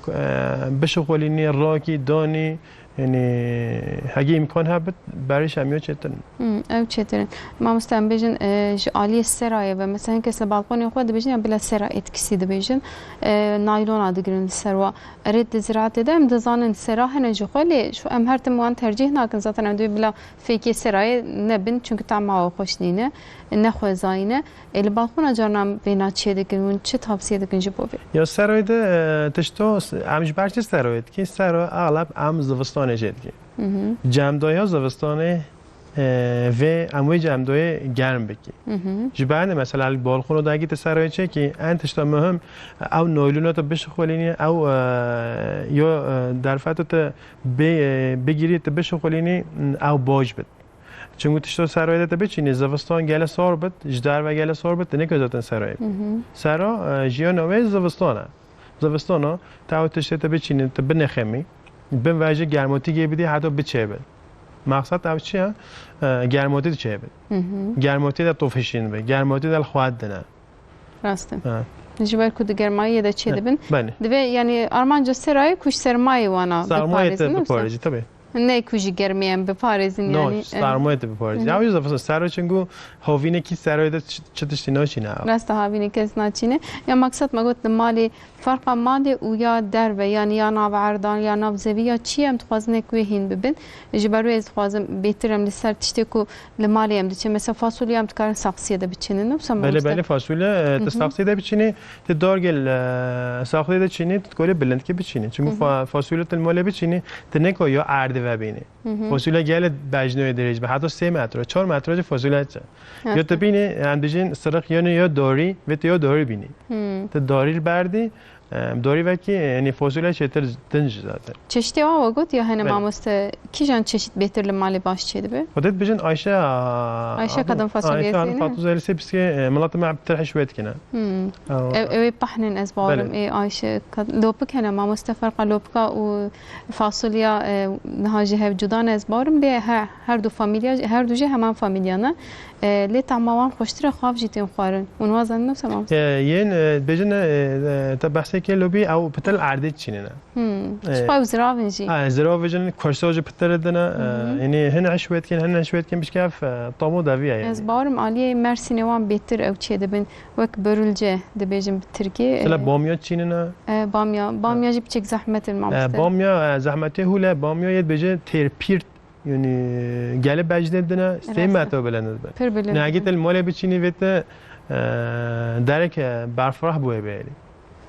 bişixulînî, rakî, danî, Yanî hegî îmkan hebit, berî şemiyo çêtir in. Hmm, ew çêtir in. Mamoste, em bêjin, e, ji aliyê serayê ve, mesela hin kes li balkonê xwe dibêjin ya bila sera etkisi dibêjin, e, naylona digirin li ser wa. Erê, di ziraetê de em dizanin sera hene ji xwe, lê şu em her tim wan tercîh nakin. Zaten em dibê bila fêkê serayê nebin, çunku tema wa xweş nîne, ne xwezayî ne. Ê, li balkona carna em vêna çê dikin, hûn çi tavsiye dikin ji bo vê? Ya serayê de, e, tişto, em ji ber çi serayê dikî? Sero exleb em zivistanê jê dikî. Cemdaya zivistanê, e, vê em wê cemdayê germ bikî. Ji ber ne mesela li balkona dagî tu serayê çêkî, en tişta muhim, ew naylona tu bişixulînî, ew, e, yo, e, derfeto tu bê, e, bigirî tu bişixulînî, ew baş bit. Çimkû tişto serayê de tu biçînî, zivistan gele sar bit, ji derve gele sar bit, tu nêkî zaten serayê. Sera, e, jiyana wê zivistan e. Zivistana, tu ew tiştê tu biçînî, tu binexemî, bin ve jî germotîkê bidî, heta biçêbe. Maqsed ew çi ye? E, germotî diçêbe. Germotî de tu fişîn be, germotî de li xwe dine. Rast e. Ha. Ji ber ku di germayiyê de çêdibin. Belê. Divê, yanî, armanca serayê ku ji sermayê wana biparêzin, wisa? Sermayê te biparêzî, tabii. Ne ku ji germê em biparêzin, yanî, e. Sermayê te biparêzî. Ya, wî zafir sero, çunku havînekî seroyê de çi, çi tiştî naçîne. Rast e, havînê kes naçîne. Ya maksat me got, di malê, ferqa malê û ya derve, yanî ya nav erdan, ya nav zevî, ya çi ye, em dixwazin nek wê hîn bibin. Ji ber wê ez dixwazim bêtir em li ser tiştê ku Li malê em diçin. Mesela fasulye em dikarin saksiyê de biçînin, ne wisa mamoste? Belê, belê, fasulye, e, tu saksiyê de biçînî, tu dargel, e, saksiyê de çînî, tu dikorî bilindkî biçînî. Çimkû fa-, fasulye tu li malê biçînî, tu nêko ya erdî vebînî. Fasulye gele bejnoyê dirêj be. Heta sê metre, çar metre jî fasulye çi. Ya tu bînî, em dijîn siriq yanî ya dorî, vê tu ya dorî bînî. Tu dorî li berdî, Em, dorî vekî, yanî fasulye çêtir din jî zaten. Çeşitê wan we got ya hene mamoste, kîjan çeşit bêtir li malê baş çêdibe? Xwedê dibêjin Ayşe, Ayşe kadın fasulyesi, Ayşe kadın fasulyesi, piskê, e, milatê me pitir hişwê dikine. Ew, ew ê pahnin ez bawerim, ê Ayşe kad-, lopik hene mamoste, ferqa lopika û fasulya, e, niha ji hev cuda ne ez bawerim, lê he, her du familya, her du jî heman familya ne. E, lê tahma wan xweştir e, xwav jî tên xwarin. Hûn wazanin ne wisa mamoste? E, yên, e, bêjin, e, e, te behsê kê lobî, ew pitir li erdê diçînine. Hmm. E, ji xwe ew zirav in jî. E, zirav jî, kursa jî pitir dine. E, yanî hin hişwê dikin, hin hişwê dikin, pişkê ev, e, tam û devî ye yanî. Ez bawerim aliyê Mersînê wan bêtir ew çêdibin. Wek börülce dibêjin bi tirkî. Mesela, e, bamya çînine. E, bamya, bamya jî piçek zehmet in mamoste. E, bamya, e, zehmetê hûle, bamya yê dibêje têrpîrt. Yanî gelê bejnê dine sê metre bilind dibe. Pir bilind. Yanî hegî te li malê biçînî vê te, e, derek, e, berfireh bûye bêrî.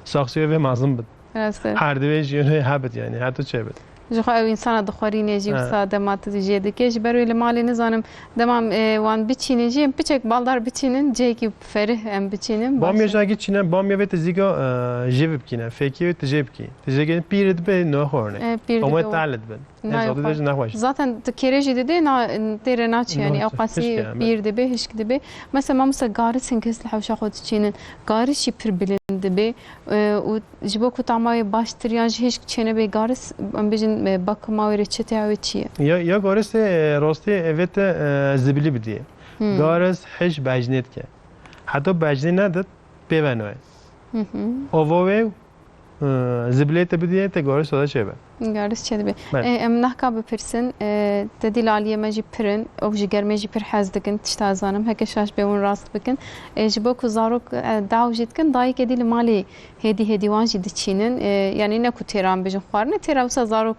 Saksiyê vê mezin bit. Rast e. Her divê jî hebit, yani her tu çêbit. Ji xwe ew însana dixwerînê jî, ha, wisa dema tu jê dike. Ji ber wê li malê nizanim, dema em, e, wan biçînin jî, em piçek baldar biçînin, cihekî ferih em biçînin. Bamya jî çîne, bamya vê tu zîka, e, jê bikîne, fêkê wê tu jê bikî. Tu jê gelin pîr dibe, ne xwarine. E, pîr dibe. Tomê tal dibin. Nayê xwe. Nexweş. Zaten tu kêrê jî didê, na, têre naçî, yani, ew qasî pîr dibe, hişk dibe. Mesela, mamoste, garis hin kes li hewşa xwe diçînin. Garis jî pir bilind dibe. E, û ji bo ku tama wê baştir yan jî hişk çênebe garis, em bêjin, e, bakima wê rê çi tê, ew ê çi ye? Ya, ya garis tê, e, rastî, e, vê te, e, zibilî bidî. Hmm. Garis hişk bejnê dike. Heta bejnê nedit, pê ve nayê. Hı hı. Ova wê, e, zibilê te bidî, te garis oda çêbe. Garis çêdibe. Belê. E, em nahka bipirsin, e, te dî li aliyê me jî pir in, ew ji germê jî pir hez dikin, tişta zanim, heke şaş bê hûn rast bikin. E, ji bo ku zarok, e, daw jî dikin, dayikê dî li malê hêdî hêdî wan jî diçînin. E, yanî ne ku têra em bijin xwarine, têra wisa zarok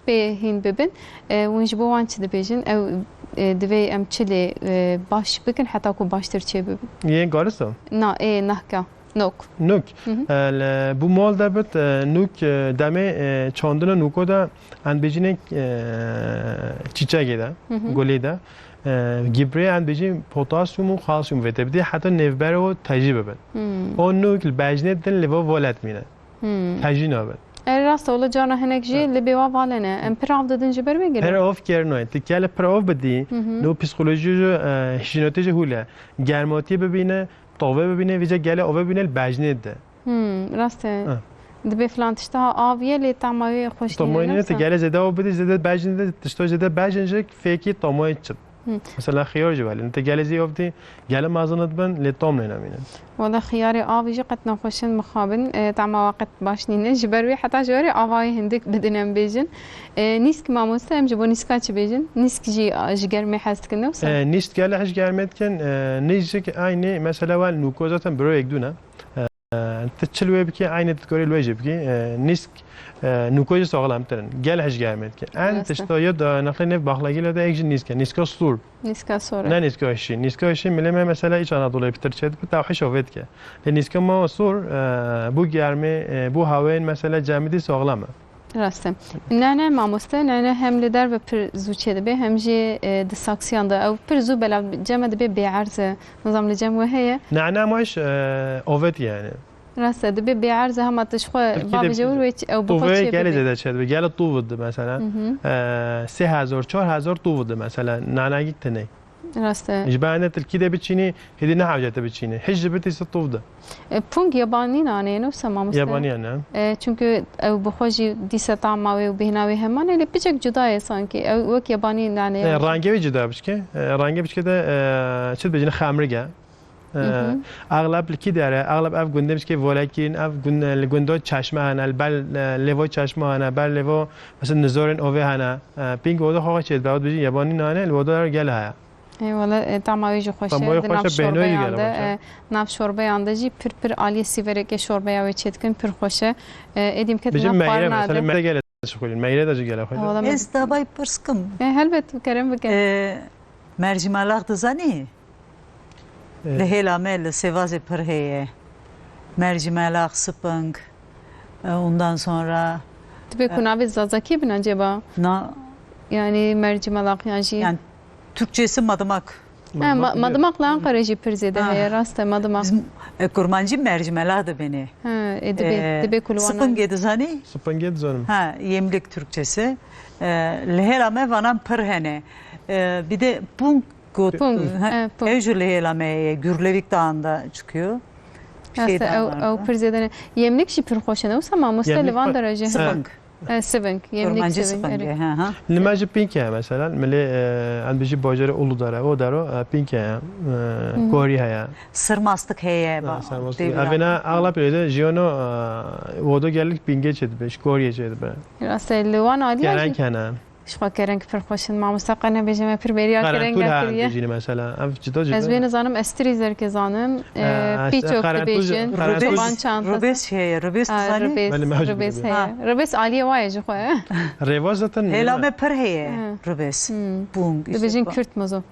pê hîn bibin. E, hûn ji bo wan çi dibêjin? Ew, e, divê em çi lê, e, baş bikin heta ku baştir çêbibin? Yên garis e? Na, ê nahka. Nok. Nuk. Hı hı. E, li, bu mal de bit, e, nuk, e, demê, e, çandina nuko de em bêjîne, e, çîçegê de, hı hı, gulê de, e, gibrê em bêjî potasyum û kalsiyum vê te bidî, heta nêvbero tejî bibin. Hmm. O nuk li bejnê din li vo volet mîne. Hmm. Tejî nabin. E, rast e, wele carna hinek jî, ha, li bêwa valene. Em pir av didin ji ber wê gelê. Pir av kerinoyê. Tu kele pir av bidî, hı hı, no psîkolojî jî, e, hijînotê jî hûle. Germatiyê bibîne, tavê bibîne, vêca gele avê bibîne li bejnê de. Hmm, rast e. Ha. Dibê filan tişta aviye lê tama wê xweş nîne. Tama wê nîne, tu gele zêde av bidî, zêde bejnê de, tişta zêde bejn jî fêkî tama wê çi. Hmm. Mesela xiyar jî belê. Te gele zî av dî, gele mezin dibin, lê tam nênemînin. Wala xiyarê avî jî qet nexweş in mixabin, e, tama wê qet baş nîne. Ji ber wê heta ji werê avayê hindik bidin em bêjin. E, nîsk mamoste, em ji bo nîska çi bêjin? Nîsk jî, a, ji germê hez dikin, ne wisa? E, nîsk gele hej germê dikin, e, nîsk jî aynî mesela wê nuko zaten biro yek dû ne. E, tu çi li wê bikî, aynî tu dikarî li wê jî bikî. E, nîsk, e, nuko jî saxlemtir in. Gel hej germê dike. En tişta ya da nexlê nêv baxlagî le de ek jî nîsk e. Nîska sûr. Nîska sûr e. Ne nîska hişî. Nîska hişî milê me mesela Îç Anadoluyê pitir çêdibe, taw hişo vê dike. Lê nîska ma sûr, e, bu germê, e, bu hawên mesela cemidî saxlem e. Rast e. Nane mamoste, nane hem li derve pir zû çêdibe, hem jî, e, di saksiyan de. Ew pir zû belav, cem e, dibe bêerz e. Nizam li cem we heye. Nane ama hiş, e, ovet yani. Rast e, dibe bêerz e, hema tu ji xwe bavêje wir wê ew bi xwe çêbibe. Tûvê gelê zêde çêdibe. Gelê tûv di mesela. Hı hı. E, sê hezar, çar hezar tûv di mesela. Nanegîk tenê. Rast e. Ji ber ne tilkî de biçînî, hêdî ne hewce te biçînî. Hiç ji bitî se tûv de. E, pung yabanî nane ye, ne wisa mamoste? Yabanî ye, ne? E, çünkü ew bi xwe jî dîse tama wê û bêhna wê heman e, lê piçek cuda ye sanki. Ew wek yabanî nane ye. E, rengê wê cuda bişke. E, rengê bişke de, e, çi dibêjin, xemrik e. E, hı hı, axleb li kî dere, axleb ev gundê bişke volekîn, ev gun-, li gundo çeşme hene, li ber, e, lêvo çeşme hene, ber lêvo, mesela nizorên ovê hene. E, ping oda xwe çêdibe, ew dibêjin yabanî nane, li oda gel heye. Ê, wele, e, tama wê jî xweş e. Tama wê xweş e, bêhna wê jî gelek xweş e. Di nav şorbeyan de, e, nav şorbeyan de jî pir pir aliyê sîverekê şorbeya wê çêdikin, pir xweş e. E, êdî em ketin nav xwarina de. Meyre, mesela meyre gelek xweş e. Meyre de jî gelek xweş e. Wele ez davay pirs kim. E, helbet, kerem bike. E, mercîmalak dizanî? E. Li hêla me li Sêvazê pir heye. Mercîmalak, sping, e, ondan sonra, e, dibê ku navê zazakî bine acaba? Na. Yani mercîmalak yan jî. Yani Türkçesi madımak. He, ma-, madımak li Anqara jî pir zêde heye, rast e, madımak. Biz, e, kurmancî mercîmelak dibêne. He, e, dibê, e, dibê ku li wan spingê dizanî? Spingê dizanim. Ha, yemlik Türkçesi. E, li hêla me vanan pir hene. E, bir de pung got. Pung, he, pung. Ew jî li hêla me ye, Gürlevik Dağı'nda çıkıyor. Rast e, ew, ew pir zêde ne. Yemlik jî pir xweş e, ne wisa mamoste, li van de re jî. Sping. E, siving, yemlik siving, erê. Kurmancî spingê, he, he. Li me jî pînkê ye mesela, milê, e, em bijî bajarê Uludere, o dero, e, pînkê ye, e, korî heye. Sirmastik heye, ba. Sirmastik. Evêna axlap lê de jiyano, e, wodo gelek pîngê çêdibe, ji koriyê çêdibe. Rast e, li wan alî. Kerek hene. Ji xwe kereng pir xweş in. Mamoste qe nebêje me pir bêriya kereng kiriye. Dijîne mesela. Ev cida cida. Ez wê nizanim, ez tirî zerkê zanim. Ee, Pîçok dibêjin. Çoban çantası. Rubês heye. Rubês dizanî? Rubês heye. Rubês aliyê wa ye ji xwe. Rêvas zaten. Hêla me pir heye. Rubês. Bûng. Dibêjin Kürt mozo.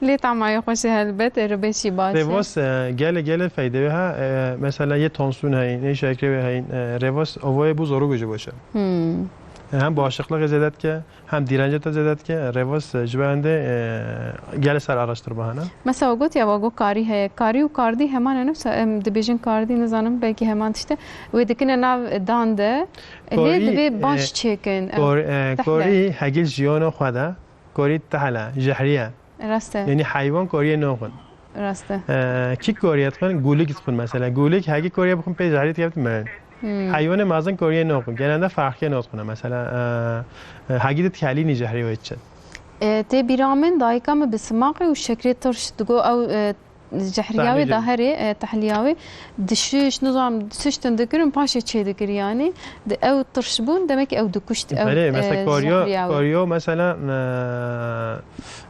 Lê tamayê xweş e helbet, e, ribêşî baş e. Rêvas, e, gelê, gelê feyde wê ha, e, mesela yê tansiyonê heyîn, yê şekerê wê heyîn, e, rêvas ovayê bû zarok jî baş e. Hmm. E, hem bağışıklığı zêde dike, hem direnci te zêde dike, e, rêvas, e, ji ber hindê, e, gelê ser araştirma hene. Mesela we got ya, we got karî heye. Karî û kardî heman e, ne wisa em dibêjin kardî, nizanim belkî heman tişt e. Wê dikine nav dan de. E, lê divê baş çêkin. Kor-, e, korî hegil jiyana xwe de. Korî tehle, jehriye. Rast e. Yanî heywan koriyê naxwin. Rast e. Ee, kî koriyê dixwin? Gûlik dixwin mesela. Gûlik hegî koriye bixwin pê jehrî dikevit mirin. Hmm. Heywanê mezin koriyê naxwin. Genelde farqiyê naxwine mesela. Ee, e, hegî di tehlînî jehrî wê çi? E, tê bîra min dayika min bi simaqê û şekrê tirş digo ew, e, Jehriya wê daherê, e, tehliya wê, dişiş, nizam, siştin dikirin, paşê çê dikir yani. Di ew tirş bûn, demek ki ew dikuşt, ew, Belê, mesela e, koriyo, jehriya wê. Koriyo mesela,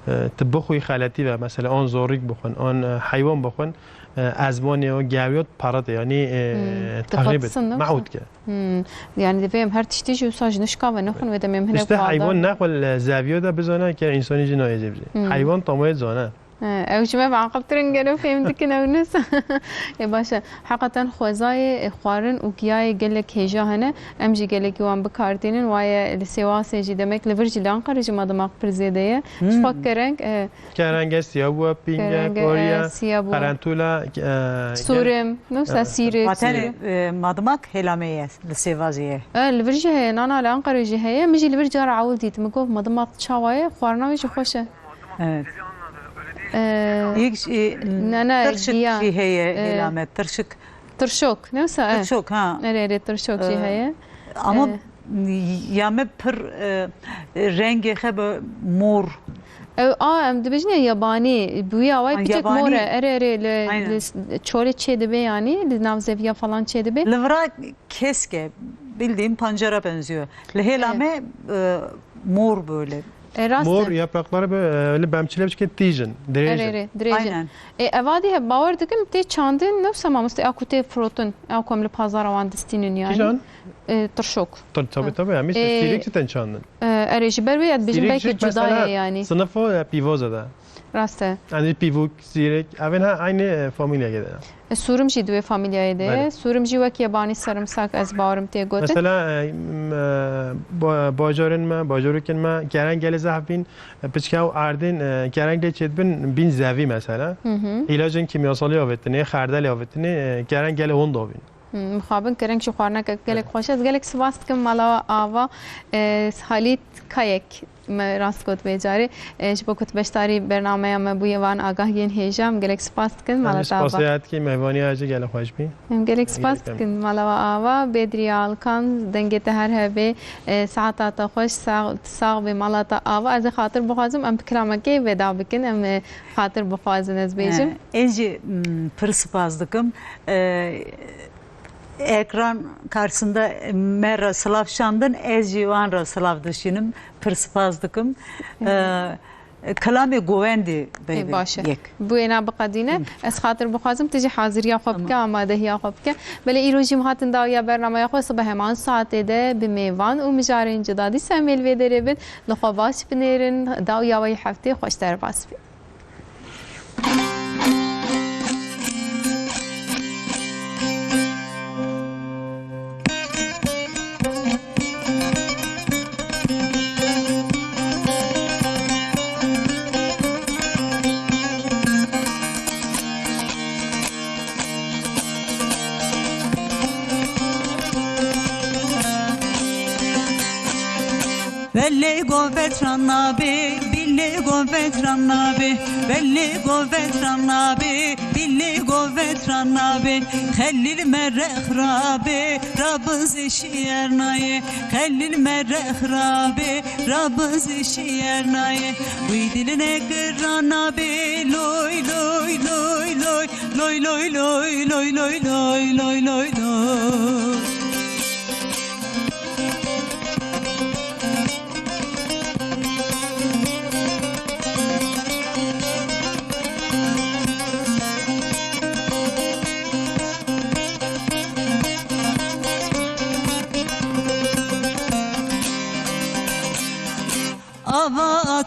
e, e, tu bixwî xeletî ve, mesela on zorîk bixwin, on, e, heywan bixwin, e, ezmanê o, gewiyo, parat, yani, e, Hmm, texrîb, diqetsin, ne? Mehût ke. Hmm. Yani divê em her tiştî jî wisa ji nişka ve nexwin, wê demê em hinek. İşte heywan nexwe li zeviyo de bizane ke insanî jî nayê jê bijî. Hmm. Heywan tamayê zane. He, ew ji me biaqiltir in, gelo fêm dikin ew nus. Ê, baş e. Heqeten xwezayê, ê, xwarin û giyayê gelek hêja hene. Em jî gelekî wan bi kar tînin. Waye li Sêwasê jî demek li vir jî li Anqerê jî madimaq pir zêde ye. Ji xwe kereng, e, Kerenge siya bû, pînge, kerenge, e, koriya, siya bû. Qerentûla, e, Sûrim, ne wisa sîrik. Watenê, e, madimaq hêlamê ye, li Sêwasê ye. E, li vir jî heye, nana li Anqerê jî heye. Min jî li vir cara ewil dît. Min got, madimaq çawa ye? Xwarina wê jî xweş e. Evet. Ee, Yek jî, ne, ne, tirşik giya. Jî heye, ee, hêla me, tirşik. Tirşok, ne wisa, e? Tirşok, ha. Erê, erê, tirşok jî, ee, heye. Ama, ee, ya me pir, e, rengê xe bi mor. Ew, a, em dibêjin ya yabani, bûya wê piçek mor e. Erê, erê, li, li çolê çê dibe yani, li nav zeviya falan çê dibe. Li vira kesk e, bildiğin pancara benziyor. Li hêla me, e, mor böyle. E, rast e. Mor yaprakları böyle, e, öyle bemçile biçke tijin, dirêjin. Erê, erê, dirêjin. Aynen. E, evadî he, bawer dikim tê çandin, ne wisa mamoste, a ku tê firotin, a ku em li pazara wan distînin yani. Kîjan? E, tirşok. Tabii, tabii, tabii. Em işte sîrek jî tên çandin. E, erê, ji ber wê ya dibêjin belkî cuda ye yani. Sınıfı, e, pîvoza da. Rast e. Yani pîvok, sîrek, evên ha aynı, e, familyayê de. E, Sûrim jî di wê familyayê de ye. Belê. Sûrim jî wek yebanî sarımsak ez bawerim tê gotin. Mesela, e, m-, e, ba-, bajarên me, bajarokên me, kereng gelê zehf bîn, e, piçka û erdên, e, kereng lê çêdibin, bîn zevî mesela. Hı hı. Îlacên kîmyasalî avêtinê, xerdelê avêtinê, e, kereng gelê hûn davîn. Hı, mixabin kereng jî xwarineke gelek xweş e. Ez gelek spas dikim mala ava, e, Halît Kayek. Me rast got vê carê. E, ji bo ku tu beşdarî bernameya me bûye, van agahiyên hêja, em gelek spas dikin. Em mala jî te ava. Spasiya dikin, mêvaniya jî gelek xweş bî. Em gelek spas dikin. Mala we ava, Bedriye Alkan, dengê te her hebe, e, saeta te xweş, sax, sax be mala te ava. Ez ê xatir bixwazim, em bi kilamekê veda bikin, em, e, xatir bixwazin, ez bêjim. E, ez jî, m, pir spas dikim. E, Ekran karşısında me re silav şandin, ez jî wan re silav dişînim. Pir spas dikim. Ee, kilamê govendî. Ê, baş e. Yek. Bûyê na biqedîne. Hı. Ez xatir bixwazim, tu jî haziriya xwe bike, amadehiya xwe bike. Belê îro jî em hatin dawiya bernameya xwe, sibe heman saetê de bi mêvan û mijarên cuda dîsa em ê li vê derê bin. Li xwe baş binêrin, dawiya wê heftê xweş derbas be. Belê go vetrana be, bilê go vetrana be, belê go vetrana be, bilê go vetrana be. Xelîl mere xirabe, rabizê şiyernaye. Xelîl mere xirabe, rabizê şiyernaye. Wî dil ne kirana be, loy, loy, loy, loy. Loy, loy, loy. Loy, loy, loy, loy, loy, loy, loy.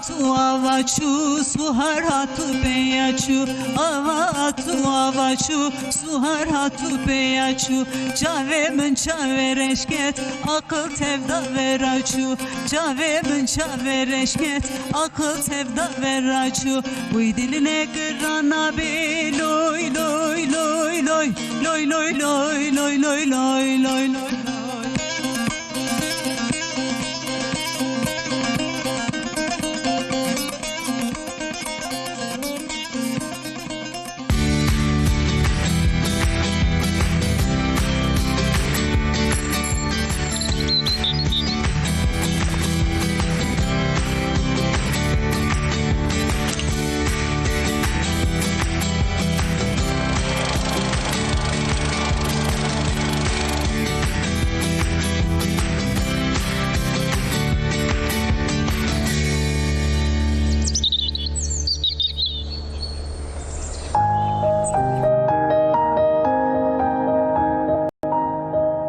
Tu ava çû, suhar hat û pêya çû, ava tu ava çû, suhar hat û pêya çû. Çavê min çavê reş ket, aqil tevda vera çû. Çavê min çavê reş ket, aqil tevda vera çû. Wî dil ne girana bê, loy, loy, loy, loy.